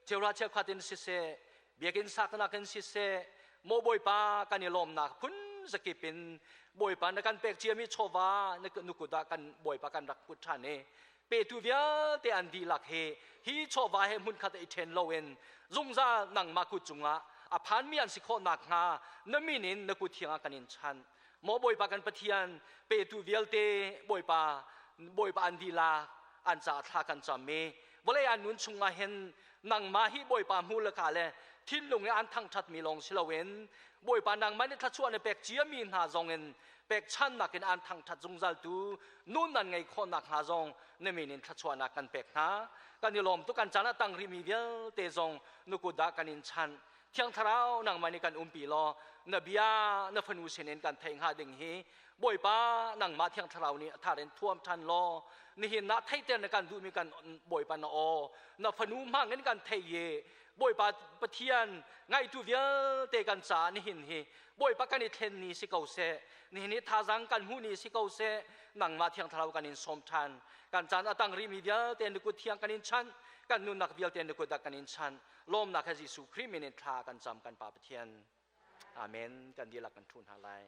cheuhra cheukhat in siseh, biakinn saknak in siseh, maw Bawipa kan i lawmnak phun zakip in Bawipa na kan pek ciami chawva na kut ah kan Bawipa kan rak put ṭhan i petu vialte an dihlak hi hi chawva he hmunkhat i ṭhen loin zungzal nangmah kut cungah a phanmi an si khawh nakhnga na min in na kut thiang ah kan in chanh. Maw Bawipa kan Pathian, petu vialte Bawipa Bawipa an dihlak an caah thla kan cam i vawlei an nun chungah hin nangmah hi Bawipa hmu le ka le thinlung i an thangṭhatmi lawng si loin Bawipa nangmah nih thluachuah na pek ciami hna zong in pekchannak in an thangṭhat zungzaltu nun nan ngei khawh nakhnga zong na min in thluachuahnak kan pek hna. Kan i lawm tuk. Kan caan ah tang rihmi vialte zong na kut ah kan in chanh. Thiang Thlarau, nangmah nih kan umpi law na bia na fanu sinin kan theih hnga ding hi Bawipa nangmah Thiang Thlarau nih a thar in thuam ṭhan law. Nihin na theihter na kan duhmi kan Bawipa na aw na fanu hmang in kan thei i Bawipa Pathian ngaitu vialte kan caah nihin hi Bawipa kan i thlen ni si ko seh. Nihin hi thazang kan hmuh ni si ko seh. Nangmah Thiang Thlarau kan in sawm ṭhan. Kan caan a tang rihmi vialte na kut thiang kan in chanh. Kan nunnak vialte na kut ah kan in chanh. Lawmnak he Jesuh Khrih min in thla kan cam kan Pa Pathian. Amen. Kan dihlak kan ṭhu hna lai.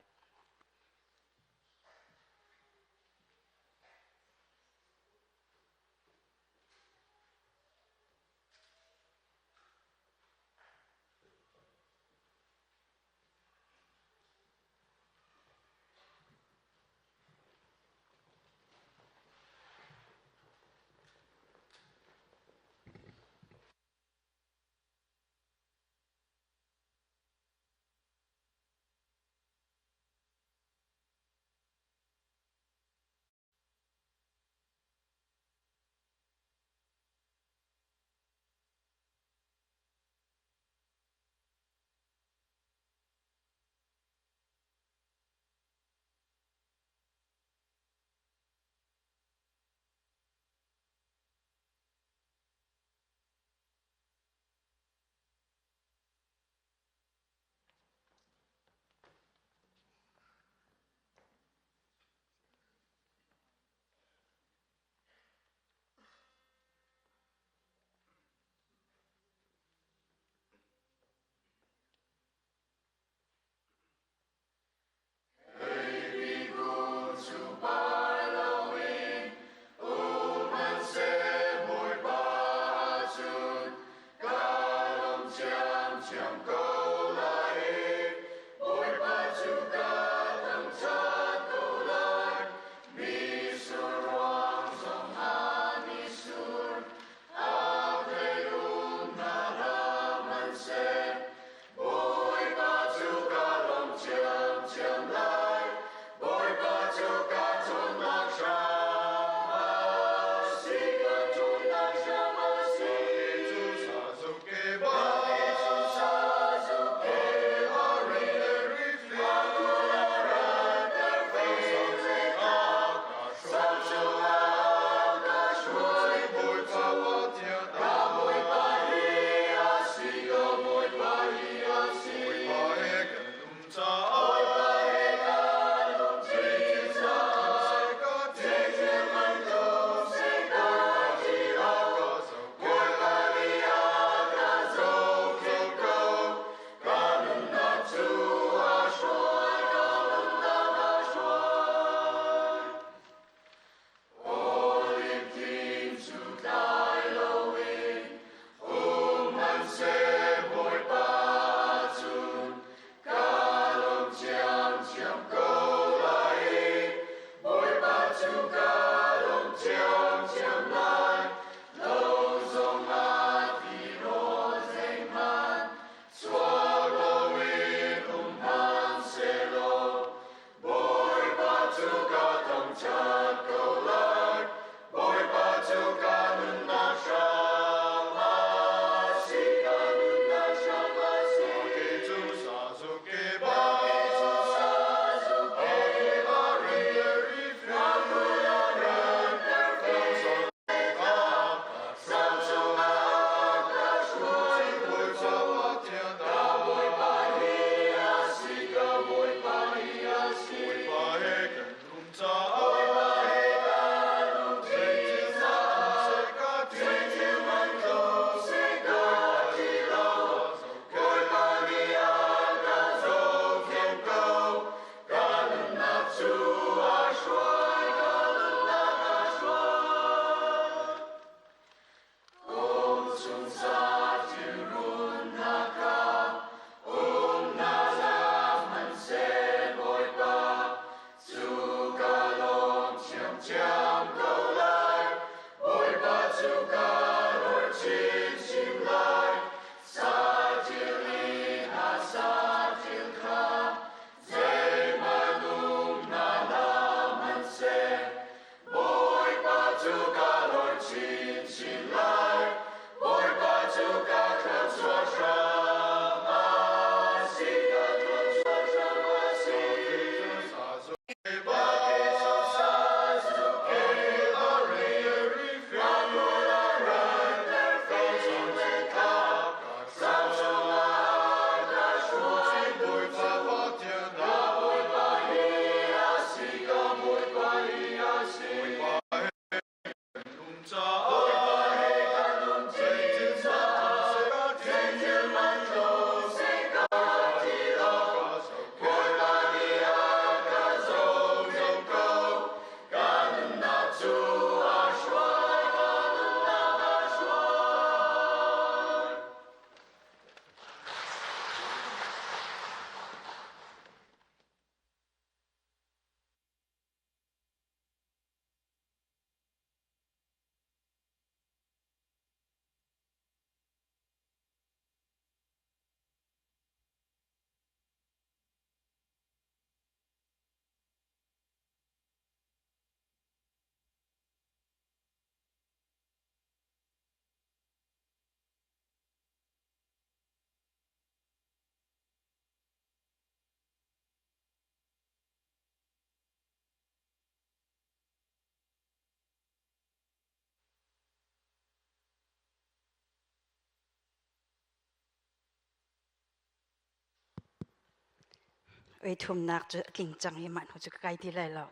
Oi thumnak cu a tling cang i mah hnu cu ka kai ti lai lo.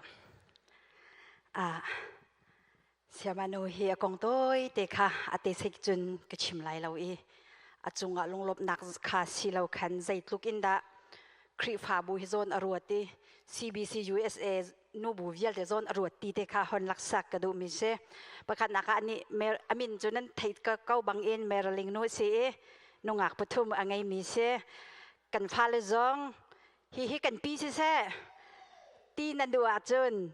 Ah, Siamanu hi a kong tawi te kha a te sek cun ka chim lai lo i a cungah lunglawmhnak kha si lo khan zeitluk in dah Khrihfabu hi zawn a ruat i CBC USA nubu vialte zawn a ruat ti te kha hon laksak ka duhmi si. Pakhatnak ah nih a min cu nan theih ko bang in Marilyn nu si i nungak pathum a ngeimi si. Kan fale zong hihi kan pi siseh ti nan duh ahcun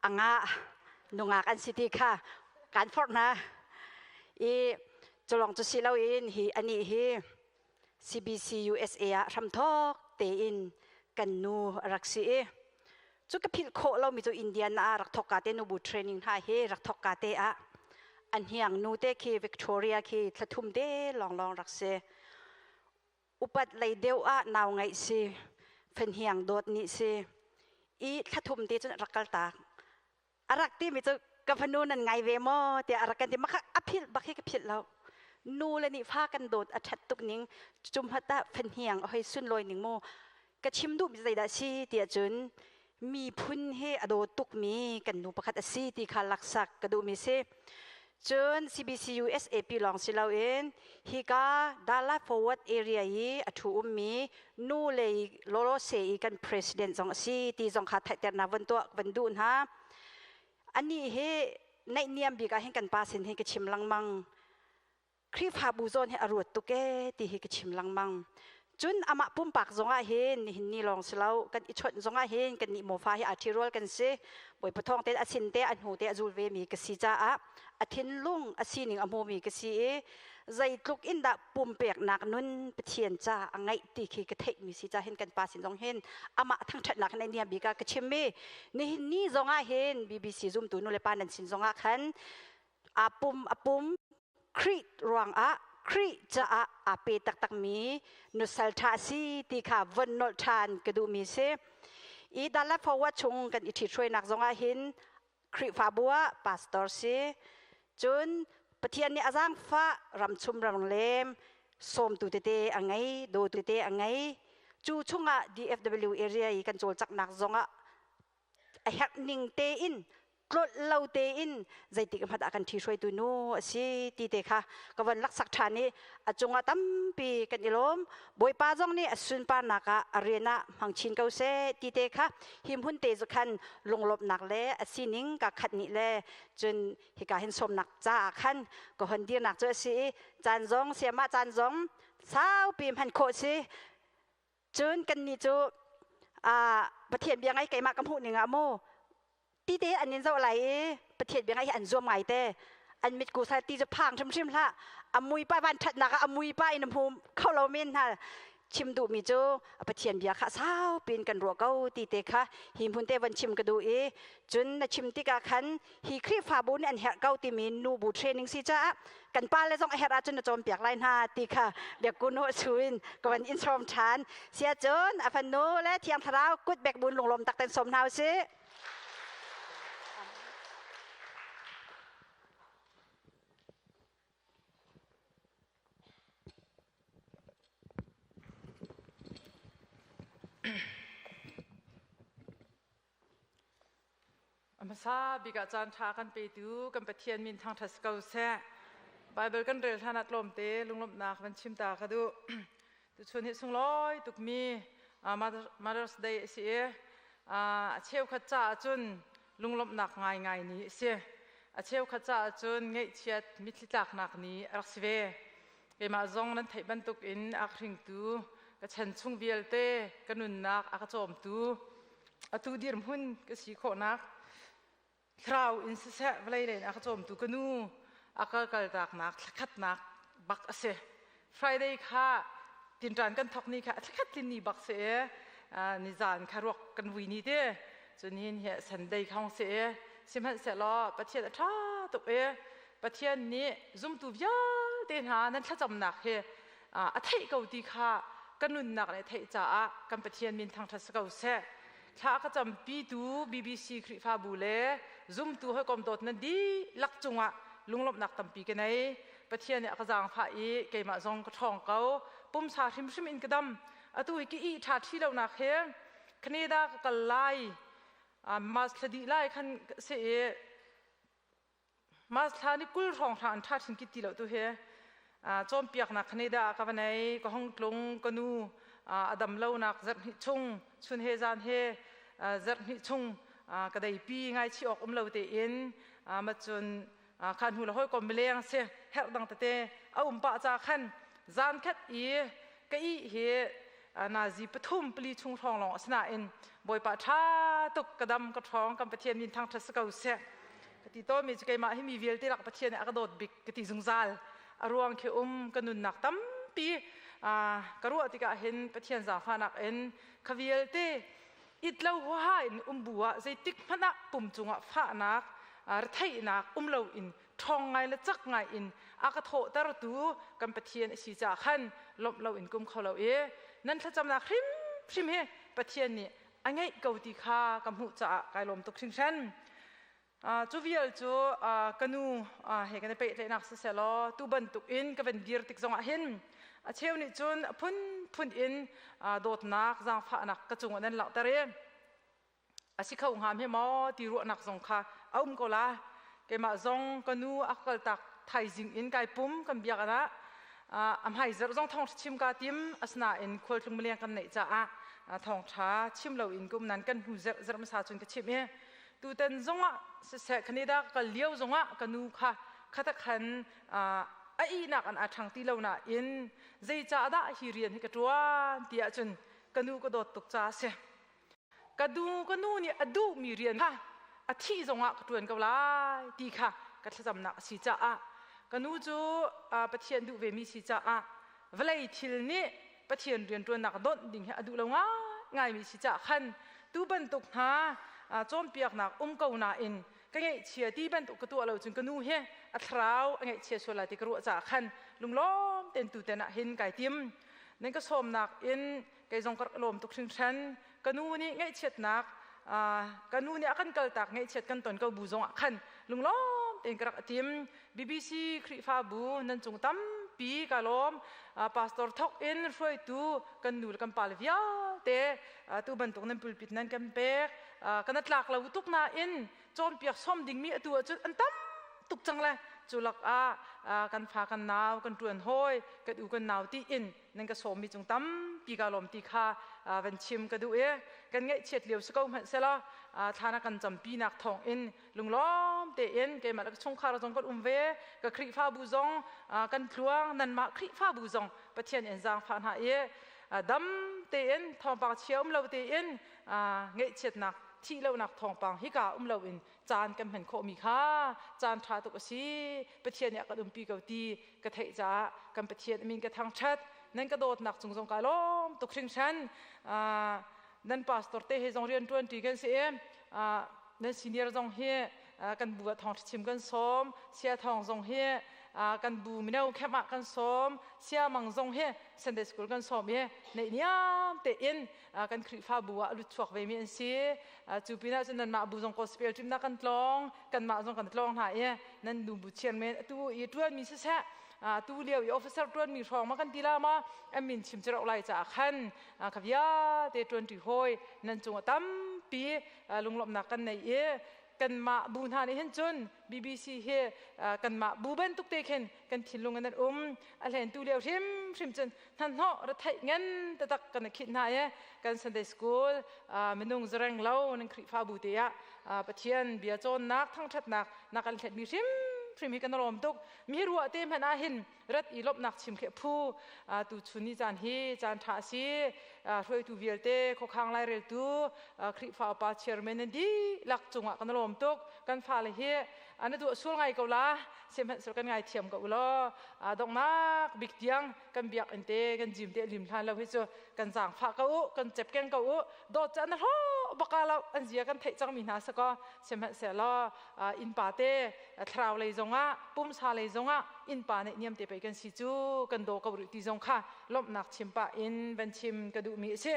a ngah nungak an si ti kha kan forh hna i culong cu si loin hi anih hi CBC USA ah hramthawk tein kan nu a rak si i cu ka philh khawh lomi cu Indian ah rak thawk ka te nubu training hna hi rak thawk ka te ah an hiang nu te khi Victoria khi thlathum te lawnglawng rak si. Upat lei deuh ah nau ngaih si, fenhiang dawt nih si i thlathum te cun rak kal tak. A rak timi cu ka fanu nan ngai ve maw tiah a rak kan ti. Mah kha a philh bak hi ka philh lo. Nu le nih fa kan dawt a ṭhat tuk ning cumhat ah fenhiang a hoi sunlawi ning mu ka chim duhmi zeidah si tiah cun miphun hi a daw tukmi kan nu pakhat a si ti kha laksak ka duhmi si. Cun CBCU SAP lawng si loin hika Dallas Forward area i a ṭhu ummi nu lei lawlawse i kan president zong a si ti zong kha theihternak van tuah van duh hna. Anih hi naihniam bik ah hin kan pa sin hi ka chim lengmang. Khrihfabu zawn hi a ruat tuk ee ti hi ka chim lengmang. Cun amah pumpak zongah hin nihin ni lawng si lo kan i chawnh zongah hin kan nih mawfa hi aa ṭhirual kan si. Bawipa thawng tein a sin te a hnu te a zul ve mi ka si caah a thinlung a sining a hmumi ka si i zeitluk in dah pumpeknak nun Pathian ca a ngeih ti khi ka theih mi si ca hin kan pa sin zong hin amah thangṭhatnak in niam bik ah ka chim mi nihin ni zongah hin BBC zumtu nu le pa nan sin zongah khan a pum a pum Khrih ruangah Khrih caah aa pe taktakmi nusal ṭha a si ti kha von nolh ṭhan ka duhmi si. I Dallas Forward chung kan i ṭhithruainak zongah hin Khrihfabu ah pastor si. Cun Pathian nih a zaangfah ramchum ramlem sawmtu tete a ngei, dawtu tete a ngei. Cu chungah DFW area i kan cawlcanghnak zongah a herh ning tein tlolh lo tein zeitik hmanh ah kan ṭhi hruaitu nu a si ti te kha ka von laksak ṭhan i a cungah tampi kan i lawm. Bawipa zong nih a sunparnak ah a rian ah hmang chin ko seh ti te kha hi hmun te cu khan lunglawmhnak le a sining ka khat nih le cun hika hin sawmnak caah khan ka hon dirnak cu a si i caan zong siamah caan zong saupi hman khawh si. Cun kannih cu Pathian bia ngai keimah ka hmuh ning ah mu ti te an in zoh lai i Pathian bia ngai hi an zuam ngai te an mitku sai ti cu phang hrimhrim hlah a mui pa van ṭhatnak ah a mui pa in a hmu kho lo men hna. Chim duhmi cu Pathian bia kha sau piin kan ruah ko ti te kha hi hmun te van chim ka duh i cun na chim tikah khan hi Khrihfabu nih an herh ko timi nubu training si caah kan pa le zong a herh ahcun na cawnpiak lai hna ti kha biakku nu su in ka van in sawm ṭhan. Sia cun a fanu le Thiang Thlarau kut bek bun lunglawm tak ten sawm hna usih. A hmasa bik ah caan ṭha kan petu kan Pathian min thangṭhat si ko seh. Baibal kan rel hlan ah tlawmte lunglawmhnak van chim ta ka duh. Tuchun hi sunglawi tukmi Mother's Day a si i a cheukhat caah cun lunglawmhnak ngaingai ni a si. A cheukhat caah cun ngaihchiat mitthli tlaknak ni a rak si ve. Keimah zong nan theih bantuk in a ka hringtu ka chan chung vialte ka nunnak a ka cawmtu atu dirhmun ka si khawhnak thlarau in siseh vawlei lei in a ka cawmtu ka nu a ka kaltaknak thlakhatnak bak a si. Friday kha tinṭan kan thawk ni kha a thlakhat tlin ni bak si i nizan kha ruak kan vui ni ti cun hin hi Sunday kha hong si i sihmanhsehlaw Pathian a ṭha tuk i Pathian nih zumtu vialte hna nan thlacamnak hi a theih ko ti kha ka nunnak nih a theih caah kan Pathian min thangṭhat si ko seh. Thla a ka campitu BBC Khrihfabu le zumtu hawikom dawt nan dihlak cungah lunglawmhnak tampi ka nei. Pathian nih a ka zaangfah i keimah zong ka ṭhawng ko. Pumsa hrimhrim in ka dam. Atu hi ka ih ṭha ṭhi lonak hi. Canada ka kal lai mas thla dih lai khan se i mas thla ni 20 hrawng hra an ṭha thin ki ti lo tu hi cawnpiaknak Canada ah ka va nei. Ka hong tlung, ka nu a dam lo nak zarh hnih chung, chun he zan he zarh hnih chung ka deipi, ngaichih awk um lo tein. Macun kha hnu le hawikom mileng si herh dang tete a um pah ca khan zan khat i ka ih hi nazi pathum pali chung hrawng lawng asinain Bawipa ṭha tuk, ka dam, ka ṭhawng. Kan Pathian min thangṭhat si ko seh. Ka ti tawnmi cu keimah hi mi vialte lak Pathian nih a ka dawt bik ka ti zungzal. A ruang khi um ka nunnak tampi ka ruah tikah hin Pathian zaangfahnak in kha vialte it lo huaha in um bu ah zeitik hmanh ah pum cungah fahnak, retheihnak um lo in ṭhawng ngai le cak ngai in a ka thawhtertu kan Pathian a si caah khan lawmh lo in kum kho lo i nan thlacamnak hrimhrim hi Pathian nih a ngeih ko ti kha ka hmuh caah kai lawm tuk hringhran. Cu vial cu ka nu he kan i pehtlaihnak siseh law, tu bantuk in ka van dir tik zongah hin a cheu nih cun a phunphun in dawtnak, zaangfahnak ka cungah nan langhter i a si kho hnga hme maw ti ruahnak zong kha a um ko la. Keimah zong ka nu a kaltak thaizing in kai pum, kan biak ah a hmaizarh zong thawng chim ka tim, asinain khualtlung mileng kan neih caah thawngṭha chim lo in kum nan kan hnu zerh zerh hmasa cun ka chim i tutan zongah siseh, Canada ka kal lio zongah ka nu kha khata khan a ihnak an aa ṭhang ti lo nain zeicah dah hi rian hi ka ṭuan ti ahcun ka nu ka dawt tuk caah a si. Ka du ka nu nih a duhmi rian kha a thih zongah ka ṭuan ko lai ti kha ka thlacamnak a si caah, ka nu cu Pathian duh vemi si caah vawlei thil nih Pathian rianṭuannak donh ding hi a duh lo ngaingaimi si caah khan tu bantuk hna cawnpiaknak um ko nain ka ngaihchia ti bantuk ka tuah lo cun ka nu hi a thlarau a ngaihchia sual lai ti ka ruah caah khan lunglawm tein tuten ah hin kai tim. Nan ka sawmnak in kei zong ka rak lawm tuk hringhran. Ka nu nih ngaihchiatnak, ka nu nih a kan kaltak ngaihchiat kan ton ko bu zongah khan lunglawm tein ka rak tim. BBC Khrihfabu nan cung tampi ka lawm. Pastor thok in hruaitu kan nu le kan pa le vialte, tu bantuk nan pulpit nan kan pek kan tlak lo tuk nain cawnpiak sawm dingmi atu ahcun an tam tuk cang le cu lakah kan fa kan nau kan ṭuan hawi kan u kan nau ti in nan ka sawmmi cung tampi ka lawm ti kha van chim ka duh i kan ngaihchiat lio si ko hmanh selaw thla na kan campinak thawng in lunglawm tein keimah le ka chungkhar zong kan um ve. Ka Khrihfabu zong kan tluang, nanmah Khrihfabu zong Pathian in zaangfah hna i dam tein, thawngpang chia um lo tein, ngaihchiatnak, thih lonak thawngpang hika um lo in caan kan hman khawhmi kha caan ṭha tuk a si. Pathian nih a kan umpi ko ti ka theih caah kan Pathian min ka thangṭhat. Nan ka dawtnak cung zong ka lawm tuk hringhran. Nan pastor te he zong rian ṭuanṭi kan si i nan senior zong hi kan bu ah thawngṭha chim kan sawm, sia thawng zong hi kan bu mino camp ah kan sawm, sia mang zong hi Sunday school kan sawm i neihniam tein kan Khrihfabu ah a lut chuak ve mi an si. Cu pinah cun nanmah bu zong gospel ṭimnak kan tlawng, kanmah zong kan tlawng hna i nan nu bu chairman atu i ṭuanmi siseh, tu lio i officer ṭuanmi hrawng ma kan ti la ma, an min chim cu lai caah khan kha vialte ṭuanṭi hawi nan cungah tampi lunglawmhnak kan nei i kanmah bu hna nih hin cun BBC hi kanmah bu bantuk te khin kan thinlung in an um. A hlen tu lio hrimhrim cun hnahnawh retheih ngan tatak kan khit hna i kan Sunday school minung zareng lo nan Khrihfabu te ah Pathian bia cawnnak, thangṭhatnak na kan thlet mi hrimhrim hi kan lawm tuk. Mi ruah te hmanh ah hin rat i lawmhnak chim khe phu tu chun ni caan hi caan ṭha a si. Hruaitu vialte, khuakhang laireltu, Khrihfa upa, chairman nan dihlak cungah kan lawm tuk. Kan fale hi na duah sual ngai ko la, sihmanhsehlaw kan ngaithiam ko u law donghnak bik tiang kan biakinn te, kan gym te lim hlan lo hi cu kan zaangfah ko u, kan cepkeng ko u. Dawt cu an hlawh baka lo, an zia kan theih cangmi hna si kaw, sihmanhsehlaw innpa te thlarau lei zongah, pumsa lei zongah innpa nih niam te pei kan si cu, kan daw ko rih ti zong kha lawmhnak chim pah in van chim ka duhmi a si.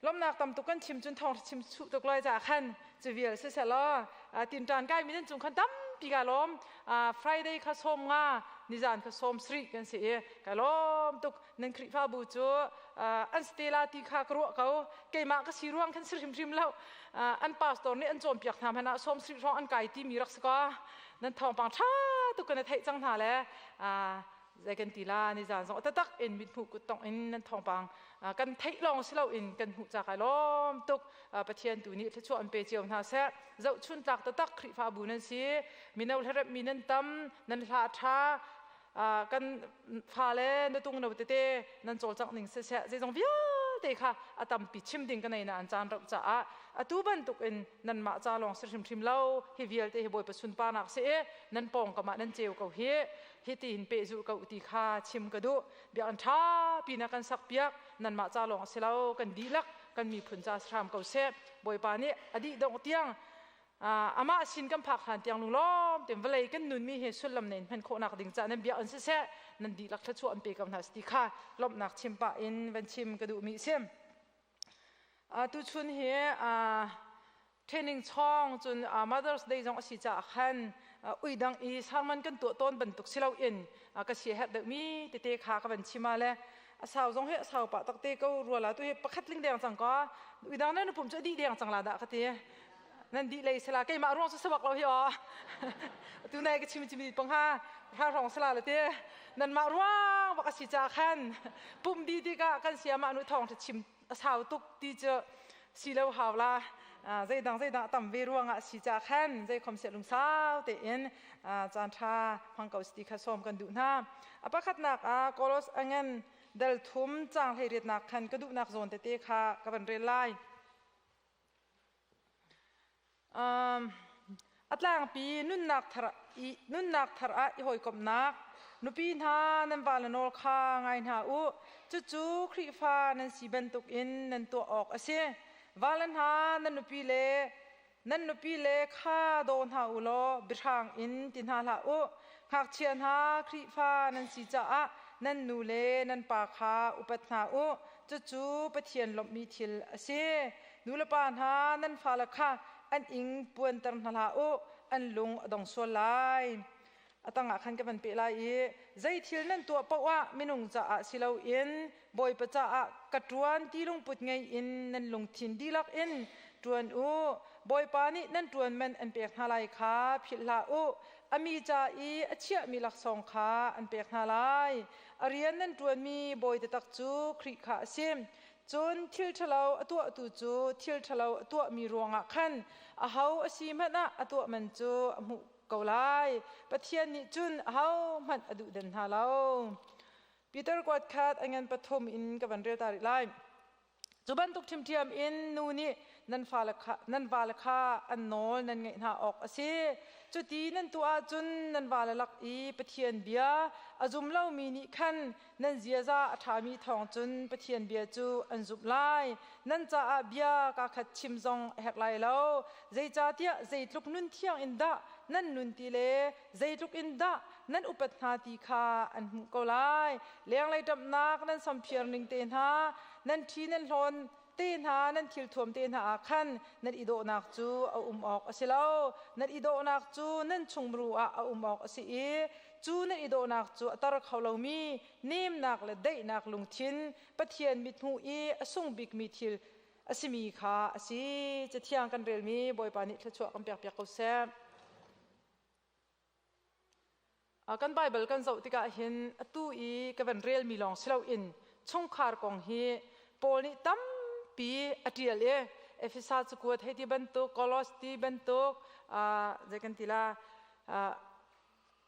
Lawmhnak tam tuk kan chim cun thawng chim chuh tuk lai ca khan cu vial siselaw tinṭan kai mi nan cung khan tampi ka lawm. Friday kha 15. Nizan kha 70 kan si i ka lawm tuk. Nan Khrihfabu cu an stela ti kha ka ruah ko. Keimah ka si ruang khan si hrimhrim lo. An pastor nih an cawnpiak hna hmanh ah 70 hrawng an kai timi rak si kaw nan thawngpang ṭha tuk kan i theih cang hna le zei kan ti la. Nizan zong tatak in mithmuh kuttongh in nan thawngpang kan theih lawng si loin kan hmuh ca kai lawm tuk. Pathian tu nih thluachuah an pe cio hna seh. Zohchun tlak tatak Khrihfabu nan si. Mino hlaremh mi nan tam, nan hla ṭha, kan fale nutung no tete nan cawlcangh ning siseh, zeizong vialte kha a tampi chim ding ka nei na an caan rauh caah atu bantuk in nanmah ca lawng si hrimhrim lo. Hi vialte hi Bawipa sunparnak si i nan pawngkam ah nan ceu ko. Hi hiti hin pehzulh ko ti kha chim ka duh. Biakinn ṭha pi na kan sak piak, nanmah ca lawng si lo, kan dihlak kan miphun ca si hram ko seh. Bawipa nih a dih dongh tiang, amah sin kan phak hlan tiang, lunglawm tein vawlei kan nunmi hi sullam nei hman khawhnak ding ca nan biakinn siseh, nan dihlak thluachuah an pe ko hna ti kha lawmhnak chim pah in van chim ka duhmi a si. Tuchun hi training chawng cun Mother's Day zong a si caah khan uidang i sermon kan tuah tawn bantuk si loin ka sia herh deuhmi tete kha ka van chim ah le a sau zong hi a sau pah takte ko rua la. Tu hi pakhat ling deng cang ka uidang nan pum cu a dih deng cang la dah ka ti. Nan dih lei sala keimah ruang cu sabak lo hi aw. Tu nai ka chim chim pang ha ha rong sala le te nan mah ruang bak a si ca khan pum di tikah kan sia mah nu thong chim a sau tuk ti cu si lo hau la. Zeidang zeidang tam ve ruangah si ca khan zei khom se lungsau tein caan tha hmang ko ti kha som kan duh hna. A pakhatnak ah Kolos angan dal thum cang 18nak khan ka duhnak zawn tete kha ka van rel lai. A tlangpi nunnak thar i nunnak thar ah i hawikomhnak. Nupi hna, nan vale nawl kha ngai hna u, cucu Khrihfa nan si bantukin nan tuah awk a si. Vale hna, nan nupi le kha daw hna u law biahrang in ti hna hlah u. Ngakchia hna, Khrihfa nan si caah nan nu le nan pa kha upat hna u, cucu Pathian lawmhmi thil a si. Nulepa hna, nan fale kha an ing puanter hna hlah u, an lung a dong sual lai. A tangah khan ka van peh lai i zei thil nan tuah paoh ah minung caah si loin Bawipa caah ka ṭuan ti lungput ngei in nan lungthin dihlak in ṭuan u. Bawipa nih nan ṭuan man an pek hna lai kha philh hlah u. A mi ca i a chiahmi laksawng kha an pek hna lai. A rian nan ṭuanmi Bawi taktak cu Khrih kha a si. Cun thil ṭhalo a tuahtu cu thil ṭhalo a tuahmi ruangah khan aho a si hmanh ah a tuah man cu a hmuh ko lai. Pathian nih cun ahohmanh a duhdan hna lo. Peter kuat khat a ngan pathum in ka van rel ta rih lai. Cu bantuk ṭhiamṭhiam in nu nih nan fale kha, nan vale kha an nawl nan ngaih hna awk a si. Cuti nan tuah ahcun nan vale lak i Pathian bia a zum lomi nih khan nan ziaza a ṭhami thawng cun Pathian bia cu an zumh lai. Nan caah bia kaa khat chim zong a herh lai lo. Zeicahtiah zeitluk nun thiang in dah nan nun ti le zeitluk in dah nan upat hna ti kha an hmuh ko lai. Lenglei ṭamhnak nan samphiar ning te hna, nan ṭhi nan hlawn te hna, nan thilthuam te hna ah khan nan i dawhnak cu a um awk a si lo. Nan i dawhnak cu nan chungmuru ah a um awk a si i cu nan i dawhnak cu a tar kho lomi nemnak le daihnak lungthin, Pathian mithmuh i a sung bikmi thil a simi kha a si. Cathiang kan relmi Bawipa nih thluachuah kan pekpiak ko seh. Kan Bible kan zoh tikah hin atu i ka van relmi lawng si loin chungkhar kong hi Paul nih tampi a ṭial i Efesa cakuat hei ti bantuk, Kolos ti bantuk, zei kan ti la,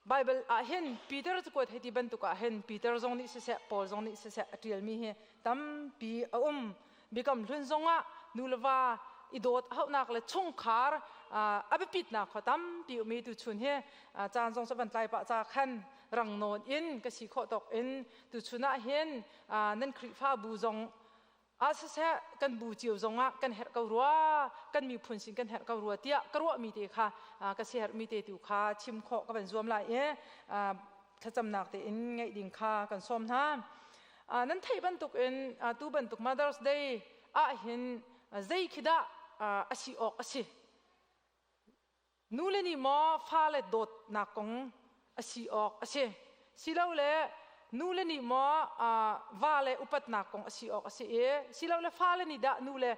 Bible ah hin Peter cakuat hei ti bantuk ah hin Peter zong nih siseh, Paul zong nih siseh a ṭialmi hi tampi a um. Biakam Hlun zongah nu le va i dawt hauhnak le chungkhar a biapitnak kha tampi um i tuchun hi caan zong cu van tlai pah ca khan rang nawn in ka si khawh tawk in tuchun ah hin nan Khrihfabu zong ah siseh, kan bu cio zongah kan herh ko rua, kan miphun sin kan herh ko rua tiah ka ruahmi te kha, ka siaherhmi te tu kha chim khawh ka van zuam lai i thlacamnak tein ngaih ding kha kan sawm hna. Nan theih bantukin tu bantuk Mother's Day ah hin zei khi dah a si awk a si? Nu le nih maw fale dawtnak kong a si awk a si? Silole nu le nih maw va le upatnak kong a si awk a si i silole fale nih dah nu le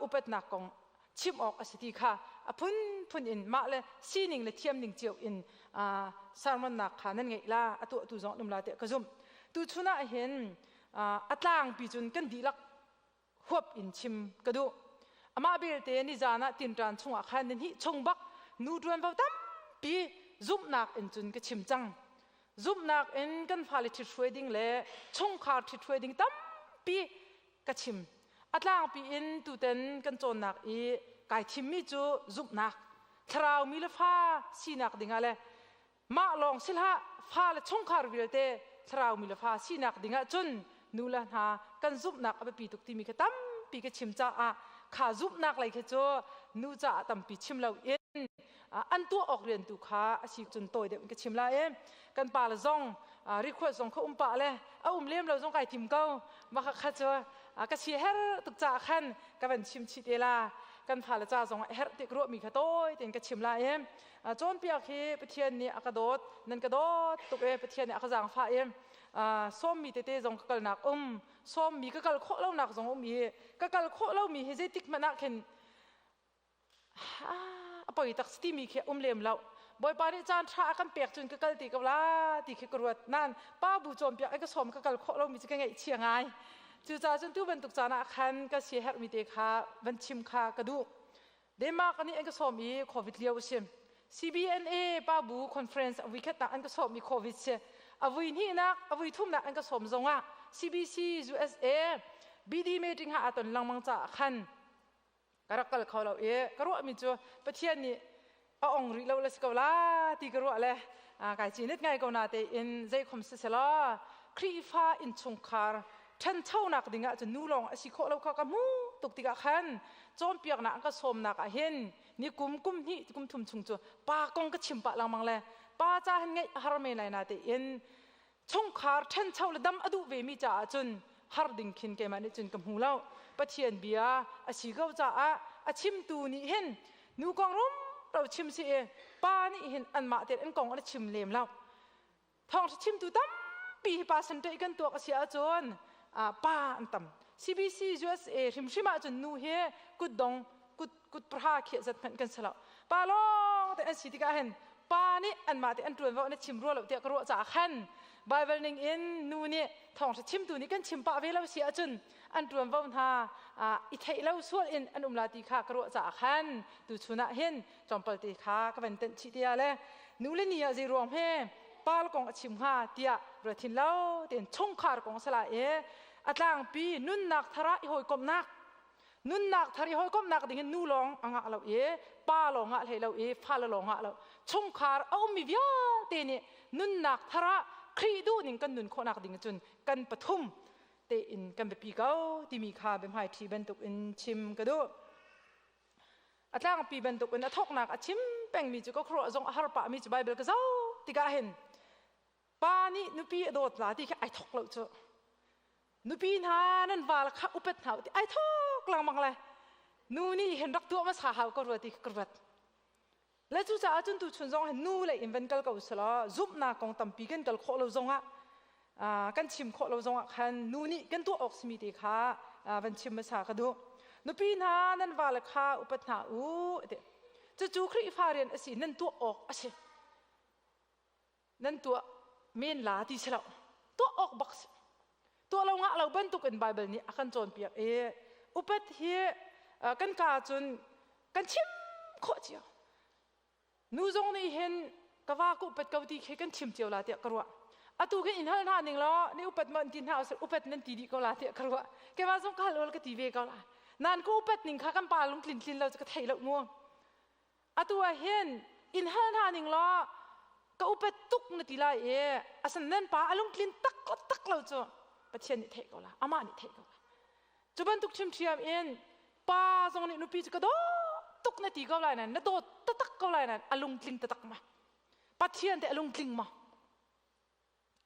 upatnak kong chim awk a si ti kha a phunphun in mah le sining le thiamning cio in sermonnak kha nan ngeih la, a tuahtu zong an um la tiah ka zumh. Tuchun ah hin a tlangpi cun kan dihlak huap in chim ka duh. Amah belte nizan ah tinṭan chungah khan nihnih chung bak nu ṭuanvo tampi zumhnak in cun ka chim cang. Zumhnak in kan fale ṭhithruai ding le chungkhar ṭhithruai ding tampi ka chim. A tlangpi in tutan kan cawnnak i kai thimmi cu zumhnak, thlarau mi le fa sinak dingah le mah lawng si hlah, fa le chungkhar vialte thlarau mi le fa sinak dingah cun nu le hna kan zumhnak a biapi tuk timi kha tampi ka chim caah kha zumhnak lei khi cu nu caah tampi chim lo in an tuah awk rian tu kha a si cun tawi deuh in ka chim lai i kan pa le zong request zong kha um pah le a um lem lo zong kai tim ko. Mah kha cu ka si her tuk caah khan ka van chim chih te la. Kan fale ca zong a herh tik ruahmi kha tawi tein ka chim lai i cawnpiak hi Pathian nih a ka dawt, nan ka dawt tuk e, Pathian nih a ka zaangfah i sawmmi tete zong ka kalnak um, sawmmi ka kal khawh lonak zong um i ka kal khawh lomi hi zeitik hmanh ah khin a poi tak si timi khi um lem lo. Bawipa nih caan ṭha a kan pek cun ka kal ti ko la ti khi ka ruat. Nan pa bu cawnpiak ai ka sawm, ka kal khawh lomi cu ka ngaihchia ngai. Cucaah cun tu bantuk caan ah khan ka siaherhmi te kha van chim kha ka duh. Denmark nih an ka sawm i COVID lio a si. CBNA pa bu conference a vui khatnak an ka sawm i COVID si. A vui hnihnak, a vui thumnak an ka sawm zongah CBC USA BD meeting ha aa ton lengmang caah khan ka rak kal kho lo i ka ruahmi cu Pathian nih a ong rih lo le si ko la ti ka ruah le kai cinit ngai ko na tein zeikhom si selaw Khrihfa innchungkhar ṭhanchonak ding ah cun nu lawng a si khawh lo kha ka hmuh tuk tikah khan cawnpiaknak an ka sawmnak ah hin ni kum kum hnih kum thum chung cu pa kong ka chim pah lengmang le pa ca hin ngeih a har men lai na tein chungkhar ṭhancho le dam a duh vemi caah cun har ding khin keimah nih cun ka hmu lo. Pathian bia a si ko caah a chimtu nih hin nu kong rumro chim si i pa nih hin anmah tein an kong an chim lem lo. Thawngṭha chimtu tampi hi pa sanṭeih kan tuak a si ahcun pa an tam. CBC USA hrimhrim ahcun nu hi kutdong kut kut pahra khiah zat hmanh kan si lo. Pa lawng te an si tikah hin pa nih anmah te an ṭuanvo an i chim rua lo tiah ka ruah caah khan Bible ning in nu nih thawngṭha chimtu nih kan chim pah ve lo si ahcun an ṭuanvo hna i theih lo sual in an um la ti kha ka ruah caah khan tuchun ah hin tlawmpal te kha ka van tenh chih tiah le nu le ni ah zei ruang he pal kong a chim hnga tiah ruat hin lo tiin chungkhar kong sala i a tlangpi nunnak thar ah i hawikomhnak, nunnak thar i hawikomhnak ding in nu lawng a ngah lo i pa lawng ngah hlei lo i fale lawng ngah lo, chungkhar a ummi vialte nih nunnak thar ah Khrih duhning kan nun khawhnak ding cun kan pathum tein kan biapi ko timi kha biahmai ṭhi bantuk in chim ka duh. A tlangpi bantuk in a thawknak a chim pengmi cu ka khuaruah zong a har pahmi cu Bible ka zoh tikah hin pa nih nupi a dawt la ti khi ai thawk lo cu. Nupi hna nan val kha upat hna ti ai thawk lengmang le nu nih hin rak tuah hmasa hau ka ruat ti ka ruat. Le cucaah cun tuchun zong hin nu le in van kal ko selaw zumhnak kong tampi kan kal khawh lo zongah, kan chim khawh lo zongah khan nu nih kan tuah awk simi te kha van chim hmasa ka duh. Nupi hna nan vale kha upat hna u ti. Cucu Khrihfa rian a si, nan tuah awk a si. Nan tuah men la ti si lo, tuah awk bak si. Tuah lo ngah lo bantuk in Bible nih a kan cawnpiak i upat hi kan ka cun kan chim khawh cio. Nu zong nih hin ka va ka upat ko ti khi kan chim cio la tiah ka ruah. Atu khi in hal hna ning law ni upat ma an ti hna usih, upat nan ti dih ko la tiah ka ruah. Keimah zong ka hal ul ka ti ve ko la. Nan ka upat ning kha kan pa lungtlin tlin lo cu ka thei lo mu. Atu ah hin in hal hna ning law ka upat tuk na ti lai i asan nan pa a lungtlin tak tak lo cu Pathian nih theih ko la, amah nih theih ko la. Cu bantuk ṭhiamṭhiam in pa zong nih nupi cu ka dawt tuk na ti ko lai nain, na dawt taktak ko lai nain a lungtling taktak ma? Pathian te a lungtling ma?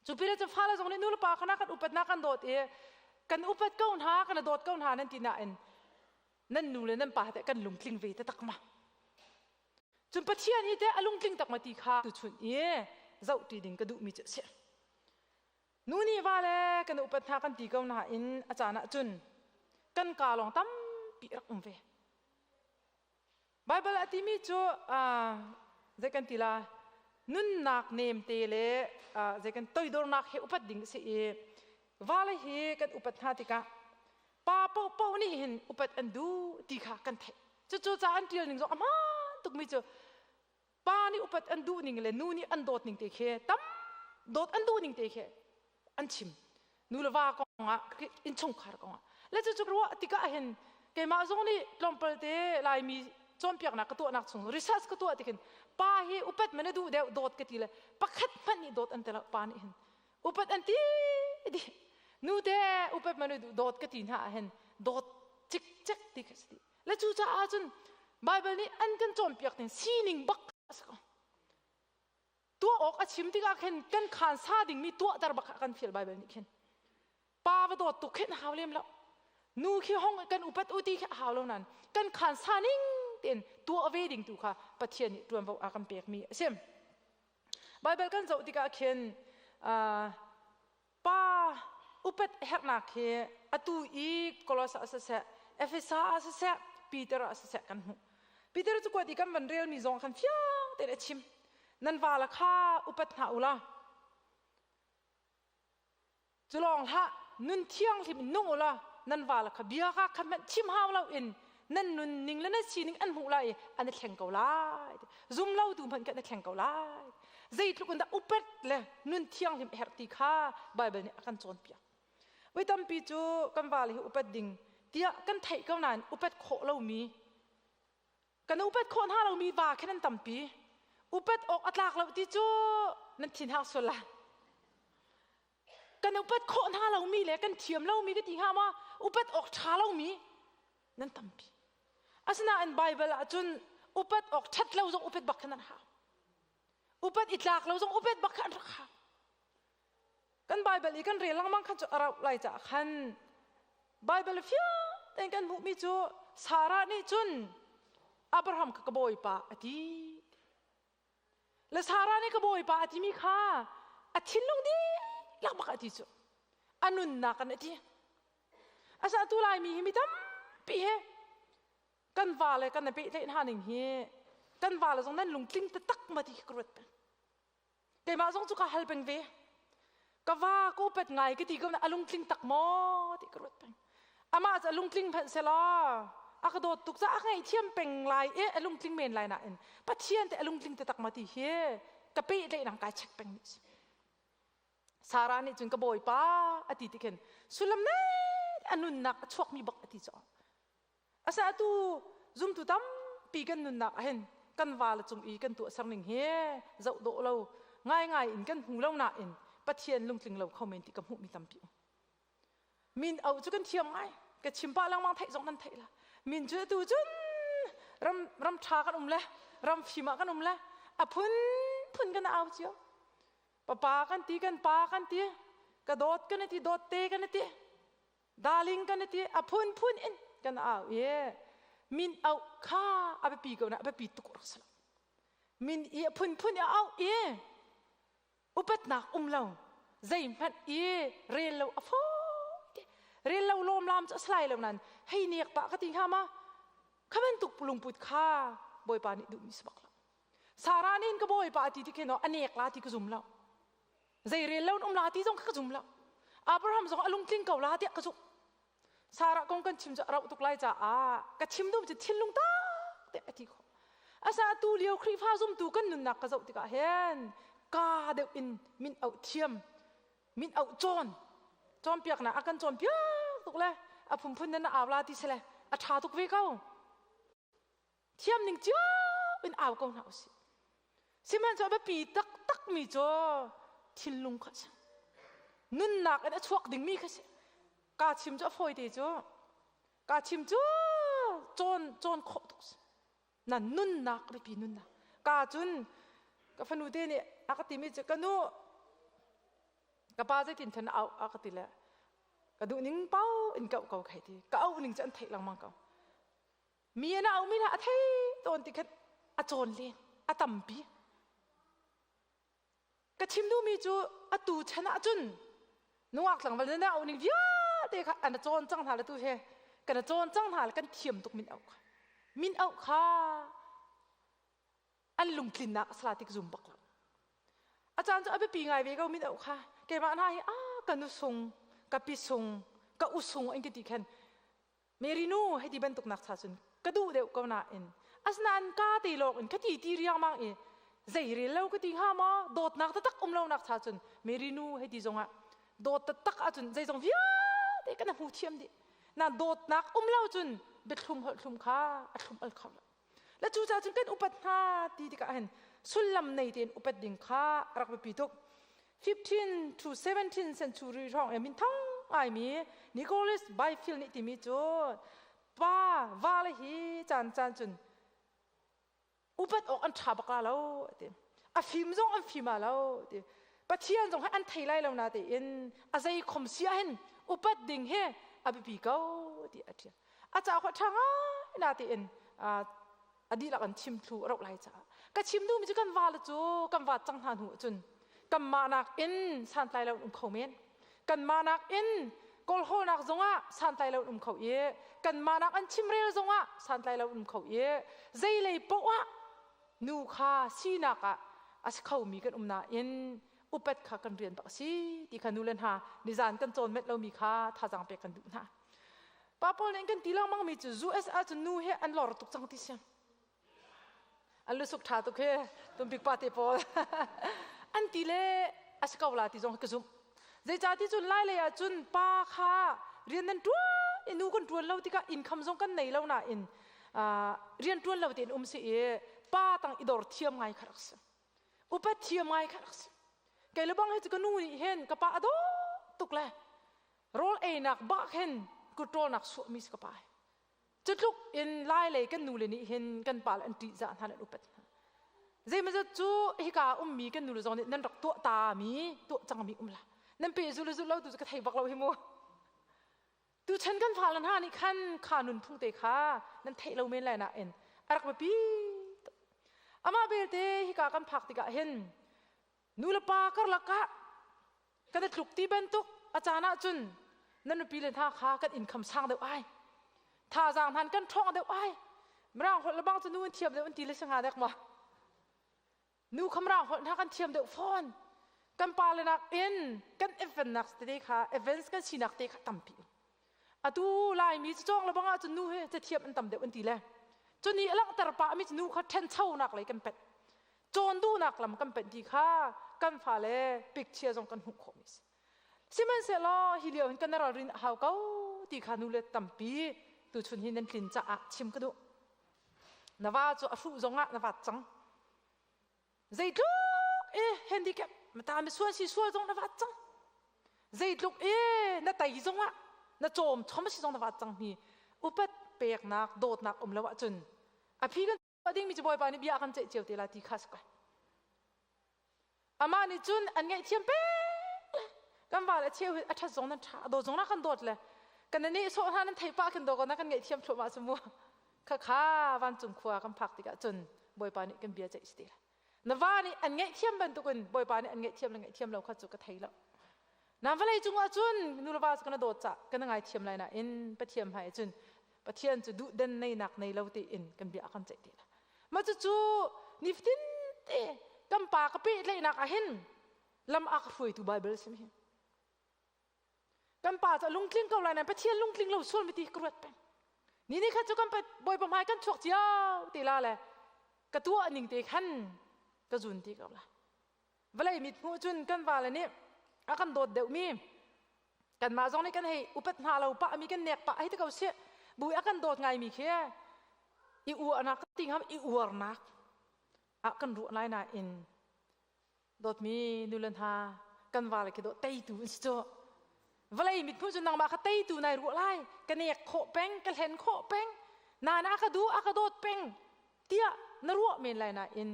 Cu pin cu fale zong nih nu le pa kha kan upatnak kan dawt i kan upat ko hna, kan dawt ko hna nan ti nain nan nu le nan pa te kan lungtling ve taktak ma? Cun Pathian hi teh a lungtling tak ma ti kha tuchun i zoh ti ding ka duhmi cu a si. Nu nih va le kan upat hna kan ti ko nain a caan ah cun kan kaa lawng tampi rak um ve. Baibal a timi cu zei kan ti la nunnak nemte le zei kan toidornak he upat ding a si i vale hi kan upat hna tikah pa paohpaoh nih hin upat an duh ti kha kan theih. Cucu ca an ṭial ning zong a hmaan tukmi cu pa nih upat an duh ning le nu nih an dawt ning te khi tam dawt an duh ning te khi an chim nu le va kongah innchungkhar kongah le cucu ruah tikah hin keimah zong nih tlawmpal te laimi cawnpiaknak ka tuahnak chung research ka tuah tikin pa hi upat man a duh deuh dawt ka ti le pakhat hmanh nih dawt an ti lo pa nih hin upat an ti di nu te upat man duh dawt ka ti hna ah hin dawt cikcek ti kha si le cucaah cun Bible nih an kan cawnpiak ding sining bak a si ko. Tuah awk a chim tikah khin kan khaan sa dingmi tuahter bak kan fial Bible nih khin. Pa va dawt tuk khin hau lem lo. Nu khi hong kan upat u ti khi hau lo nan kan khaan sa ning tein tuah ve ding tu kha Pathian nih tuanvo a kan pekmi a si. Bible kan zoh tikah khin Pa upat herhnak hi atu i Kolosa ah siseh, Efesa ah siseh, Peter ah siseh kan hmuh. Peter cu kuat i kan van relmi zong khan fiang tein a chim. Nan vala kha upat hna u la. Cu lawng hlah, nun thianghlim in nung u la, nan vala kha bia ka khat hmanh chim hau lo in nan nun ning le nan sining an hmuh lai i an i thleng ko lai. Zum lo tu hmanh kan i thleng ko lai. Zeitluk in dah upat le nun thianghlim a herh ti kha Baibal nih a kan cawnpiak. Voi tampi cu kan vale hi upat ding tiah kan theih ko nain upat khawh lomi kan upat khawh hna lomi va khin an tampi. Upat awk a tlak lo ti cu nan thin hang sual lai. Kan upat khawh hna lomi le kan thiam lomi ka ti hnga ma upat awk ṭha lomi nan tampi. Asinain Baibal ah cun upat awk ṭhat lo zong upat bak khan an hau. Upat i tlak lo zong upat bak kha an rak hau. Kan Baibal i kan rel lengmang khan cu a rauh lai caah khan Baibal fiang tein kan hmuhmi cu Sarah nih cun Abraham kha ka bawipa a ti. Le Sarah nih ka bawipa a timi kha a thinlung dihlak bak a ti cu. A nunnak an a ti. Asa tu Laimi hi mi tampi he kan va le kan i pehtlaih hna ning hi kan va le zong nan lungtling taktak ma ti khi ka ruat peng. Keimah zong cu ka hal peng ve. Ka va ka upat ngai ka ti ko a lungtling tak maw ti ka ruat peng. Amah cu a lungtling hmanh selaw a ka dawt tuk caah a ngaihthiam peng lai i a lungtling men lai nain Pathian te a lungtling taktak ma ti hi ka pehtlaihnak kai check peng ni si. Sarah nih cun ka bawipa a ti ti khin sullam ne a nunnak a chuakmi bak a ti cu. Asa atu zumtu tampi kan nunnak ahhin kan va le cung i kan tuahser ning hi zoh dawh lo ngaingai in kan hmu lo nain Pathian lungtling lo kho men ti ka hmuhmi tampi um. Min au cu kan thiam ngai. Ka chim pah lengmang theih zong nan theih la. Min cu atu cun ram ram ṭha kan um le ram fim ah kan um le a phun phun kan au cio. Papa kan ti kan pa kan ti ka dawt kan ti dawt te kan ti darling kan ti a phunphun in kan au i min auh kha a biapi ko na a biapi tuk rak si lo min i a phunphun i a auh i upatnak um lo zeihmanh i rel lo a fawi te rel lo lawmlam cu a si lai lo nan hei nek pah ka ti hnga ma kha bantuk lungput kha bawipa nih duhmi si bak lo Sarah nih ka bawipa a ti ti khin a nek la ti ka zum lo. Zei rel lo um la ti zong ka zum lo. Abraham zong a lungtling ko la tiah ka zumh. Sarah kong kan chim cu a rauh tuk lai caah ka chim duh cu thinlung tak te a ti kho. Asa tu lio Khrihfa zumtu kan nunnak ka zoh tikah hin ka deuh in min auh thiam min auh cawn cawnpiaknak a kan cawnpiak tuk le a phunphun nan au la ti sile a ṭha tuk ve ko. Thiam ning cio in au ko hna usih. Sihmanhsehlaw a biapi taktakmi cu thinlung kha a si. Nunnak in a chuak dingmi kha si. Kaa chim cu a fawi te cu. Kaa chim cu cawn cawn khawh tuk si. Na nunnak a biapi nunnak. Ka cun ka fanu te nih a ka timi cu ka nu ka pa zeitin khan au a ka ti le ka duh ning pau in ka ko khai ti ka auh ning cu an theih lengmang ko Mi an aumi hna a thei tawn ti khan a cawn len a tampi. Ka chim duhmi cu atu chan ah cun Nungak tlangval na au ning vialte kha an cawn cang hna le tu he kan cawn cang hna le kan thiam tuk min au kha. Min au kha an lungtlinnak a sala tik zum bak lo. A caan cu a biapi ngai ve ko min au kha. Keimah hna hi a ka nu sung, ka pi sung, ka u sung an ka ti khan Mary nu hei ti bantuk nak cha cun ka duh deuh ko nain asinain ka te lawng in ka ti ti riangmang i zei rel lo ka ti hnga maw dawtnak taktak um lo nak cha cun Mary nu hei ti zongah dawt taktak ahcun zeizong vialte kan hmu thiam dih na dawtnak um lo cun biathlum holhthlum kha a thlum al kho lo le cu ca cun kan upat hna ti tikah hin sullam nei tein upat ding kha rak biapi tuk 15 to 17 century hrawng i minthang ngaimi Nicholas Byfield nih timi cu pa va le hi caan caan cun upat awk an ṭha bak la lo ti a fim zong an fim a lo ti Pathian zong hi an thei lai lo na tein a zei khom si ah hin upat ding hi a biapi ko ti a ṭial a ca kha ṭha ngai na tein a dihlak an chim thlu a rauh lai caah ka chim duhmi cu kan va le cu kan vat cang hna hnu cun kanmah nakin santlai lo um kho men kanmah nakin kawlhawlnak zongah santlai lo um kho i kanmah nak an chimrel zongah santlai lo um kho i zeilei poah ah nu kha sinak ah a si khomi kan um nain upat kha kan rian bak a si ti kha nu le hna nizan kan cawn met lomi kha thazaang pek kan duh hna. Pa pawl nih kan ti lengmang mi cu US ah cun nu he an lor tuk cang ti si. An lusuk ṭha tuk he tumpik pa te pawl an ti le a si ko la ti zong ka zumh. Zeicah ti cun lai lei ah cun pa kha rian nan ṭuan i nu kan ṭuan lo tikah income zong kan nei lo nain rian ṭuan lo tein um si i pa tang i dor thiam ngai kha rak si. Upat thiam ngai kha rak si. Kei le bang hi cu ka nu nih hin ka pa a dawt tuk le rawl einak bak hin kutrawlnak suahmi si ka pa hi. Cutluk in lai lei kan nule nih hin kan pa le an ṭihzah hna le an upat hna. Zeimazat cu hika ummi kan nule zong nih nan rak tuah ta mi tuah cangmi um la. Nan pe zul le zul lo tu cu ka thei bak lo hi mu. Tuchan kan fale hna nih khan kha nunphung te kha nan theih lo men lai nain a rak biapi tuk. Amah belte hika kan phak tikah hin nu le pa karlak ah kan i tluk ti bantuk a caan ahcun nan nupi le hna kha kan income sang deuh ai thazaang hnan kan ṭhawng deuh ai mirang holh le bang cu nu an thiam deuh an ti le si hnga dek ma nu kha mirang holh hna kan thiam deuh fawn kan pa le nak in kan event tete kha events kan sinak te kha tampi atu laimi cu cawng le bang ahcun nu he cathiam an tam deuh an ti le cuni a langhter pah mi cu nu kha ṭhenchonak lei kan pet cawn duhnak lam kan pet ti kha kan fale picture zong kan hmuh khawh mi si sihmanhsehlaw hi lio hin kan ralrin a hau ko ti kha nu le tampi tuchun hi nan tlin caah chim ka duh na va cu a hruh zongah na vat cang zeitluk e handicap mata mi sual si sual zong na vat cang zeitluk e na tai zongah na cawm chom si zong na vat cang mi upat peknak dawtnak um lo ahcun a phi kan ding mi cu bawipa nih bia kan ceih cio te la ti kha si ko amah nih cun an ngaihthiam pek kan val a cheu a ṭhat zong nan ṭha a dawt zong na kan dawt le kan nih sawh hna nan thei pah khin daw na kan ngaihthiam thluahmah cu mu kha kha vancung khua kan phak tikah cun bawipa nih kan bia ceih si te la na va nih an ngaihthiam bantukin bawipa nih an ngaihthiam le ngaihthiam lo kha cu ka thei lo na vawlei cungah cun nu le va cu kana dawt cah kana ngaithiam lai nain pathian hmai cun pathian cu duh den neinak nei lo tiin kan bia kan ceih te la ma cu cu nifatin te kan pa ka pehtlaihnak ah hin lam a ka hruaitu Bible sim hi kan pa cu lungtling ko lai nain Pathian lungtling lo sual mi ti ka ruat peng ni ni khat cu kan bawipa hmai kan chuak cio te la le ka tuah ning te khan ka zun ti ko la vawlei mit hmuh cun kan vale nih a kan dawt deuh mi kanmah zong nih kan hei upat hna lo pah mi kan nek pah hei ti ko sih bui a kan dawt ngai mi khi i uarnak ti ngam i uarnak ah kan ruah lai nain dawtmi nu le hna kan vale khi dawh teitu an si cu vawlei mit hmuh cu nangmah kha teitu nai ruah lai ka nek khawh peng ka hlen khawh peng nana ka duh a ka dawt peng tiah na ruah men lai nain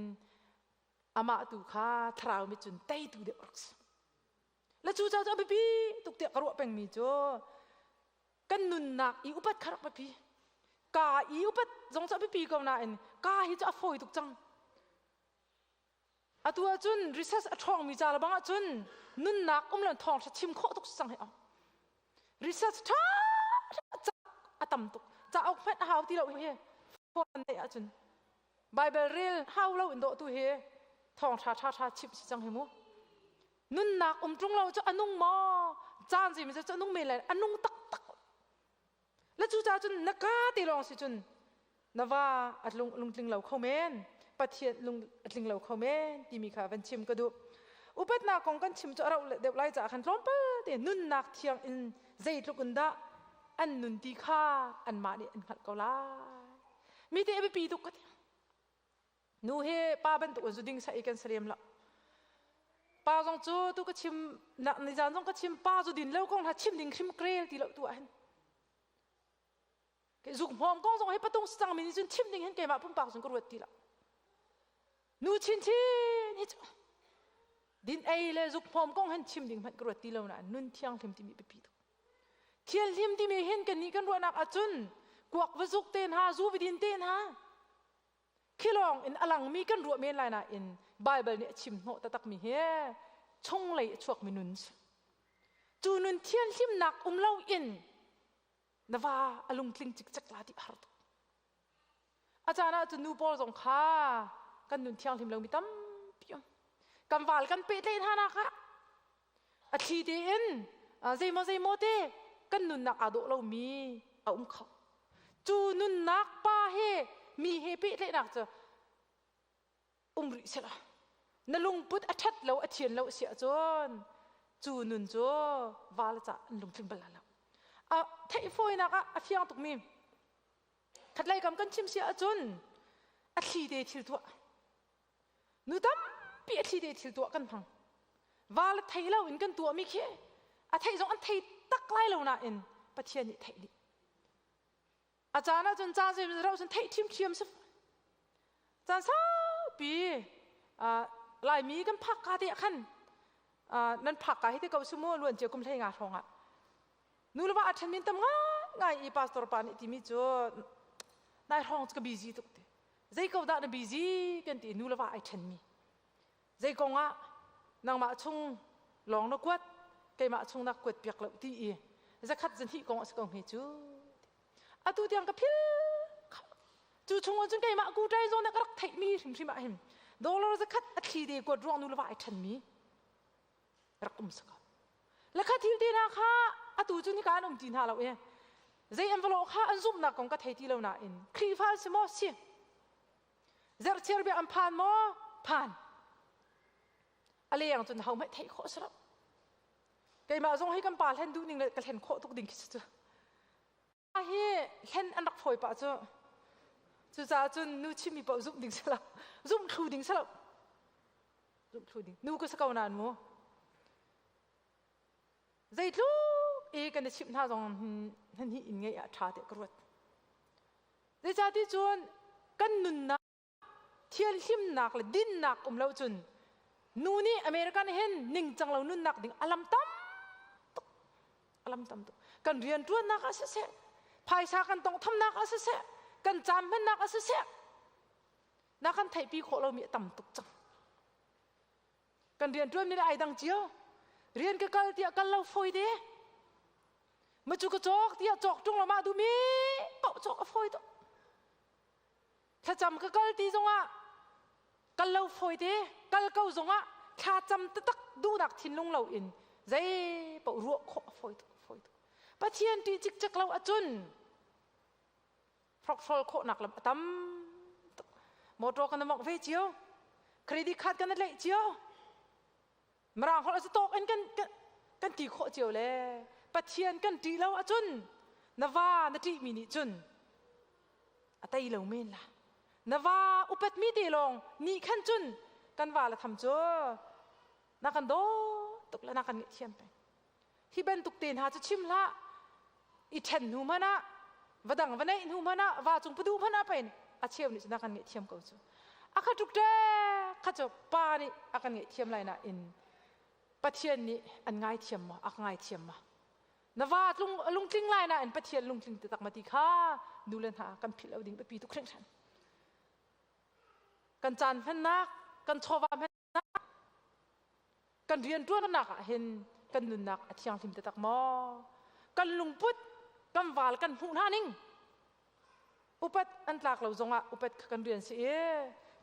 amah tu kha thlarau mit cun teitu deuh rak si le cu ca cu a biapi tuk tiah ka ruah pengmi cu kan nunnak i upat kha rak biapi ka i upat zong cu a biapi ko nain ka hi cu a fawi tuk cang atu ahcun research a ṭhawngmi ca le bang ahcun Nunnak um lo thawng tha chim khawh tuk sang hi au. Research tha tha a tam tuk. Cauk hmanh a hau ti lo hi. Phone nei ahcun Bible rel hau lo in dawh tu hi thawng tha tha tha chim si cang hi mu. Nunnak um ṭung lo cu a nung maw? Caan zimi cu a nung men lai, a nung taktak. Le cucaah cun na ka te lawng si cun na va a lungtling lo kho men, Pathian lung a tling lo kho men timi kha van chim ka duh. Upatnak kong kan chim cu a rauh deuh lai caah khan tlawmpal te nunnak thiang in zeitluk in dah an nun ti kha anmah nih an hngalh ko lai. Mi te a biapi tuk ka ti. Nu hi pa bantuk in zu ding sa i kan salem lo. Pa zong cu tu ka chim nak ni zan zong ka chim pa zu din lo kong hna chim ding hrim krel ti lo tu ah hin. Ke zuk hmawm kong zong hi patung cang mi nih cun chim ding hin keimah pumpak cun ka ruat ti lo. Nu chin chin hi cu din ei le zuk hmawm kong hin chim ding hmanh ka ruat ti lo na nun thianghlim timi biapi tuk. Thianghlim timi hin kan nih kan ruahnak ahcun kuak va zuk te hna zu va din te hna Khilawng in a langmi kan ruah men lai nain Baibal nih a chim hnawh taktakmi hi chunglei a chuakmi nun si. Cu nun thianhlimnak um loin na va a lungtling cikcek la ti a har tuk. A caan ah cun nu pawl zong kha kan nun thianghlim lomi tampi um. Kan val kan pehtlaih hna nak ah a thli tein zeimaw zeimaw te kan nunnak aa dawh lomi a um kho. Cu nunnak pa he mi he pehtlaihnak cu um rih sehla. Na lungput a ṭhat lo a thian lo a si ahcun cu nun cu va le ca an lungtling bal lai lo. A theih fawinak ah a fiang tukmi khatlei kam kan chim si ahcun a thli te thil tuah Nu tampi a thli te thil tuah kan hmang. Va le thei lo in kan tuahmi khi a theih zong an thei tak lai lo nain Pathian nih theih dih. A caan ahcun caan zei rau cun theih ṭhiamṭhiam si. Caan saupi Laimi kan phak ka te ah khan nan phak ka hi te ko su mu luan cia kum hlei nga hrawng ah nu le va a ṭhen min tam ngai ngai i pastor pa nih timi cu nai hrawng cu ka busy tuk ti Zei ko dah na busy kan ti nu le va ai ṭhenmi. Zei kong ah nangmah chung lawng na kuat keimah chung na kuat piak lo ti i zakhat zahnih kong a si ko hme cu. Atu tiang ka phil cu chung cun keimah ku ṭai zawn ka rak theihmi hrimhrim ah hin dollar zakhat a thli te kuat ruang nu le va ai ṭhenmi rak um si ko. Le kha thil te hna kha atu cu nika an um ti hna lo i zei an va lawh kha an zumhnak kong ka thei ti lo nain Khrihfa an si maw si zerchiar bia an phan maw phan a leng cun ho hmanh theih khawh si lo keimah zong hi kan pa hlen duh ning le ka hlen khawh tuk ding khi cu hi hlen an rak fawi pah cu cucaah cun nu chimmi paoh zumh ding si lo zumh thlu ding si lo zumh thlu ding nu ka si ko nain mu zeitluk i kan i chimh hna zong hin hi in ngeih ah ṭha tiah ka ruat zeicahti cun kan nunnak thianhlimnak le dinnak um lo cun nu nih American hin ningcang lo nunnak ding alam tam tuk alam tam tuk kan rian ṭuannak ah siseh phaisa kan tongthamnak ah siseh kan caan hmannak ah siseh na kan theihpi khawh lomi a tam tuk cang kan rian ṭuanmi le ai dang cio rian ka kal tiah kal lo fawi te ma cu ka cawk tiah cawk ṭung lo mah duhmi paoh cawk a fawi tuk Thlacam ka kal ti zongah kal lo fawi te kal ko zongah thlacam taktak duhnak thinlung lo in zei paoh ruah khawh a fawi tuk fawi tuk. Pathian ṭih cikcek lo ahcun hrokhrol khawhnak lam a tam tuk. Motor kan mok ve cio. Credit card kan tlaih cio. Mirang holh a tawk in kan kan ti khawh cio le Pathian kan ṭih lo ahcun na va na ṭihmi nih cun a tei lo men la. Na va upatmi te lawng nih khan cun kan va le tham cu na kan daw tuk le na kan ngaihthiam peng. Hi bantuk te hna cu chim hlah. I ṭhen hnu hmanh ah va dang va neih hnu hmanh ah va cung padu hmanh ah pen a cheu nih cun a kan ngaihthiam ko cu. A kha tuk ṭek kha cu pa nih a kan ngaihthiam lai nain Pathian nih an ngaithiam maw? A ka ngaithiam maw? Na va tlung lungtling lai nain Pathian lungtling taktak ma ti kha nu le hna kan philh lo ding biapi tuk hringhran. Kan caan hmannak, kan chawva hmannak, Kan rianṭuannak ah hin kan nunnak a thianghlim taktak maw? Kan lungput, kan val kan hmuh hna ning upat an tlak lo zongah upat kha kan rian si i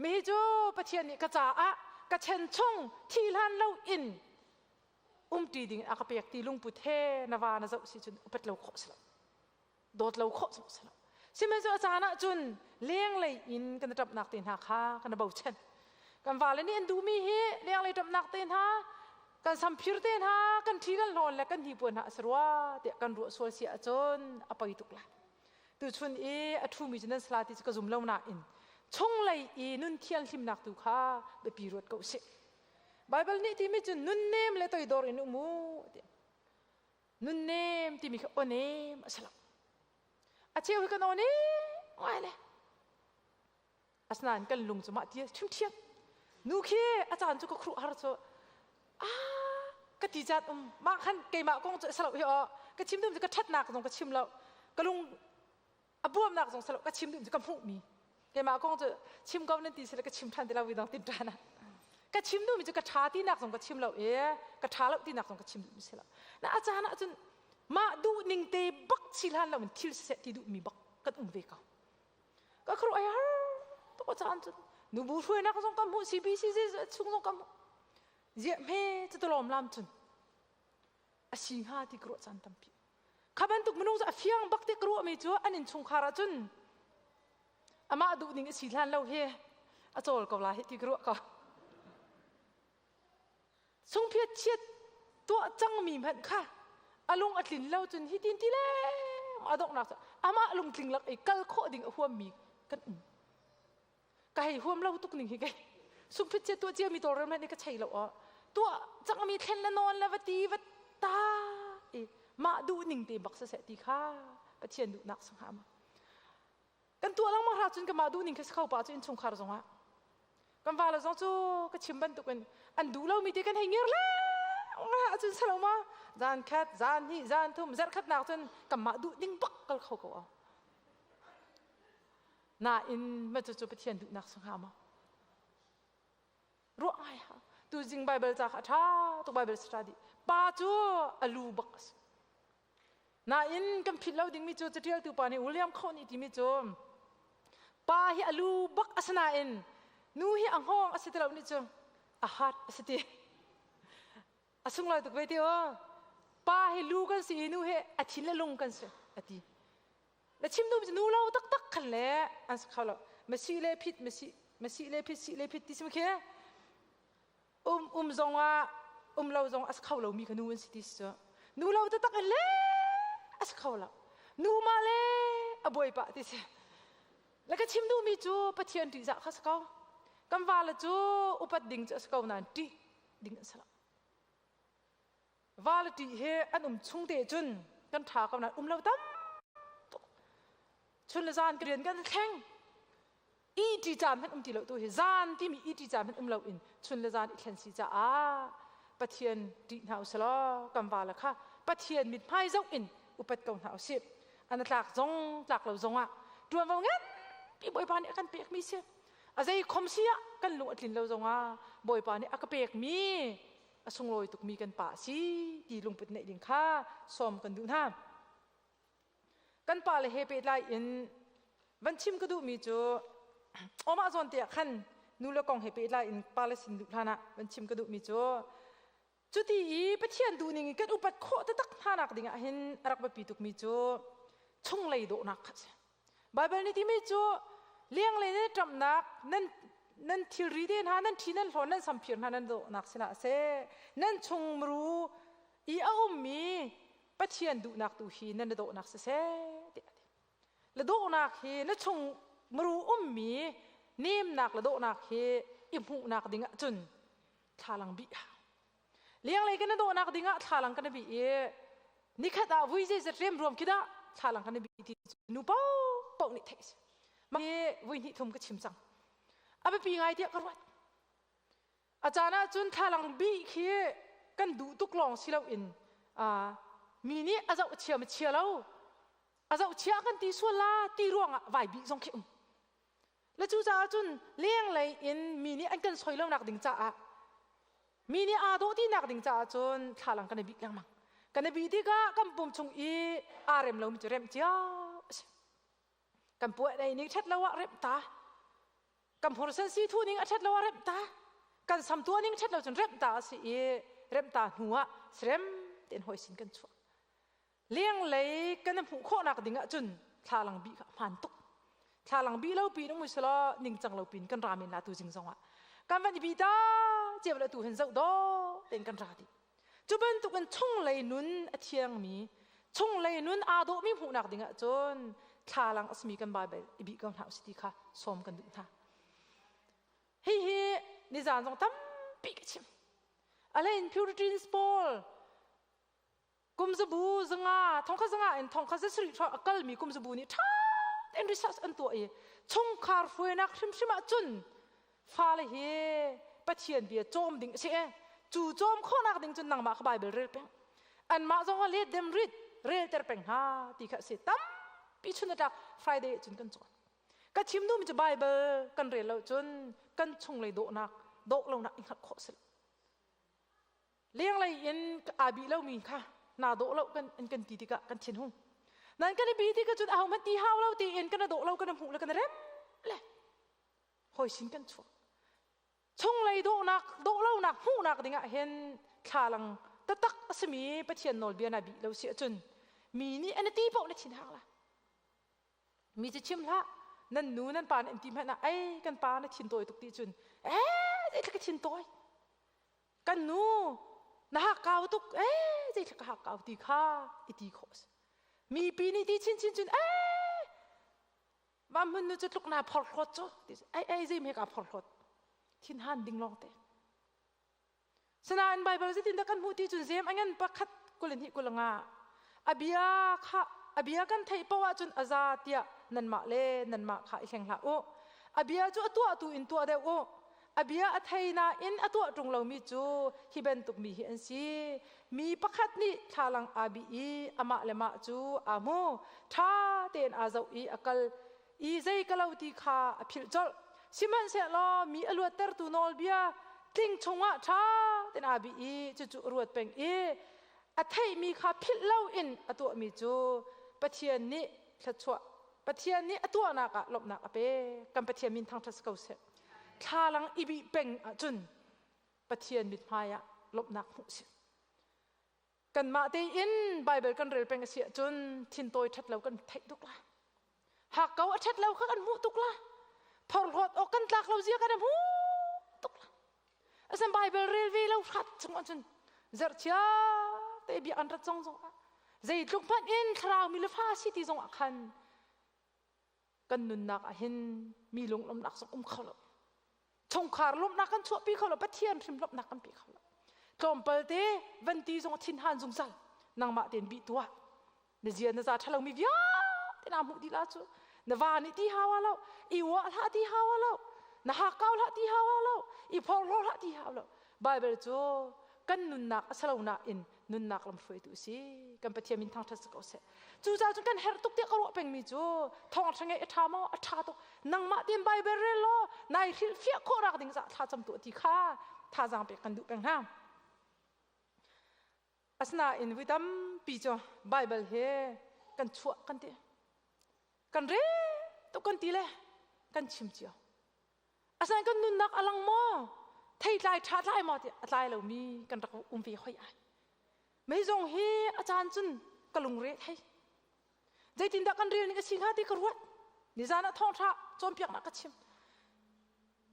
mi hi cu Pathian nih ka caah ka chen chung thi hlan lo in umṭi ding a ka pek ti lungput he na va na zoh si cun upat lo khawh si lo dawt lo khawh si lo. Sihmanhsehlaw a caan ah cun lenglei in kan ṭamhnak te hna kha kan bochan. Kan vale nih an duhmi hi lenglei ṭamhnak te hna, kan samphir te hna, kan ṭhi kan hlawn le kan hnipuan hna a si rua tiah kan ruah sual si ahcun a poi tuk lai. Tuchun i a ṭhumi cu nan sala ti cu ka zum lo nain chunglei i nun thianhlimnak tu kha biapi ruat ko usih. Baibal nih timi cu nunnem le toidor in um u ti. Nunnem timi kha awnem a si lo. A cheu hi kan aw ne ngai le. Asinain kan lung cu mah ti ṭhiamṭhiam. Nu khi a caan cu ka khruh har cu ah ka ti caan um mah khan keimah kong cu a si lo hi aw ka chim dum cu ka ṭhatnak zong ka chim lo ka lung a buamnak zong si lo ka chim dum cu ka hmuhmi keimah kong cu chim ko nan ti sile ka chim ṭhan ti lo vidang tin ṭhan ah ka chim duhmi cu ka ṭha tinak zong ka chim lo i ka ṭha lo tinak zong ka chim duhmi si lo na a caan ah cun mah duh ning te bak si hlan lo in thil siseh ti duhmi bak kan um ve ko. Ka khuaruah ai har tuk a caan cun nubu hruainak zong kan hmuh CBC chung zong kan hmuh ziah hme cu lam cun a si hnga ti ka ruah caan tampi. Kha bantuk minung cu a fiang bak ti ka ruahmi cu an innchungkhar ah cun amah duh ning a si hlan lo hi a cawl ko lai hi ti ka ruah ko. Sungphiat chiat tuah cangmi hmanh kha a lung a tlin lo cun hi tin ti le a donghnak cu amah lungtling lak i kal khawh ding a huammi kan um. Ka hei huam lo tuk ning hi kei sungphiat chiat tuah ciami tawlrel hmanh nih ka chei lo aw tuah cangmi thlen le nawn le va ti va ta i mah duh ning te bak siseh ti kha Pathian duhnak si hnga ma. Kan tuah lengmang hna cun kanmah duh ning kha si kho pa cu innchungkhar zongah kan vale zong cu ka chim bantukin an duh lomi te kan hei ngir lengmang ahcun si lo ma zan khat zan hnih zan thum zarh khatnak cun kanmah duh ning bak kal kho ko au nain ma cu cu Pathian duhnak si hnga maw ruah ngai ha tu zing Bible ca kha tha tuk Bible study pa cu a lu bak a si. Nain kan philh lo dingmi cu caṭialtu pa nih William Coe nih timi cu pa hi a lu bak a si nain nu hi a hngawng a si ti lo nih cu a heart a si ti. A sunglawi tuk ve ti aw. Pa hi lu kan si i nu hi a thin le lung kan si a ti. Na chim duhmi cu nu lo taktak khan le an si kho lo. Masi le phit masi masi le phit si le phit ti si khi um um zong ah um lo zong a si kho lomi kha nu an si ti si cu nu lo taktak in le a si kho lo nu ma le a buai pah ti si le ka chim duhmi cu Pathian ṭihzah kha si ko. Kan vale cu upat ding cu a si ko nain ṭih ding an si lo. Vale ṭih he an um chung te cun kan ṭha ko nain um lo tam tuk. Chun le zan rian kan thleng iti caan hmanh um ti lo tu hi zan timi iti caan hmanh um lo in chun le zan i thlen si caah Pathian ṭih hna usih kan vale kha Pathian mithmai zoh in upat ko hna usih. An tlak zong tlak lo zong ah ṭuanvo nganpi Bawipa nih a kan pekmi si. A zei khom si ah kan lung a tlin lo zong ah Bawipa nih a ka pekmi a sunglawi tukmi kan pa a si ti lungput neih ding kha sawm kan duh hna. Kan pale he pehtlai in van chim ka duhmi cu omah zawn te ah khan nu le kong he pehtlai in pale sin duh hlan ah van chim ka duhmi cu cuti i Pathian duhning in kan upat khawh taktak hna nak ding ah hin a rak biapi tukmi cu chunglei dawhnak kha a si. Baibal nih timi cu lenglei nan ṭamhnak nan nan thilri te hna nan ṭhi nan hlawn nan samphir hna nan dawhnak sihlah seh nan chung muru i a ummi Pathian duhnak tu hi nan dawhnak siseh tiah a ti. Le dawhnak hi na chung muru ummi nemnak le dawhnak hi i hmuhnak ding ahcun thlalang bih hau. Lenglei kan dawhnak ding ah thlalang kan bih i nikhat ah vui zeizat remruam khi dah thlalang kan bih ti nu paohpaoh nih theih a si. Mah hi vui hnih thum ka chim cang. A biapi ngai tiah ka ruat. A caan ahcun thlalang bih khi kan duh tuk lawng si loin mi nih a zoh chia ma chia lo a zoh chia kan ti sual la ti ruangah vai bih zong khi um. Le cucaah cun lenglei in mi nih an kan soi lonak ding caah Mi nih aa dawh tinak ding caah cun thlalang kan i bih lengmang. Kan i bih tikah kan pum chung i aa rem lomi cu remh cio a si. Kan puai ei ning ṭhat lo ah remh ta. Kan hmursen si thu ning a ṭhat lo ah remh ta. Kan sam tuah ning ṭhat lo cun remh ta a si i remh ta hnu ah serem tein hawi sin kan chuah. Lenglei kan hmuh khawhnak ding ahcun thlalang bih kha hmaan tuk. Thlalang bih lo pin um usila ningcang lo pin kan ra men la tu jing zong ah. Kan van i bi ta cio le tu hin zoh do tein kan ra dih. Cu bantukin chunglei nun a thiangmi, chunglei nun aa dawhmi hmuhnak ding ahcun thlalang a simi kan Bible i bih ko hna usih ti kha sawm kan duh hna. Hihi nizan zong tampi ka chim. Alain Puritans pawl kum zabu zanga thongkhat zanga in thongkhat za sarih a kalmi kum zabu nih ṭha tein research an tuah i chungkhar hruainak hrimhrim ah cun fale hi Pathian bia cawm ding a si e cu cawm khawhnak ding cun nangmah kha Bible rel peng anmah zong ah let dem rit relter peng hna ti kha a si tampi chun atlak Friday cun kan cawn ka chim duhmi cu Bible kan rel lo cun kan chunglei dawhnak dawh lonak i hngalh khawh si lo Lenglei in aa bih lomi kha naa dawh lo kan an kan ti tikah kan thinhung. Nan kan i bi tikah cun ahohmanh ti hau lo tiin kan i dawh lo kan i hmuh le kan i rem le hawi sin kan chuak. Chunglei dawhnak dawh lonak hmuhnak dingah hin thlalang taktak a simi Pathian nawlbia na bih lo si ahcun mi nih an i ti paoh na thin hang la. Mi cu chim hlah nan nu nan pa nih an ti hmanh ah ei kan pa na thin tawi tuk ti cun ee zeitluk ka thin tawi kan nu na hakkau tuk ee zeitluk ka hakkau ti kha i ti khawh a si mipi nih ti chinchin cun ee mah hmun nu cu tluk naa phorhlawt cu ti ai ai zei me ka phorhlawt thin han ding lawng te sinain bible zeitin dah kan hmuh ti cun zem angan pakhat 22 25 abia kha abia kan theih poah ahcun aza tiah nanmah le nanmah kha i hleng hlah u abia cu a tuah tu in tuah deuh u A bia a thei nain a tuah ṭung lomi cu hi bantuk mi hi an si. Mi pakhat nih thlalang aa bih i amah le mah cu aa hmu. Ṭha tein aa zoh i a kal i zei ka lo ti kha a philh colh. Sihmanhsehlaw mi a luattertu nawlbia tling chungah ṭha tein aa bih i cucu a ruat peng i a theihmi kha philh loin a tuahmi cu Pathian nih thluachuah Pathian nih a tuahnak ah lawmhnak a pek. Kan Pathian min thangṭhat si ko seh. Thlalang i bih peng ahcun Pathian mithmai ah lawmhnak hmuh si. Kanmah tein Bible kan rel peng a si ahcun thintawi ṭhat lo kan theih tuk la. Hakkau a ṭhat lo kha kan hmuh tuk la. Phorhlawt awk kan tlak lo zia kan hmuh tuk la. Asan Bible rel ve lo hrat chung ahcun zarhchia te bia an rat zong zong ah zeitluk hmanh in thlarau mi le fa si ti zong ah khan kan nunnak ah hin mi lunglawmhnak zong um kho lo chungkhar lawmhnak kan chuahpi kho lo pathian hrim lawmhnak kan pe kho lo tlawmpal te van ti zong thin han zungzal nangmah tein bih tuah na zia na za thalo mi vialte na hmuh dih la cu na va nih ti hawa lo i wa hlah ti hawa lo na hakau hlah ti hawa lo i phorhlaw hlah ti hawa lo bible cu kan nunnak a salo nain nunnak lam hruaitu a si kan pathian min thangṭhat si ko seh cucaah cun kan herh tuk tiah ka ruah pengmi cu thawngṭha ngeih a ṭha maw a ṭha tuk nangmah tein bible rel law nai hrilhfiah khawh rak ding zah thlacam tu ti kha thazaang pek kan duh peng hna asinain vui tampi cu bible he kan chuah kan ti kan rel tuk kan ti le kan chim cio Asinain kan nunnak a lang maw? Theitlai ṭha tlai maw ti a tlai lomi kan rak um ve hoi ai. Mei zong hi a caan cun ka lungre thei. Zeitindah kan rel ning a si hnga ti ka ruat. Nizan ah thawngṭha cawnpiaknak ka chim.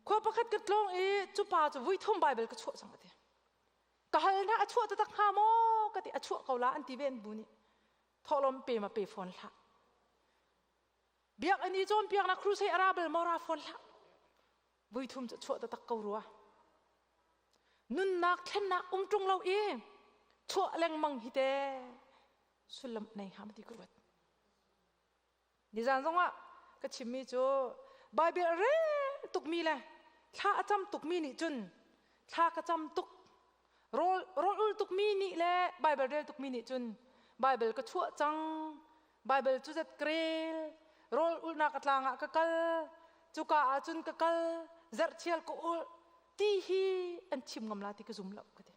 Khua pakhat ka tlawng i cu pa cu vui thum Bible ka chuah cang ka ti. Ka hal hna a chuah taktak hnga maw ka ti a chuah ko la an ti ve an bu nih. Thawhlawm pe ma pe fawn hlah. Biakinn i cawnpiaknak crusade a ra bal maw ra fawn hlah. Vui thum cu chuah taktak ko rua. Nunnak thlennak um ṭung lo i chuah lengmang hi te sullam nei hnga ti ka ruat. Nizan zongah ka chimmi cu Bible a rel tukmi le thla a cam tukmi nih cun thla ka cam tuk rawl rawl ul tukmi nih le Bible rel tukmi nih cun Bible ka chuah cang Bible cu zat ka rel rawl ulhnak a tlang ah ka kal cuka ah cun ka kal zarhchial ka ulh. Ti hi an chim ngam la ti ka zum lo ka ti.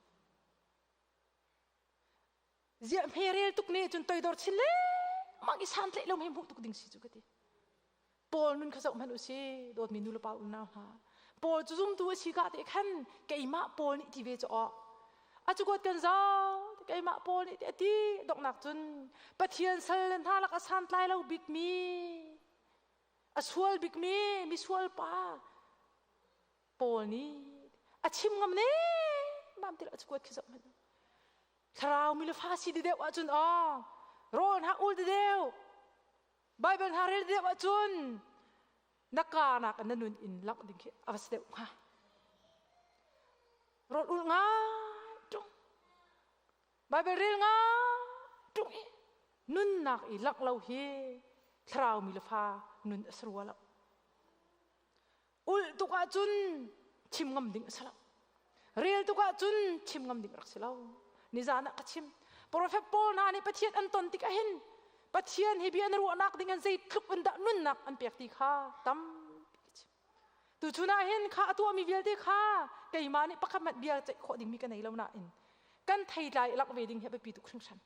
Ziah hme rel tuk ne cun toidor chin le mang i san tlaih lo hei hmuh tuk ding si cu ka ti. Paul nun kha zoh hmanh u si dawtmi nu le pa unau hna. Paul cu zumtu a si ka te khan keimah Paul nih ti ve cu aw. A cu kuat kan zau keimah Paul nih ti a ti donghnak cun Pathian sal le hna lak a santlai lo bikmi a sual bikmi misual pa Paul nih a chim ngam ne mam ti a kuat khi zoh hmanh thlarau mi le fa si di deuh ahcun aw rawl hna ul di deuh Bible hna rel deuh ahcun na ka nak na nun in langh ding khi a va si deuh hnga rawl ul ngai tung Bible rel ngai tung i nunnak i langh lo hi thlarau mi le fa nun a si rua lo Ulh tuk ahcun chim ngam ding a si lo. Rel tuk ahcun chim ngam ding rak si lo. Nizan ah ka chim. Prophet Paul hna nih Pathian an ton tik ahhin Pathian hi bia an ruahnak ding an zeitluk in dah nunnak an pek ti kha tampi ka chim. Tuchun ah hin kha a tuahmi vialte kha keimah nih pakhat hmanh bia ceih khawh dingmi ka nei lo nain kan theitlai lak ve ding hi a biapi tuk hringhran.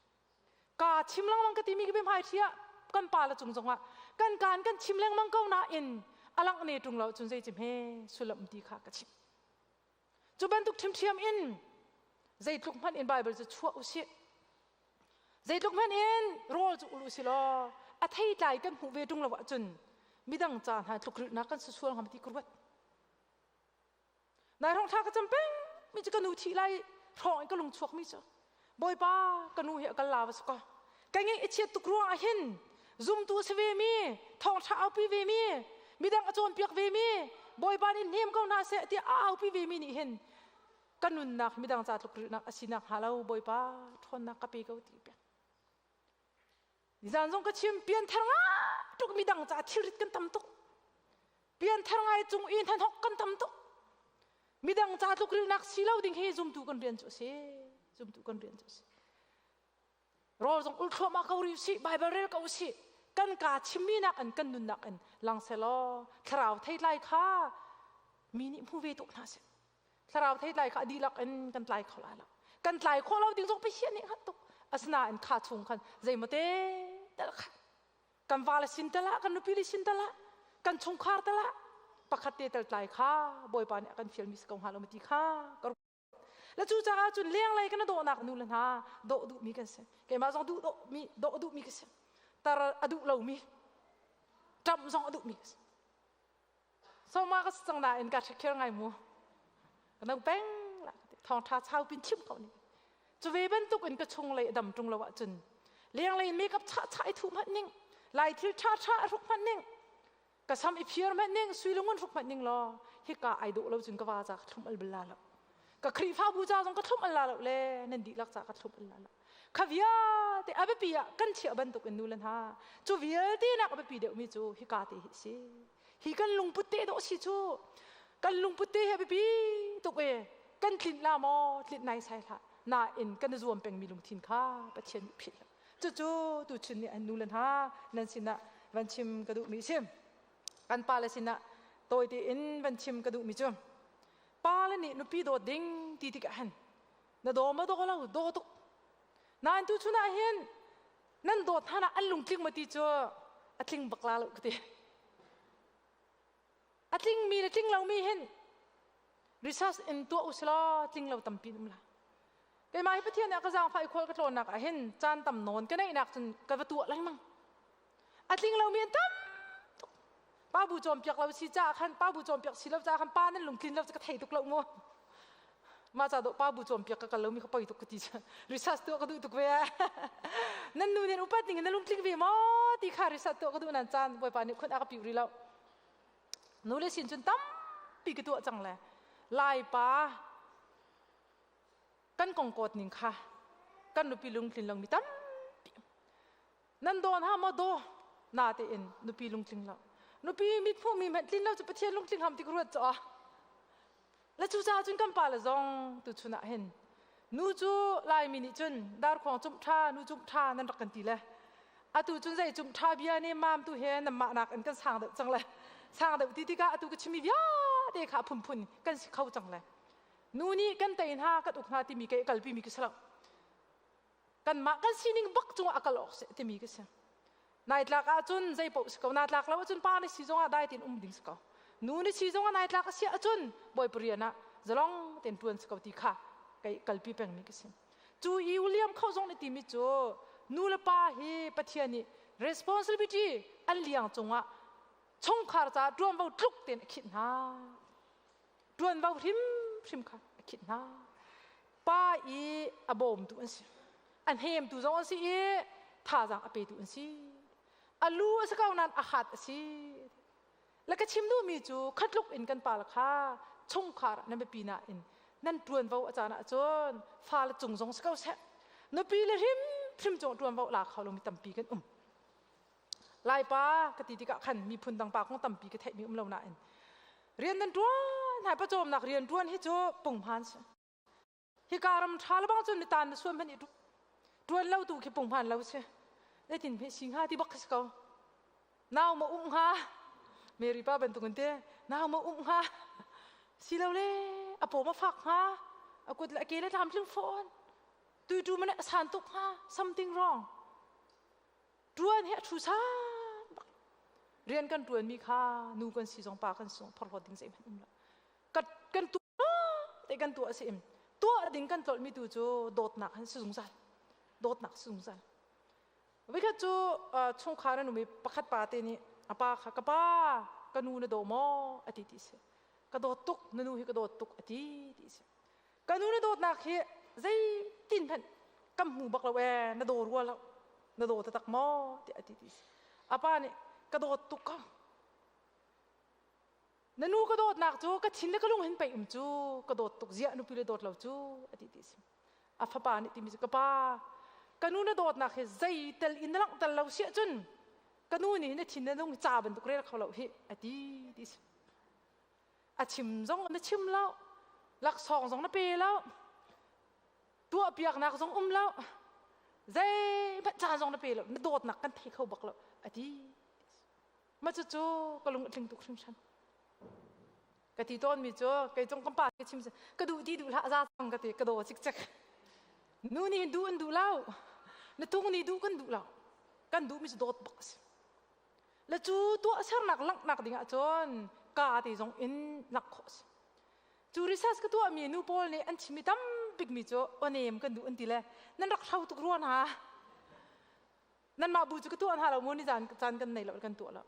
Ka chim lengmang ka timi ka biahmai thli ah kan pa le cung zongah kan kaan kan chim lengmang ko nain a langh ne ṭung lo cun zei cim he sullam ti kha ka chim. Cu bantuk ṭhiamṭhiam in zeitluk hmanh in Bible cu chuah usih. Zeitluk hmanh in rawl cu ul usih law a theitlai kan hmuh ve ṭung lo ahcun midang ca hna tlukrilhnak kan si sual ngam ti ka ruat. Nai hrawng thla ka cam peng mi cu ka nu thih lai hrawng in ka lung chuak mi cu Bawipa ka nu hi a kal la va suka ka ngeih i chiat tuk ruang ah hin zumtu a si ve mi thawngṭha aupi ve mi midang a cawnpiak ve mi Bawipa nih hnem ko hna seh tiah a aupi ve mi nih hin ka nunnak midang ca tluk rilhnak a sinak hnga lo Bawipa ṭhawnnak ka pe ko ti pek Nizan zong ka chim pianthar ngai tuk midang ca thilrit kan tam tuk. Pianthar ngai cung i hnahnok kan tam tuk. Midang ca tlukrilnak si lo ding hi zumtu kan rian cu a si. Zumtu kan rian cu a si. Rawl zong ul thluahmah ko rih usih, Bible rel ko usih. Kan kaa chimmi nak in kan nunnak in lang selaw thlarau theitlai kha mi nih hmu ve tuk hna seh. Thlarau theitlai kha a dihlak in kan tlai kho lai lo. Kan tlai khawh lo ding zong Pathian nih hngalh tuk. Asinain kha chung khan zeimaw te tel kha kan vale sin tal ah kan nupi le sin tal ah kan chungkhar tal ah pakhat te tel tlai kha Bawipa nih a kan fialmi si ko hnga lo ma ti kha ka le cu caah cun lenglei kan dawhnak nu le hna dawh duhmi kan si keimah zong duh dawhmi dawh duhmi ka si tar a duh lomi ṭamh zong a duhmi ka si Soma ka si cang nain ka ṭhekher ngai mu. Ka no peng la thawngṭha chau pin chim ko ni. Cu ve bantuk in ka chung lei a dam ṭung lo ahcun lenglei makeup chah chah i thuh hmanh ning, lai thil ṭha ṭha a hruk hmanh ning, ka sam i phiar hmanh ning, sui lungun hruk hmanh ning law hika ai dawh lo cun ka va ca ka thlum al bal la lo. Ka Khrihfabu ca zong ka thlum al la lo le nan dihlak ca ka thlum al la lo. Kha vialte a biapi ah kan chiah bantuk in nu le hna cu vialte nak a biapi deuhmi cu hika te hi si. Hi kan lungput te dawh si cu kan lungput te hi a biapi tuk e kan tlinh la maw tlinh nai sai hlah nain kan i zuam pengmi lungthin kha Pathian nih philh lo. Cucu tuchun nih an nu le hna nan sinah van chim ka duhmi si. Kan pale sinah tawi tein van chim ka duhmi cu pale nih nupi dawt ding ti tikah hin na daw ma daw lo daw tuk nain tu chun ah hin nan dawt hna an lungtling ma ti cu a tling bak la lo ka ti a tling mi le tling lo mi hin research in tuah usila tling lo tampi um la keimah hi pathian ah ka zaangfah i khual ka tlawnnak ah hin caan tam nawn ka neihnak cun ka va tuah lengmang a tling lomi an tam tuk pa bu cawnpiak lo si caah khan pa bu cawnpiak si lo caah khan pa nan lungtlin lo cu ka thei tuk lo mu mah ca dawh pa bu cawnpiak ka kal lomi kha poi tuk ka ti research tuah ka duh tuk ve nan nu nih upat ning in na lungtling ve maw ti kha research tuah ka duh nan caan bawipa nih khun a ka piu rih lo nu le sin cun tampi ka tuah cang le lai pa kan kong kawt ning kha kan nupi lungtlin lomi tampi Nan dawn ha maw daw na tein nupi lungtling lo. Nupi mit hmuh mi hmanh tlin lo cu Pathian lungtling ham ti ka ruat cu ah. Le cu caah cun kan pa le zong tu chun ah hin nu cu Laimi nih cun darkhuang cumh ṭha nu cumh ṭha nan rak kan ti le atu cun zei cumh ṭha bia nih mam tu he nan mah nak in kan sang deuh cang le sang deuh ti tikah atu ka chimi vialte te kha phunphun kan si kho cang le. Nu nih kan tei hna kan uk hna timi ke kalpi mi ka si lo. Kanmah kan sining bak cungah a kal awk si timi ka si. Nai tlak ahcun zei paoh si ko, naa tlak lo ahcun pa na si zongah dai tein um ding si ko. Nu na si zongah nai tlak a si ahcun Bawipa rian ah zalong tein ṭuan si ko ti kha kei kalpi pengmi ka si. Cu i William kho zong nih timi cu nu le pa hi Pathian nih responsibility an liang cungah chungkhar caah ṭuanvo tluk tein a khinh hna. Ṭuanvo hrimhrim kha a khinh hna. Pa i a bawmtu an si. A hnemtu zong an si i thazaang a petu an si. A lu a si ko nain a hat a si. Le ka chim duhmi cu khatluk in kan pa le kha chungkhar nan biapi nain nan ṭuanvo a caan ahcun fale cung zong si ko seh. Nupi le hrimhrim cung ṭuanvo la kho lomi tampi kan um. Laipa ka ti tikah khan miphun dang pa kong tampi ka theihmi um lo nain rian nan ṭuan hai pawcawmnak rian ṭuan hi cu punghman si. Hika ram ṭha lebang cun mitan na suam hmanh i ṭuan lo tu khi punghman lo si. Zeitin hme si hnga ti bak khi si ko. Nau ma um hnga? Mary pa bantuk in te nau ma um hnga? Si lo le a paw ma fak hnga? A kut le a ke le tlamtling fawn. Tuitu ma a san tuk hnga? Something wrong. Ṭuan hi a ṭhu san bak. Rian kan ṭuanmi kha nu kan si zong pa kan si zong phorhlawt ding zeihmanh um lo. Kan kan tuah te kan tuah si im. Tuah ding kan tlolhmi tu cu dawtnak han si zungzal. Dawtnak si zungzal. Vikhat cu chungkhar an um i pakhat pa te nih a pa kha ka pa ka nu na daw maw a ti ti si. Ka dawt tuk na nu hi ka dawt tuk a ti ti si. Ka nu na dawtnak hi zeitin hmanh kan hmu bak lo ee na daw rua lo na daw taktak maw tiah a ti ti si. A pa nih ka dawt tuk ko. Na nu ka dawtnak cu ka thin le ka lung hin pei um cu ka dawt tuk ziah nupi le dawt lo cu a ti ti si. A fapa nih timi cu ka pa ka nu na dawtnak hi zei tel in na langhter lo siah cun ka nu nih na thin na lung ca bantuk rel kho lo hi a ti ti si. A chim zong na chim lo laksawng zong na pe lo tuahpiaknak zong um lo zeihmanh caan zong na pe lo na dawtnak kan thei kho bak lo a ti mah cucu ka lung a tling tuk hringhran ka ti tawnmi cu kei cung kan pa ka chim ka duh ti duh hlah za cang ka ti ka daw cikcek nu nih duh an duh lo na tung nih duh kan duh lo kan duhmi cu dawt bak a si Le cu tuahsernak langhnak ding ahcun ka te zong in langh khawh a si. Cu research ka tuahmi nu pawl nih an chimmi tambikmi cu awnem kan duh an ti le nan rak hro tuk rua hna. Nanmah bu cu ka tuah hna lo mu ni caan caan kan nei lo kan tuah lo.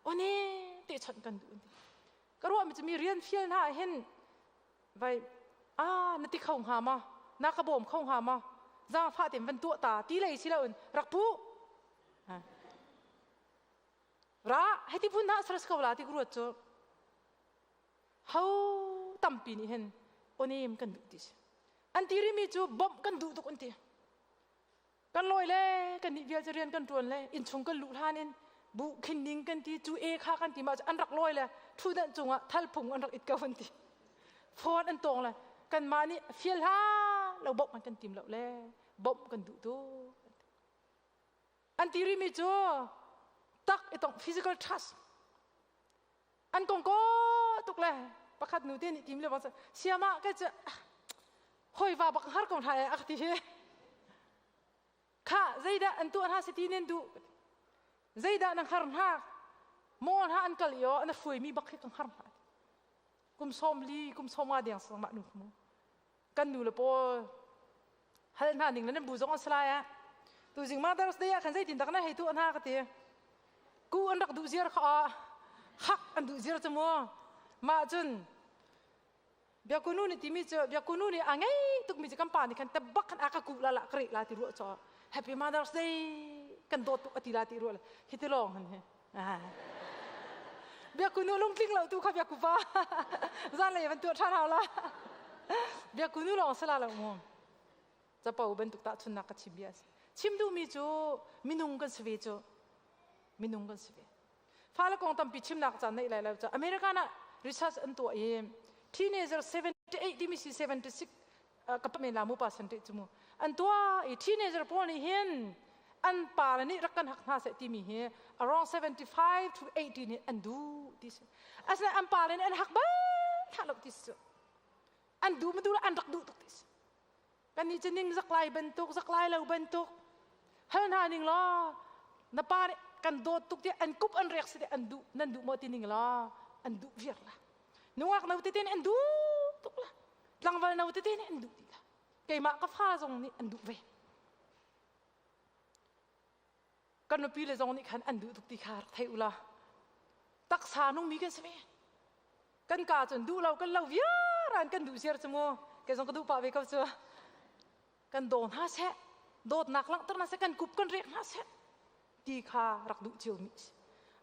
Awnem te chawnh kan duh an ti. Ka ruahmi cu mi rian fial hna ah hin vai a na ti kho hnga maw na ka bawm kho hnga maw zaangfah tein van tuah ta ti lei si loin rak pu Ra hei ti phun hna saras ko la ti ka ruat cu ho tampi nih hin awnem kan duh ti si. An ti rimi cu bawmh kan duh tuk an ti. Kan lawi le kan nih vial cu rian kan ṭuan le innchung kan luh hlan in bu khin ning kan ti cu e kha kan ti mah cu an rak lawi le ṭhutdan cungah thalphung an rak it ko an ti. Phone an tawng le kanmah nih fial hlah lo bawmh an kan tim lo le bawmh kan duh tuk. An ti rihmi cu tak i tong physical trust an kong ko tuk le pakhat nu te nih tim le bang siama ka cu hoi va bak har ko hna e a ti hi kha zeidah an tuah hna si ti nen duh zeidah na har hna maw hna an kal i an hruaimi bak hi kan har hna kum sawm li kum sawm nga deng sang mah nu mu Kan nu le pawl hal hna ning le nan bu zong an si lai ah tuzing Mother's Day ah khan zeitin dak na hei tuah hna ka ti. Ku an rak duh ziar kha hak an duh ziar cu mu. Mah cun biakunu nih timi cu biakunu nih a ngei tukmi cu kan pa nih khan tabak khan a ka ku la la ka reh la ti ruah caw Happy Mother's Day kan dawt tuk a ti la ti ruah hi ti lawng han hi. Biakunu lungtling lo tu kha biakupa zanlei van tuah ṭhan hau la. Biakunu lawng sala lo mu. Capo bantuk tahchunnak ka chim bia a si. Chim duhmi cu minung kan si ve cu. Minung kan si ve. Fale kong tampi chimnak caan neih lai lo cu American ah research an tuah i teenager 78 timi si 76 ka men la mu percentage cu mu an tuah i teenager pawl nih hin an pa le nih rak kan hak hna seh timi hi around 75 to 80 nih an duh ti si asinain an pa le nih an hak bal hlah lo ti si an duh ma duh an rak duh tuk ti si kan nih cu ning zak lai bantuk zak lai lo bantuk hal hna ning law na pa nih kan dawt tuk ti an kup an rek si an duh nan duh maw ti ning law an duh viar la nungak no tete nih an duh tuk la tlangval no tete nih an duh ti la keimah ka fa zong nih an duh ve kan nupi le zong nih khan an duh tuk ti kha rak thei u la taksa nungmi kan si ve kan ka cun duh lo kan lo viar an kan duh ziar cu mu kei zong ka duh pah ve ko cu kan daw hna seh dawtnak langhter hna seh kan kup kan rek hna seh ti kha rak duh cio mi si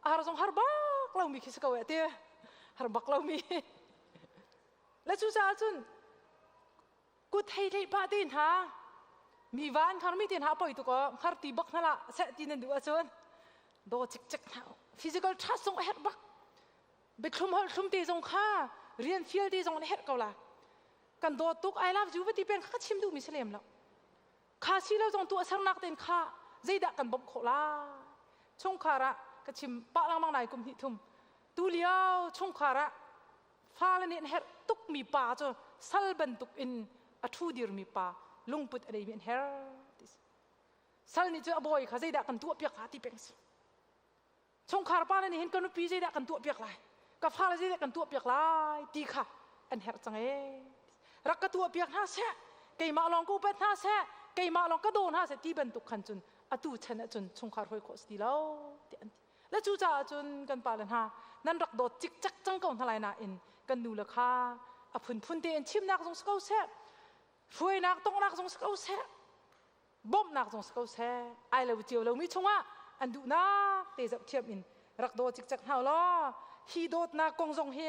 har zong har bak lo mi khi si ko eh ti har bak lo mi le cu caah cun kut hei tleih pah te hna mi va an hngar mi te hna poi tuk aw hngar ti bak hna lah seh ti nan duh ahcun daw cikcek hna physical touch zong a herh bak biathlum holh thlum te zong kha rian fial te zong an herh ko la kan dawt tuk I love you va ti peng kha ka chim duh mi si lem lo kha si lo zong tu a sernak ten kha zeidah kan bawmh khawh lai chungkhar ah ka chim pah lengmang nai kum hnih thum tu lio chungkhar ah Fale nih an herh tukmi pa cu sal bantuk in a ṭhu dirmi pa lungput a neimi an herh ti si. Sal nih cun a bawi kha zeidah kan tuahpiak la ti peng si. Chungkhar pa le nih hin ka nupi zeidah kan tuahpiak lai, ka fale zeidah kan tuahpiak lai ti kha an herh cang ee. Rak ka tuahpiak hna seh, keimah lawng ka upat hna seh, keimah lawng ka daw hna seh ti bantuk khan cun atu chan ah cun chungkhar hruai khawh si ti lo ti an ti. Le cucaah cun kan pale hna nan rak dawt cikcek cang ko hna lai nain kan nu le kha a phunphun tein chimnak zong si ko seh, hruainak tongnak zong si ko seh, bawmhnak zong si ko seh, ai lo cio lomi chungah an duhnak te zoh thiam in rak daw cikcek hna law hi dawtnak kong zong hi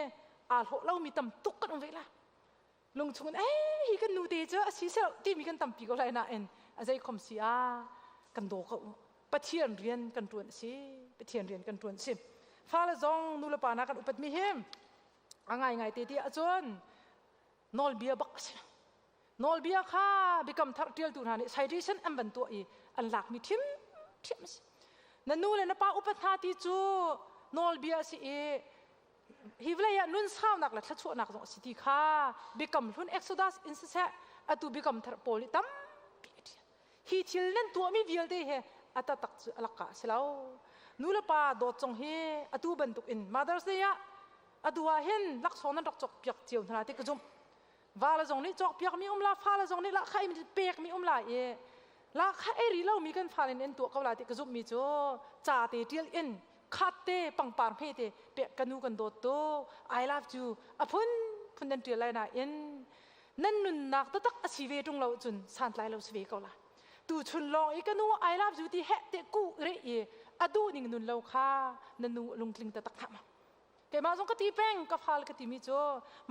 aa hlawh lomi tam tuk kan um ve la. Lungchung in ei hi kan nu te cu a si seh timi kan tampi ko lai nain a zei khom si ah kan daw ko Pathian rian kan ṭuan a si Pathian rian kan ṭuan a si fale zong nu le pa na kan upat mi hi a ngaingai te ti ahcun nawlbia bak a si nawlbia kha biakam thar ṭialtu hna nih citation an van tuah i an lakmi ṭhim ṭhiam a si na nu le na pa upat hna ti cu nawlbia a si i hi vawlei ah nun saunak le thluachuahnak zong a si ti kha biakam hlun Exodus in siseh atu biakam thar pawl nih tampi a ṭial hi thil nan tuahmi vialte hi a taktak cu a lakka a si lo nu le pa dawt zong hi atu bantuk in Mother's Day ah atu ah hin laksawng nan rak cawkpiak cio hna ti ka zumh va le zong nih cawkpiak mi um la fa le zong nih lahkhah in pek mi um la i lahkhah ei ri lomi kan fale nih an tuah ko la ti ka zumh mi cu ca te tial in khat te pangpar hme te pek ka nu kan dawt tu I love you a phun phun nan tial lai nain nan nunnak taktak a si ve ṭung lo cun santlai lo si ve ko la tu chun lawng i ka nu I love you ti heh te ku re i a duh ning nun lo kha na nu lungtling taktak hlah ma Keimah zong ka ti peng ka fal ka timi cu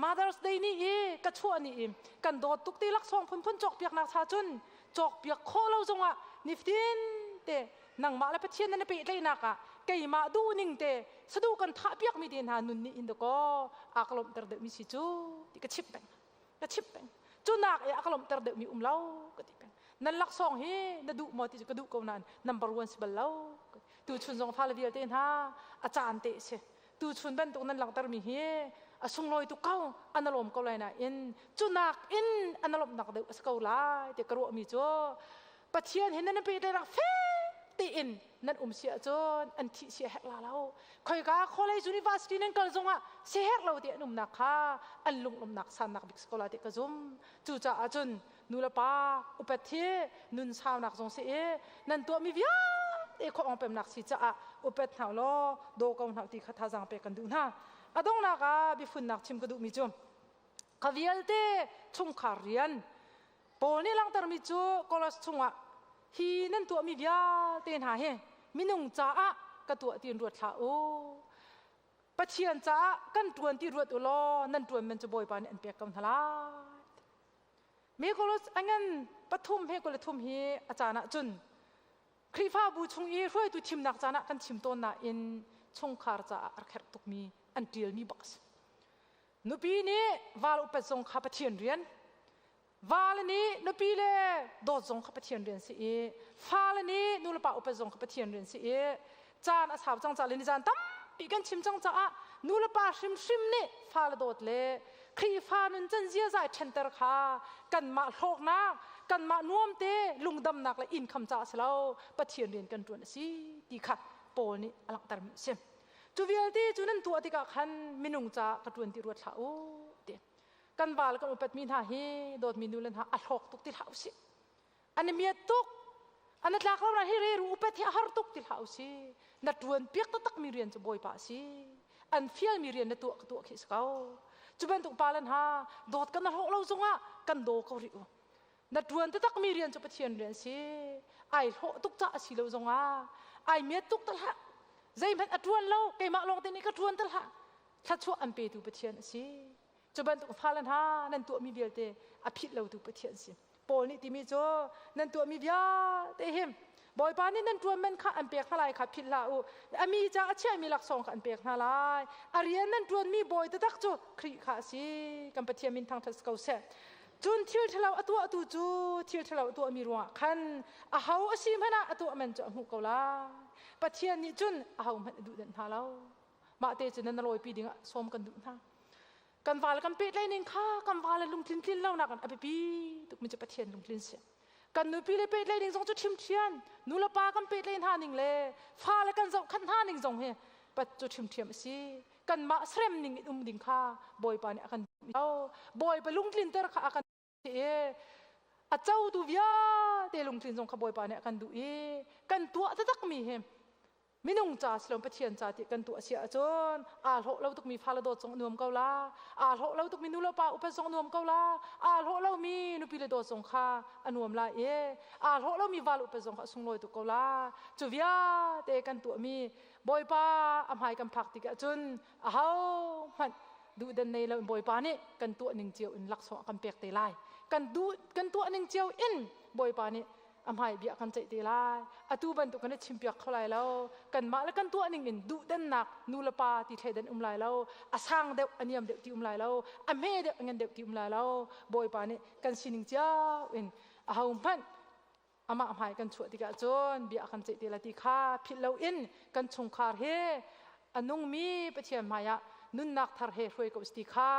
Mother's Day ni i ka chuah ni i kan dawt tuk ti laksawng phunphun cawkpiaknak cha cun cawkpiak khawh lo zongah niftin te nangmah le Pathian nan i pehtlaihnak ah keimah duhning te saduh kan thahpiak mi te hna nun nih in dakaw a ka lawmhter deuhmi si cu ti ka chimh peng ka chimh peng cu nak i a ka lawmhter deuhmi um lo ka ti peng nan laksawng hi na duh maw ti cu ka duh ko nain number one si bal lo tu chun zong fale vialte hna a caan te si tu chun bantuk nan langhtermi hi a sunglawi tuk ko an lawm ko lai nain cu nak in an lawmhnak deuh a si ko lai ti ka ruahmi cu Pathian he nan pehtlaihnak fek tein nan um si ahcun an thih si a herh la lo khoika college university nan kal zongah si herh lo ti an umnak kha an lunglawmhnak sannak bik si ko la ti ka zum cucaah cun nu le pa upat hi nun saunak zong si i nan tuahmi vialte khuaawng pemnak si caah upat hna law daw ko hna ti kha thazaang pek kan duh hna a donghnak ah biafunnak chim ka duhmi cu kha vialte chungkhar rian Paul nih langhtermi cu Kolos chungah hi nan tuahmi vialte hna hi minung caah ka tuah tiin ruat hlah u. Pathian caah kan ṭuan ti ruat u law nan ṭuan man cu Bawipa nih an pek ko hna lai. Me Kolos a ngan pathum he 23 hi a caan ah cun Khrihfabu chung i hruaitu thimnak caan ah kan chim tawn nain chungkhar caah a rak herh tukmi an ṭialmi bak a si. Nupi nih val upat zong kha Pathian rian, Vale nih nupi le dawt zong kha Pathian rian si i fale nih nulepa upat zong kha Pathian rian si i caan a sau cang ca le nizan tampi Tampi kan chim cang caah nu le pa hrimhrim nih fale dawt le Khrihfa nun can ziaza i ṭhenter kha kanmah hlawknak, kanmah nuamte lungdamnak le income caah si lo, Pathian rian kan ṭuan a si ti kha Paul nih a langhtermi a si. Cu vialte cu nan tuah tikah khan minung caah ka ṭuan ti ruat hlah u ti. Kan va le kan upatmi hna hi dawtmi nu le hna a hlawk tuk ti hlah usih. An i miat tuk. An i tlak lo na hi re ru upat hi a har tuk ti hlah usih. Na ṭuan piak taktakmi rian cu Bawipa a si. An fialmi rian na tuah ka tuah khi si ko. Cu bantuk pa le hna dawt kan hlawh lo zongah kan daw ko rih u. Na ṭuan taktakmi rian cu Pathian rian si. Ai hlawh tuk caah a si lo zongah ai miat tuk ta hlah. Zeihmanh a ṭuan lo keimah lawng te nih ka ṭuan ta hlah. Thluachuah an petu Pathian a si. Cu bantuk fale hna nan tuahmi vialte a philh lotu Pathian si. Paul nih timi cu nan tuahmi vialte hi Bawipa nih nan ṭuan man kha an pek hna lai kha philh hlah u. A mi ca a chiahmi laksawng kha an pek hna lai. A rian nan ṭuanmi bawi taktak cu Khrih kha a si. Kan Pathian min thangṭhat ko seh. Cun thil ṭhalo a tuahtu cu thil ṭhalo a tuahmi ruangah khan aho a si hmanh ah a tuah man cu a hmuh ko lai. Pathian nih cun aho hmanh a duh danh hna lo. Mah te cu nan rawipi dingah sawm kan duh hna. Kan val kan pehtlaih ning kha kan val le lungtlin tlin lo nak a biapi tuk mi cu Pathian lungtlin si. Kan nupi le pehtlaih ning zong cu ṭhimṭhian, nu le pa kan pehtlaih hna ning le fa le kan zohkhanh hna ning zong hi pat cu ṭhimṭhiam a si. Kanmah serem ning in um ding kha Bawipa nih a kan duh lo. Bawipa lungtlinter kha a kan i a cotu vialte lungtlin zong kha Bawipa nih a kan duh i kan tuah taktakmi hi minung ca si lo Pathian ca ti kan tuah si ahcun aa hlawh lo tukmi fale dawt zong nuam ko la, aa hlawh lo tukmi nu le pa upat zong nuam ko la, aa hlawh lomi nupi le dawt zong kha a nuam lai i aa hlawh lomi val upat zong kha a sunglawi tuk ko la. Cu vialte kan tuahmi Bawipa a hmai kan phak tikah cun aho hmanh duhdan nei lo in Bawipa nih kan tuah ning cio in laksawng a kan pek te lai. Kan duh kan tuah ning cio in Bawipa nih a hmai bia kan ceih te lai. Atu bantuk kan i chimpiak kho lai lo. Kanmah le kan tuah ning in duhdannak nu le pa ti thleidan um lai lo. A sang deuh a niam deuh ti um lai lo. A hme deuh a ngan deuh ti um lai lo. Bawipa nih kan sining cio in aho hmanh amah hmai kan chuah tikah cun bia a kan ceih te lai ti kha philh loin kan chungkhar he a nungmi Pathian hmaiah nunnak thar he hruai ko ti kha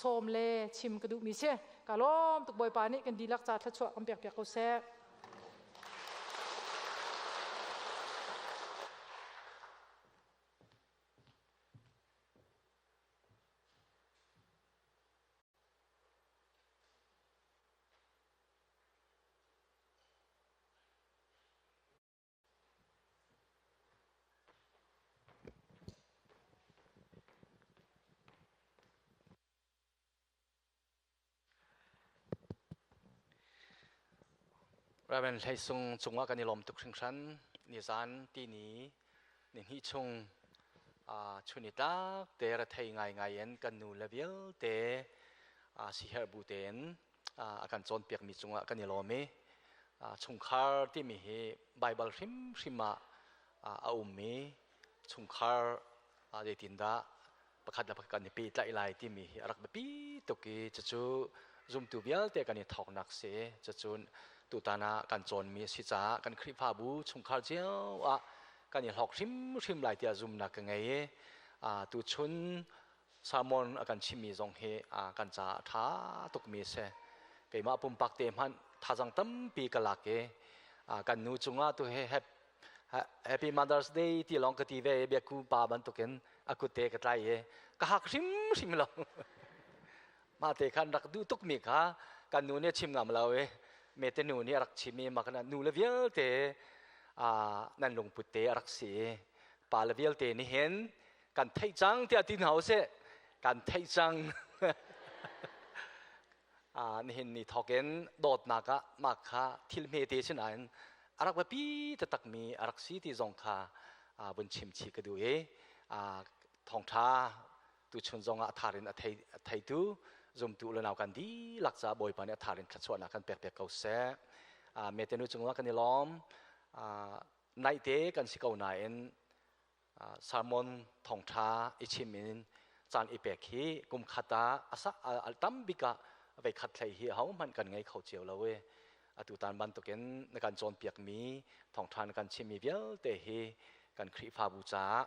sawm le chim ka duhmi si. Ka lawm tuk. Bawipa nih kan dihlak ca thluachuah kan pek piak ko seh. Reverend Hlei Sung cungah kan i lawm tuk hringhran. Nizan tini ni hnih chung chun i tlak te rethei ngaingai in kan nu le vialte siherh bu tein a kan cawnpiakmi cungah kan i lawm i chungkhar timi hi Baibal hrimhrim ah a ummi chungkhar zeitindah pakhat le pakhat kan i pehtlaih lai timi hi a rak biapi tuk i cucu zumtu vialte kan i thawknak si. Cucu tutan ah kan cawnmi a si caah kan Khrihfabu chungkhar cio ah kan i hlawk hrimhrim lai tiah zumnak ka ngei i tuchun sermon a kan chimmi zong hi kan caah a ṭha tukmi a si. Keimah pumpak te hmanh thazang tampi ka lak i kan nu cungah tu he Happy Mother's Day ti lawng ka ti ve i biaku pa bantukin a kut te ka tlai i ka hak hrimhrim lo. Mah te khan rak duh tukmi kha kan nu nih a chim ngam lo i mete nu nih a rak chim i mah nu le vialte nan lungput te a rak si i pa le vialte nih hin kan theih cang tiah ti hna usih, kan theih cang. Nihin ni thawk in dawtnak ah mah kha thil hmete sinain a rak biapi taktakmi a rak si ti zong kha vun chim chih ka duh i thawngṭha tuchun zong ah a thar in a theitu zumtu le nau kan dihlak caah Bawipa nih a thar in thluachuahnak kan pek piak ko seh. Metenu cungah kan i lawm. Naihte kan si ko nain sermon thawngṭha i chim in caan i pek hi kum khat ah a tam bik ah vei khat hlei hi ahohmanh kan ngei kho cio lo i atu tan bantukin na kan cawnpiakmi thawngṭha na kan chimmi vialte hi kan Khrihfabu caah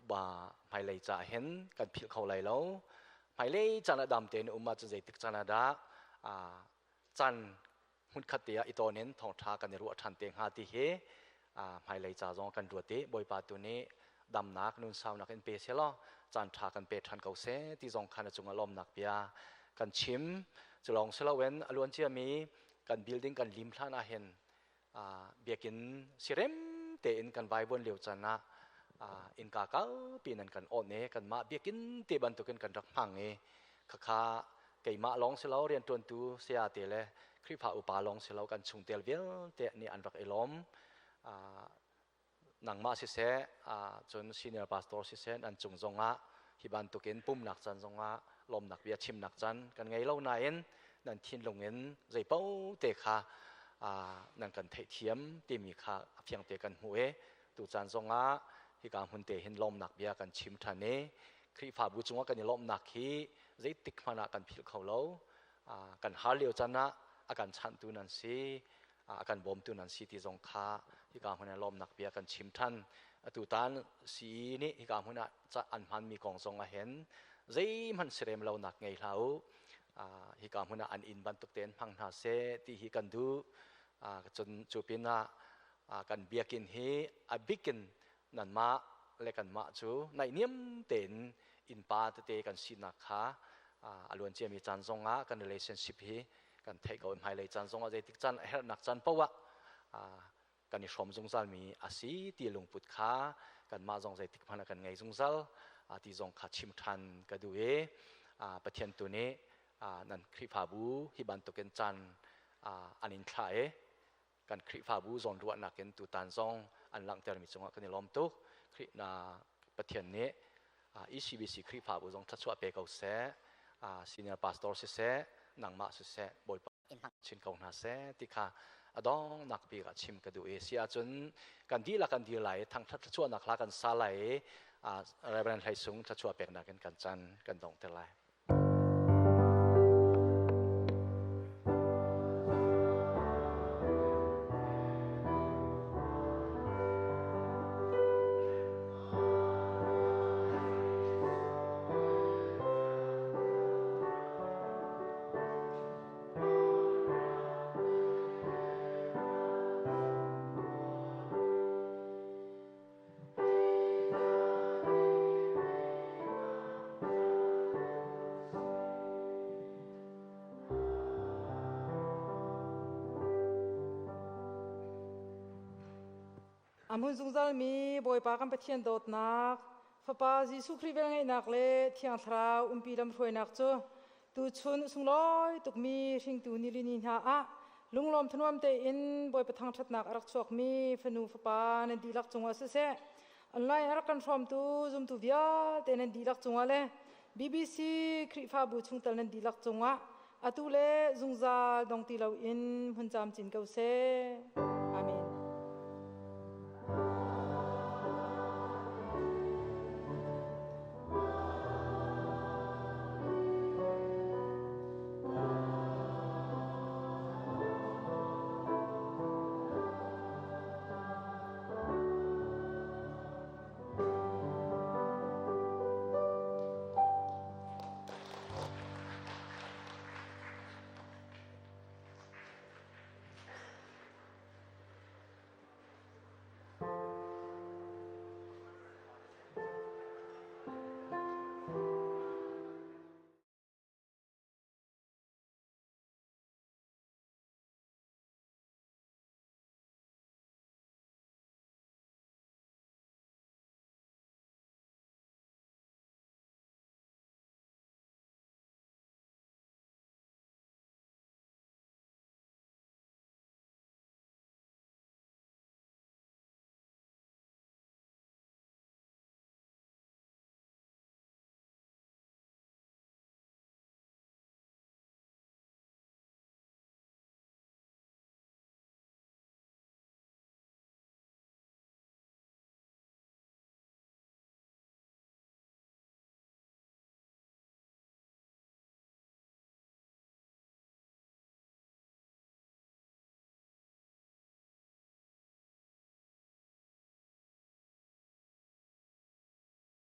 Ba hmailei ca hin kan philh kho lai lo. Hmailei caan ah dam tein um ahcun zeitik caan ah dah caan hmunkhat te ah i tawn in thawngṭha kan i ruah ṭhan te hnga ti hi hmailei ca zong kan ruat i Bawipa tu nih damnak nunsaunak in pe selaw caan ṭha kan pe ṭhan ko seh ti zong khan a cungah lawmnak bia kan chim. Cu lawng si loin a luan ciami kan building kan lim hlan ah hin biakinn sirem tein kan vaivuan lio caan ah innka kaupi nan kan awnh i kanmah biakinn te bantukin kan rak hmang i khakha keimah lawng si lo rianṭuantu saya te le Khrihfa upa lawng si lo kan chungtel vialte nih an rak i lawm. Nangmah siseh, cun senior pastor siseh nan cung zongah hi bantukin pumnak caan zongah lawmnak bia chimnak caan kan ngei lo nain nan thinlung in zeipaoh te kha nan kan theihthiam timi kha a fiang te kan hmuh i tu caan zongah hika hmun te hin lawmnak bia kan chim ṭhan i Khrihfabu cungah kan i lawmhnak hi zeitik hmanh ah kan philh kho lo. Kan har lio caan ah a kan chanhtu nan si, a kan bawmtu nan si ti zong kha hika hmun ah lawmnak bia kan chim ṭhan. Atu tan CE nih hika hmun ah an hmanmi kong zong ah hin zeihmanh sirem lonak ngei hlah u. Hika hmun ah an inn bantuk tein hmang hna seh ti hi kan duh. Cun cu pinah kan biakinn hi a bikin nanmah le kanmah cu naihniam tein innpa tete kan sinak kha a luan ciami caan zongah kan relationship hi kan theih ko. Hmailei caan zongah zeitik caan a herhnak caan paoh ah kan i hrawm zungzalmi a si ti lungput kha kanmah zong zeitik hmanh ah kan ngei zungzal ti zong kha chim ṭhan ka duh i Pathian tu nih nan Khrihfabu hi bantukin caan an in thlah i kan Khrihfabu zawnruahnak in tutan zong an langhtermi cungah kan i lawm tuk. Khrih na Pathian nih ECBC Khrihfabu zong thluachuah pe ko seh. Senior pastor siseh, nangmah siseh, Bawipa chin ko hna seh ti kha a dongnak bik ah chim ka duh i si ahcun kan dihlak kan dir lai i thangṭhat thluachuahnak hla kan sa lai i Reverend Hlei Sung thluachuah peknak in kan can kan donghter lai. A hmun zungzalmi Bawipa kan Pathian dawtnak, Fapa Jesuh Khrih velngeihnak le Thiang Thlarau umpi lamhruainak cu tuchun sunglawi tukmi hringtu nilini hna ah lunglawm thanuam tein Bawipa thangṭhatnak a rak chuakmi fanu fapa nan dihlak cungah siseh, online a rak kan hrawmtu zumtu vialte nan dihlak cungah le BBC Khrihfabu chungtel nan dihlak cungah atu le zungzal dong ti loin hmun camcin ko seh.